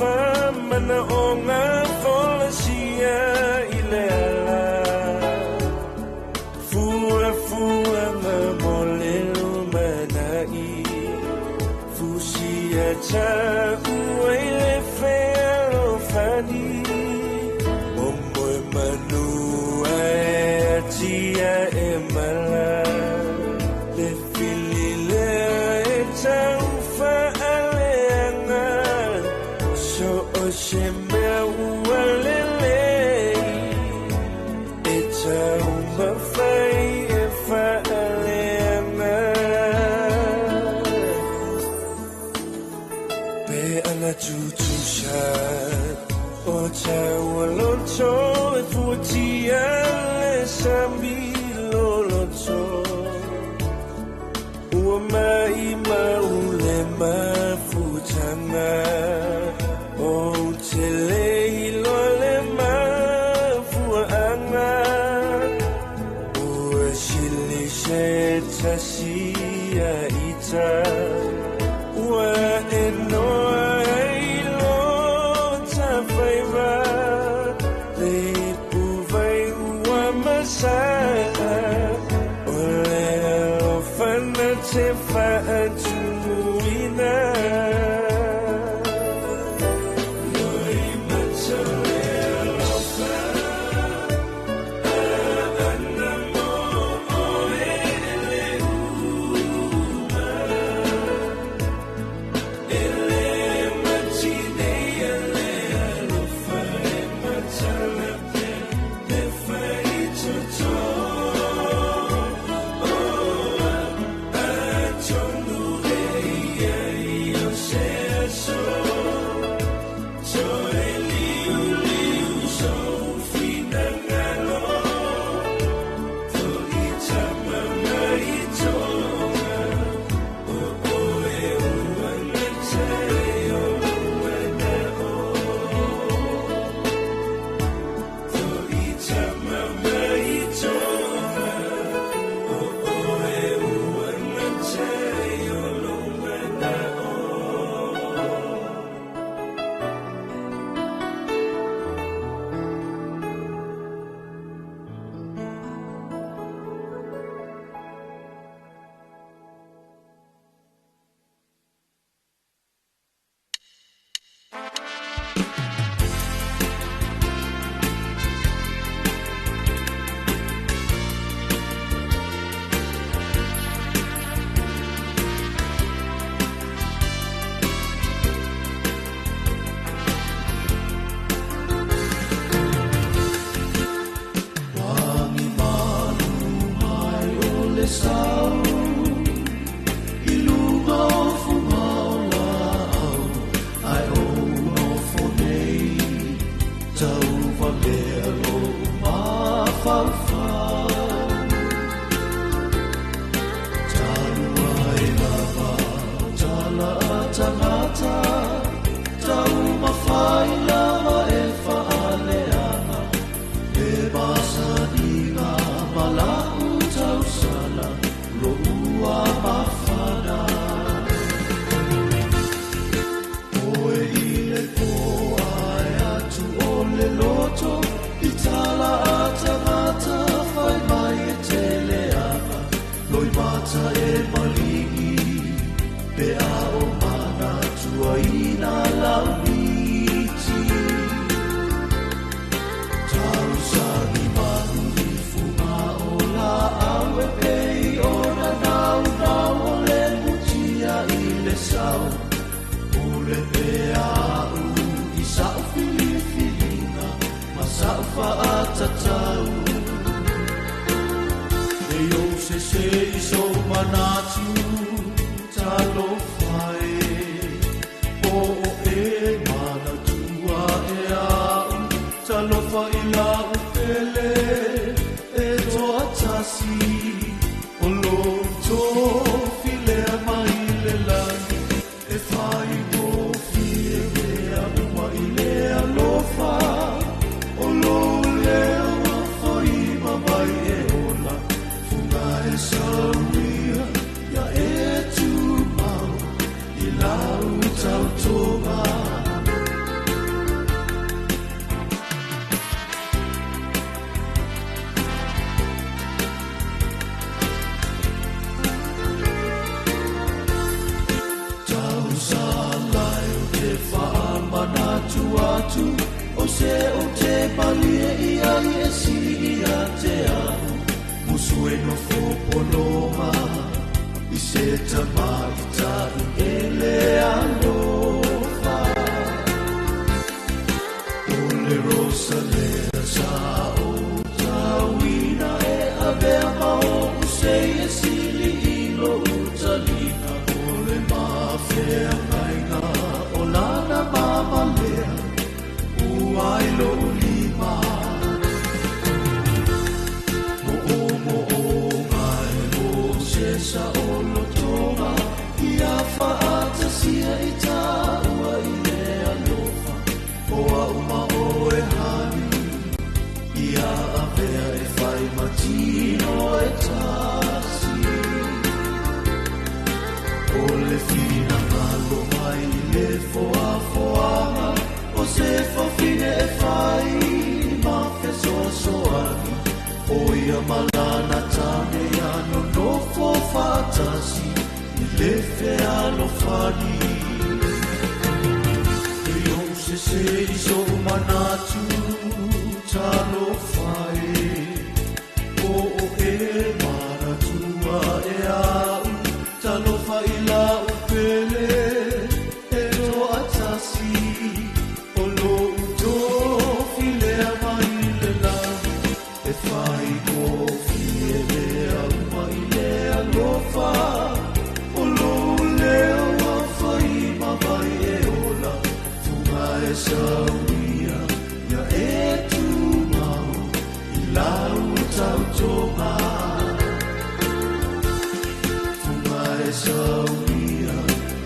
alofa mana o ngā folasia i le ala. Fua fua ngā mo le lumanai. Fusia tā ua i le fealofani. Momoe manu ae atia e mala. Le fili lea e taufa aleanga. So o se mea ua lelei. E taumafai e faaleaga. Pe ana tutusa o taua loto e fuatia le sami loloto. Ua mai maule mafutanga. O te leilo le mafuaanga. Ua sili se tasia ita. Ua e noa ai lo tawhaiva. Le ipu vai ua masaa. O le alofana te whaatumuina. Loi mata le alofa. Ana mo oe le uma. E le matine ia le alofa e matala pe le whaitoto. Atonu e ia i o se aso. Toe liu liu so finangalo. Toi tama mai tonga. O oe ua ngate o ua o. Toi tama mai tonga. O oe ua ngate o ua o. Wangi malu mai o le sau, i luga o fuga o lau, ai o nofo nei, tau valea lo mafaufau. Talua e lava, tala a tangata, tau mawhai lava e whaaleanga. E masaniga malau tausala, lo ua mafana. Oe i le poa e atu o le loto, i tala a tangata whai mai e teleanga. Loi mata e malingi, pe a o mana tuaina laumiti. Tausagi manu i fuga o la au e pei o na nau nau o le mutia i le sau. O le pea au i sau filifilinga ma sau whaatatau. E o se se i so manatu talofa e. O o e manatua e au talofa i lau pele e toa tasi. O lo tō filea mai le lani e whai tō fie mea uma i le alofa. O lo leo a whai mamai e ola funga e sauia. manatu atu o se o te malie ia i e sili ia te au musu e no fopoloma i se tamaitai e le alofa o le rosa lea sa o tauina e avea ma ou sei e sili i lo utalina o le mafeagaiga o lana mamalea ua i lou lima mo'omo'oga e mo se sa'olotoga ia fa'atasia i tāua i le alofa o a'u ma oe hani ia avea e fai matino e tasi o le finagalo mai i le foafoaga o se fafine e fai ma fesoasoani o ia malana tane ia nonofo fa'atasi i le fealofani e ou sese i so'u manatu talofa e o o e manatua e a'u talofa i la'u pele e to'atasi o lo'u tofi lea mai le lagi e faigofie lea uma i le alofa o lou leo ua fai ma vai e ola fuga e sauia ia e tumau i lau tautoga fuga e sauia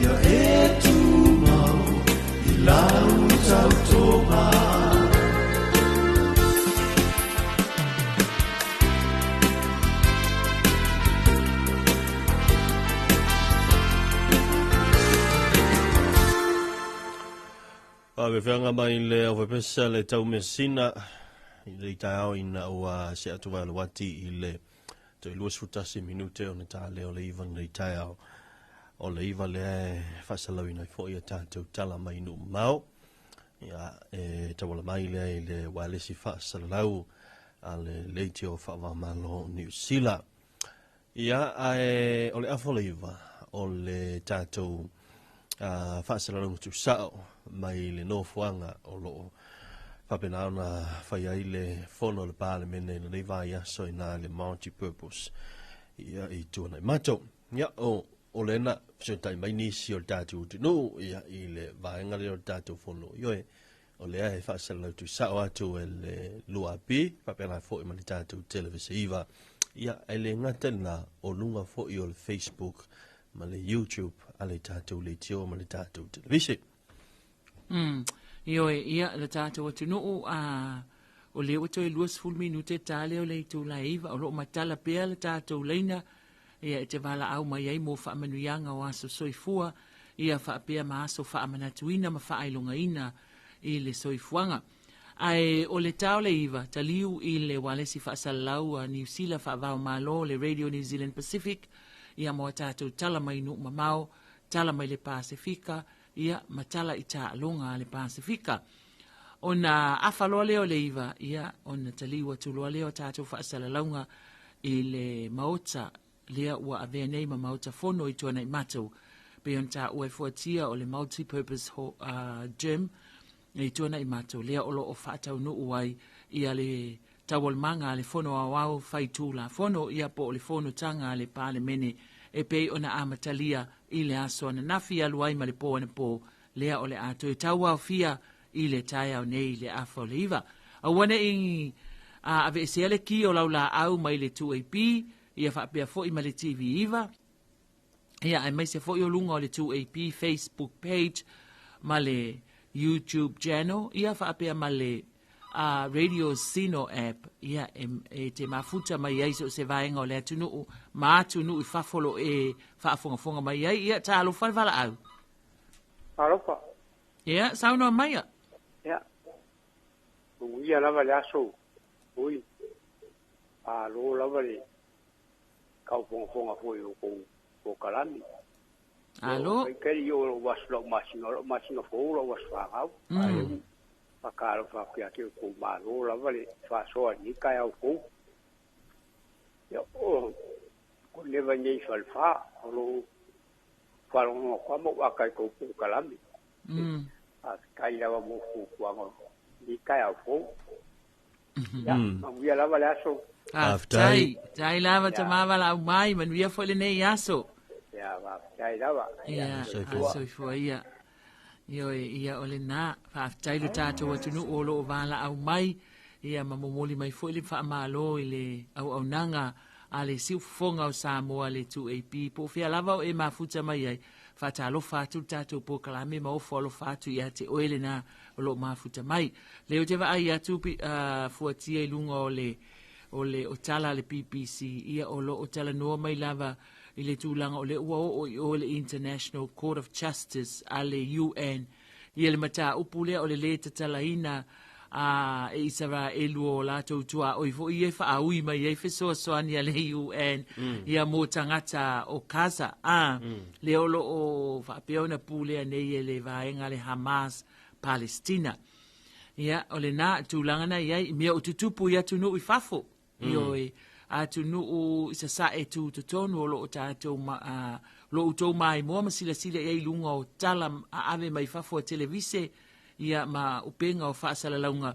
ia e tumau i lau tautoga. Faafefeaga mai le aufepesa le taumesina i le taeao ina ua se atu vai aloati i le toe 21 minute ona ta lea o le 9 lenei taeao. O le 9 lea e faasalauina ai fo'i a tatou tala mai nuu mamao. Ia e tauala mai lea i le uaelesi faasalalau a le leitio faavamalo Niu Sila. Ia ae o le afa o le 9 o le tatou faasalalauga tuusa'o mai le nofoaga o loo faapena ona fai ai le fono o le Palemene i lenei vaiaso ina le multi-purpose ia i tuanai matou. Ia o lena fesootai mai nisi o le tatou atunuu ia i le vaega lea o le tatou fono ioe o lea e faasalalau tuusa'o atu e le 2AP faapena fo'i ma le tatou Televise 9. Ia e le gata i lena o luga fo'i o le Facebook ma le YouTube a le tatou leitio ma le tatou televise. Ioe, ia, le tatou atunuu, a o lea ua toe 20 minute ta lea o le itula e 9, o loo matala pea le tatou laina, ia e te valaau mai ai mo faamanuiaga o aso soifua, ia faapea ma aso faamanatuina ma faailogaina i le soifuaga. Ae o le ta o le 9, taliu i le ualesi faasalalau a Niu Sila faavao malo le Radio New Zealand Pacific, ia mo a tatou tala mai nuu mamao, tala mai le Pasefika, ia ma tala i taaloga a le Pasefika. Ona afa loa lea o le 9, ia ona taliu atu loa lea o tatou faasalalauga i le maota lea ua avea nei ma maota fono i tuanai matou. Pei ona taua e fuatia o le multi-purpose gym i tuanai matou lea o loo faataunuu ai ia le taualumaga a le fono aoao faitulafono ia po o le fonotaga a le Palemene e pei ona amatalia i le aso ananafi alu ai ma le po anapo lea o le a toe tauaofia i le taeao nei i le afa o le 9. Aua nei aveesea le ki o lau laau mai le 2AP ia faapea fo'i ma le TV 9 ia aemaise fo'i o luga o le 2AP Facebook page ma le YouTube channel ia faapea ma le Radio Sino app ia e te mafuta mai ai so se vaega o le atunuu ma atunuu i fafo lo e faafogafoga mai ai. Ia talofa le valaau. Alofa. Ia saunoa mai ia. Ia. Uia lava le aso. Ui. Alo lava le kaufogafoga foi o kou o kalami. Alo. Faitalia o lou aso lau masina, o lau masina fou lau aso fanau. Ae faatalofa atu ia te outou malo lava le faasoa i lenei taeao fou. Ia, o ko leva nei falefa, o lou faalogologo atu lava ma ou ata i tou polokalame. Faafetai lava mo fuafuaga o lenei taeao fou. Ia, manuia lava le aso. Faafetai. Tai lava tama valaau mai, manuia foi lenei aso. Ia, faafetai lava. Ia, soifua ia. Ioe, ia o lena. Faafetai lo tatou atunuu o loo valaau mai, ia ma momoli mai foi le faamalo i le auaunaga a le Siufofoga o Samoa le 2AP. Po o fea lava o e mafuta mai ai, faatalofa atu le tatou polokalame ma ofo alofa atu ia te oe lena o loo mafuta mai. Lea ou te vaai atu fuatia i luga o le o le o tala a le BBC, ia o lo o talanoa mai lava i le tulaga o lea ua oo i o le International Court of Justice a le UN ia le mataupu lea o le lē tatalaina a e Isaraelu o latou tuaoi foi ia e faaui mai ai fesoasoani a le UN ia mo tagata o Gaza a lea o lo o faapea ona pulea nei e le vaega a le Hamas Palestina. Ia, o lena tulaga na i ai, i mea o tutupu i atunuu i fafo. Ioe, atunuu i sasae tutotonu o lo o tatou ma, lo outou maimoa ma silasila i ai i luga o tala aave mai fafo a televise, ia ma upega o faasalalauga.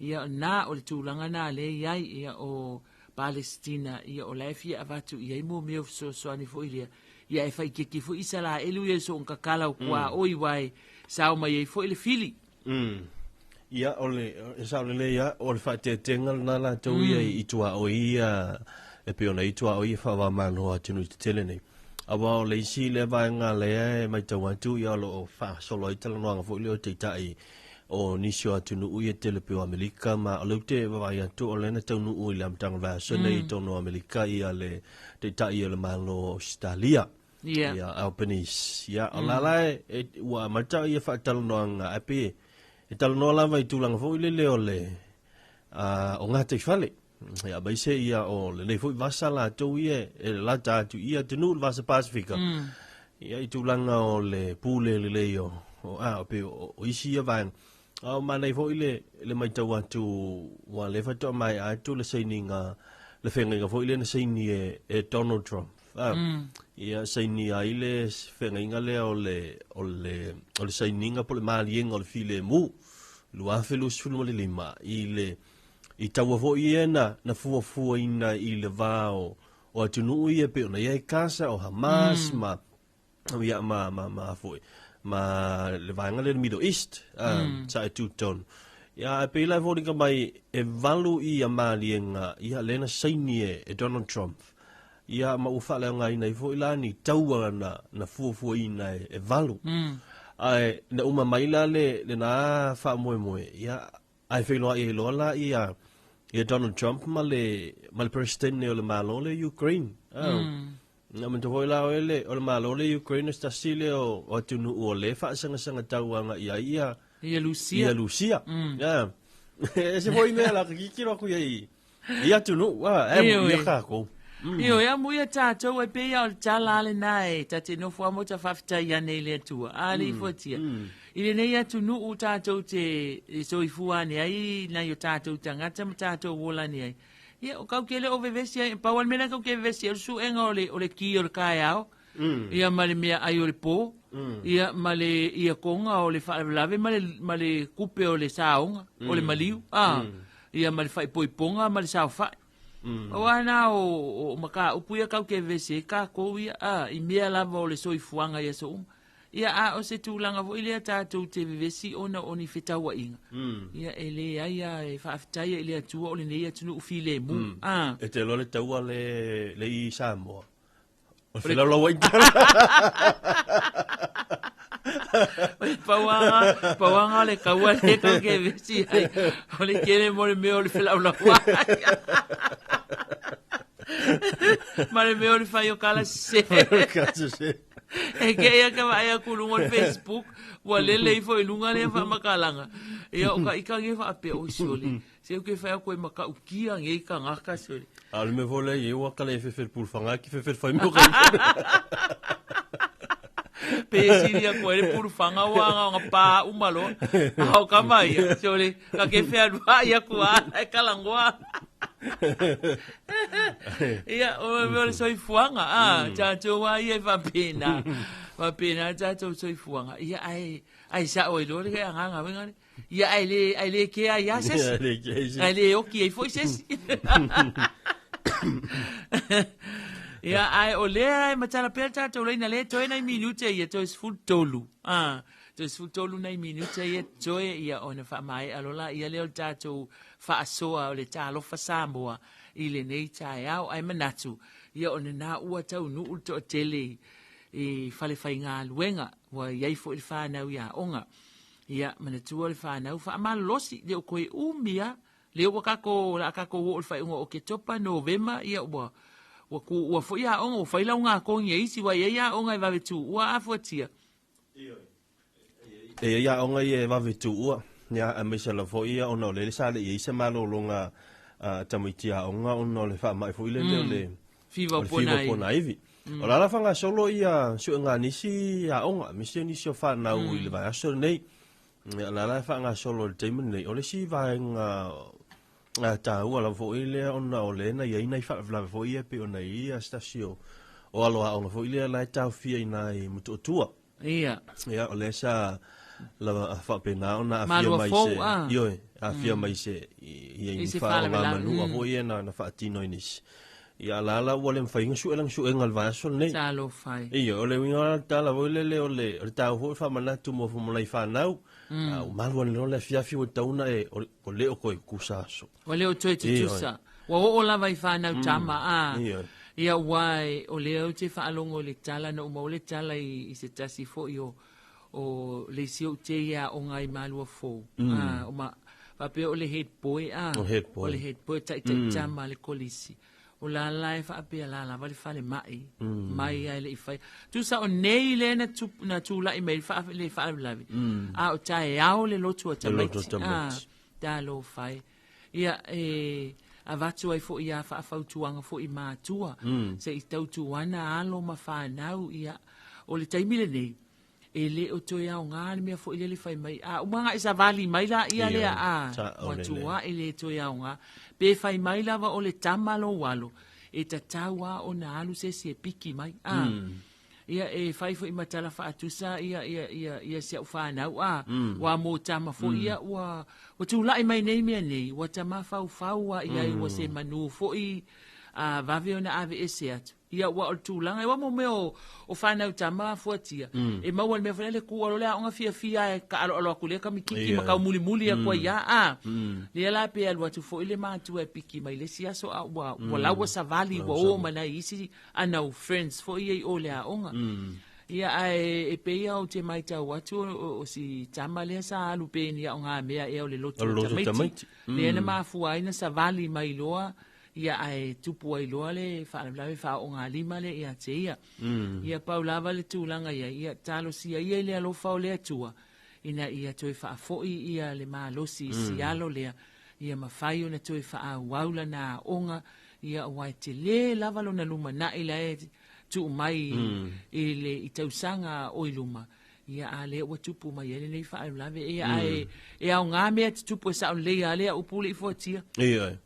Ia, na o le tulaga na lea i ai, ia o Palesitina, ia o la e fia avatu i ai mo mea o fesoasoani foi lea. Ia e faititi foi Isaraelu ia i soona kakala o kuaoi wae sao mai ai foi le fili. Ia, o le, e sao lelei lava, o le faateateaga lena latou ia i tuaoi ia, e pei ona i tuaoi e faava-o-Malo o atunuu tetele nei. Aua o le isi lea vaega lea e matau atu ia o lo o faasolo ai talanoaga foi lea o Taitai o nisi o atunuu ia tele pei o Amerika ma o lea ou te vaavaai atu o lea na taunuu i le amataga o le vaiaso nei i totonu o Amerika ia le Taitai o le Malo o Ausetalia. Ia Albanese. Ia, o la la e, ua amata ia faatalanoaga ae pei e talanoa lava i tulaga foi lele o le o gataifale. Ia, aemaise ia o lenei foi vasa latou ia e lalata atu i atunuu le vasa Pasifika. Ia, i tulaga o le pule lelei o, o, a, o pei o, o isi ia vaega. A o manaia foi le, le matau atu, ua lea faatoa maea atu le sainiga, le feagaiga foi lea na saini e, e Donald Trump. A, Ia saini ai le feagaiga lea o le, o le, o le sainiga po o le maliega o le filemu 2025 i le i taua foi ia na, na fuafuaina i le va o, o atunuu ia pei ona i ai Gaza, o Hamas ma, ia, ma, ma, ma foi, ma le vaega lea le Middle East, sa e tutonu. Ia, ae pei la e foliga mai e valu ia maliega, ia, lea na saini e, e Donald Trump. Ia, ma ua faaleaogaina ai foi la ni taua na, na fuafuaina e, e valu. Ae, na uma mai la le, lena faamoemoe, ia, Ae feiloai ai loa la ia ia Donald Trump ma le ma le Presidente o le Malo le Ukraine. Ah. Na manatua foi la oe le o le Malo le Ukraine o se tasi lea o o atunuu o lea e faasegasega tauaga i ai ia Ia Lusia. ia Lusia. Ah. E ese foi mea la ka kikilo aku i ai i atunuu, ah, e Ioe. ia kākou. Ioe, amuia tātou ai pei a o le tala a lena e ta te nofo amo ta faafetai ane i le Atua. A le ifoatia. I lenei atunuu tātou te e soifua ane ai nai o tātou tagata ma tātou ola ane ai. Ia, o kau ke le o vevesi ai, pau a le mea lea kau ke vevesi ai, o le suega o le, o le ki o le kaeao, ia ma le mea ai o le pō, ia ma le ia konga o le faalavelave ma le, ma le kupe o le saoga, o le maliu, a, ia ma le faaipoipoga ma le saofai. Aua na o, o mataupu ia kau ke vevesi ai kākou ia, a, i mea lava o le soifuaga i aso uma. Ia, a o se tulaga foi lea tātou te vevesi ona o ni fetauaiga, ia e leai a e faafetaia i le Atua o lenei atunuu filemu, a. E te iloa le taua le, le i Samoa. O le felaulau O le pauaga, pauaga o le kaua le kau ke vesi ai. O le kele mo le mea o le felaulau ai. Ma le mea o le fai o kala sese. E ke ia ka vaai aku luga o le Facebook, ua lele ifo i luga lea faamakalaga. Ia o ka ika nge faapea, oi sole, se u ke fai aku e makaukia nge i kangaka sole. A o le mea foi lea, ia ua kala e fefe le pulufanga ki fefe le fai mea o ka Pe sili atu ai le pulufaga ua agaoga pa uma loa. A o kama ia, sole, ka ke fealuai atu lava la e kalagoa. Ia, o mea o le soifuaga, a, tatou lava ia e faapena. Faapena le tatou soifuaga. Ia, ae, ae sao ai loa le agaga foi lea. Ia, ae le, ae le kea ai lava se isi. Ae le kea ai se isi. Ae le oki ai foi se isi. Ia, ae o lea e matala pea le tatou laina lea toe nai minute ia, toe 13. Ah, toe 13 nai minute ia toe ia ona faamaea loa laia lea o le tatou faasoa o le Talofa Samoa i lenei taeao. Ae manatu, ia o lena ua taunuu le toatele i falefaigaluega, ua i ai foi le fanau i aoga. Ia, manatua le fanau faamalolosi, le o toe umi lava. Lea ua tatou, o le a tatou oo i le faaiuga o Oketopa, Novema, ia ua, ua tuua foi aoga, ua fai laugatogi a isi, aua e i ai aoga e vave tuua a fuatia. E i ai aoga ia e vave tuua, ia, aemaise lava foi ia ona o lea sa le i ai se malologa a tamaiti aoga ona o le faamai foi lele o le Fiva o le ponaivi. O le ala faagasolo ia suega a nisi aoga, aemaise nisi o fanau i le vaiaso lenei. Ia, o la la e faagasolo i le taimi lenei. O le isi vaega taua lava foi lea ona o lea na i ai nai faalavelave foi ia pei ona i ai se tasi o alo aoga foi lea la e taofia i ina i Motootua. Ia. Ia, o lea sa lava faapena ona aafia mai se, ioe, aafia mai se i ni faogamanua foi ia na faatino i nisi. Ia, a la la ua le mafai ona sue lana suega i le vaiaso lenei. Talofa e. Ia, o le uiga o le tala foi lele o le, o le taua foi o le faamanatu mo, mo nai fanau. A ua malu ane loa le afiafi ua tatau ona e, o le o toe tutusa aso. Ua le o toe tutusa. Ua oo lava i fanau tama, a. Ia, aua o lea ou te faalogo i le tala, na ou maua le tala i se tasi foi o, o le isi ou te i aoga ai Malua Fou. A, o ma, faapea o le head boy, a. O head boy. O le head boy, taitai tama le kolisi. O la la e faapea la lava le falemai, mai lava e le i faia. Tusa o nei lea na, tu, na tulai mai le, faa, le faalavelave, a o taeao le lotu a tamaiti. Le lotu a tamaiti. A, talofa e. Ia, e avatu ai foi ia faafautuaga foi i matua, se i tautuana alo ma fanau, ia, o le taimi lenei, e le o toe aoga le mea foi lele fai mai, a uma ona e savali mai laia lea, a, ua tuai le toe aoga. Pe fai mai lava o le tama lou alo, e tatau lava ona alu se isi e piki mai, a. Ia, e fai foi ma tala faatusa ia, ia, ia, ia si au fanau, a, ua mo tama foi ia, ua, ua tulai mai nei mea nei, ua tamafaufau lava i ai, ua se manu foi, a vave ona aveese atu. Ia, aua o le tulaga, aua mo mea o, o fanau tama fuatia, e maua i le mea foi lea le kua loa le aoga fiafia e taaloalo atu lea tamaititi ma taumulimuli atu ai lava, a. Lea la pe alu atu foi le matua e piki mai le isi aso, a ua, ua la ua savali, ua o ma nai isi anau friends foi ia i o i le aoga. Ia, ae e pei lava ou te matau atu o, o si tama lea sa alu pei ni aogamea ea o le lotu o tamaiti. Lea na mafua ai na savali mai loa Ia ae tupu ai loa le faalavelave faaoogalima lea ia te ia. Ia pau lava le tulaga i ai, ia talosia ia i le alofa o le Atua, ina ia toe faafoi ia le malosi i si alo lea, ia mafai ona toe faaauau lana aoga, ia aua e tele lava lona lumanai la e tuu mai i le i tausaga o i luma. Ia a lea ua tupu mai ai lenei faalavelave, ia ae e aoga mea tutupu e sao lelei lava lea upu le i fuatia. Ioe.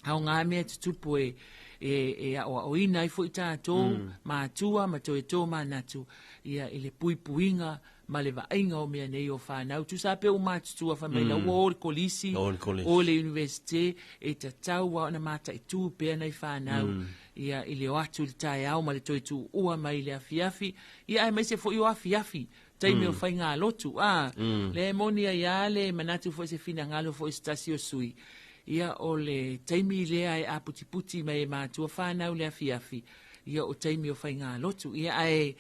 Aoga mea tutupu e, e, e aoaoina ai foi tatou matua ma toe tomanatu ia i le puipuiga ma le vaaiga o mea nei o fanau. Tusa lava pe ua matutua fai mai la ua o i le kolisi, O i le kolisi. o i le universite, e tatau lava ona mataitu pea nai fanau ia i le o atu i le taeao ma le toe tuua mai i le afiafi, ia aemaise foi o afiafi, taimi o faigalotu, a, lea e moni ai lava le manatu foi se finagalo foi o se tasi o sui, ia o le taimi lea e aputiputi mai e matua fanau le afiafi, ia o taimi o faigalotu. Ia ae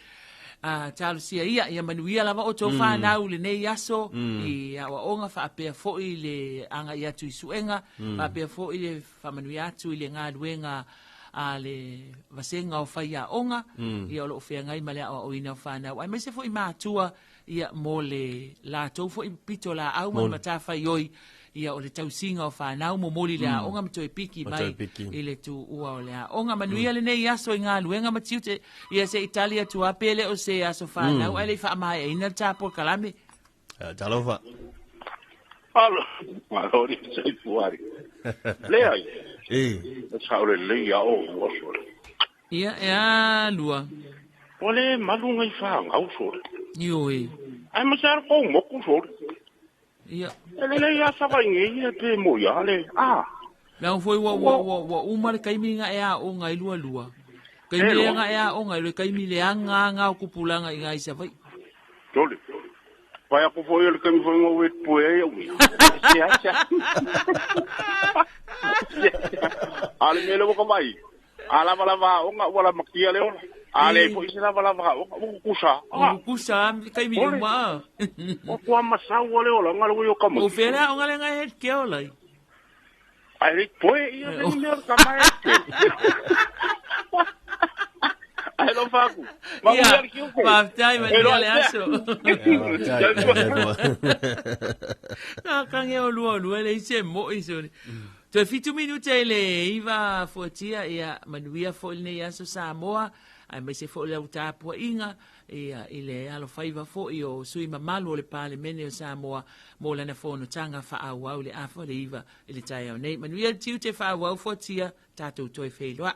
a, talosia ia, ia manuia lava outou fanau i lenei aso, i aoaoga faapea foi le agai atu i suega, faapea foi le faamanuia atu i le galuega a le vasega o faiaoga, ia o lo o feagai ma le aoaoina o fanau, aemaise foi matua ia mo le latou foi pitolaau ma le matafaioi. Ia, o le tausiga o fanau, momoli i le aoga ma toe piki mai i le tuua o le aoga. Manuia lenei aso i galuega ma tiute. Ia, se i tali atu lava pe le o se aso fanau ae le i faamaeaina le ta polokalame. Talofa. Alo, malo le soifua. Leai. E. Sa o le lei a o ua sole. Ia, e a lua. O le malu ngai whangau sole. Ioe. Ai ma sa ko moku sole. Ia. E le lei a sa vai ngai e pe mo ia le. Ah. Leaga foi ua ua ua ua uma le taimi nga e aoga ai lua lua. Taimi lea nga e aoga ai le taimi leaga nga o tupulaga i ngai Savaii. Tole. Pai aku foi o le taimi foi nga ue pue ai au ia. Se ai se. A le mea le waka mai. A lava lava aoga ua lamatia le ola. A le foi se lava lava aoga ua kukusa. Ua kukusa taimi uma. Ua kua masau o le ola nga le ua i o kama. O fea le aoga le ngai he ke ola i. Ai le poe ia le mea o kama e te. Ai lo faku. Ma Ia, faafetai manuia le aso. Nā kange o lua o lua le isi e moi sole. Toe 7 minute i le 9 fuatia, ia manuia foi lenei aso Samoa, aemaise foi lau tapuaiga, ia, i le alofaiva foi o sui mamalu o le Palemene o Samoa mo lana fonotaga faaauau i le afa o le 9 i le taeao nei. Manuia le tiute faaauau fuatia, tatou toe feiloai.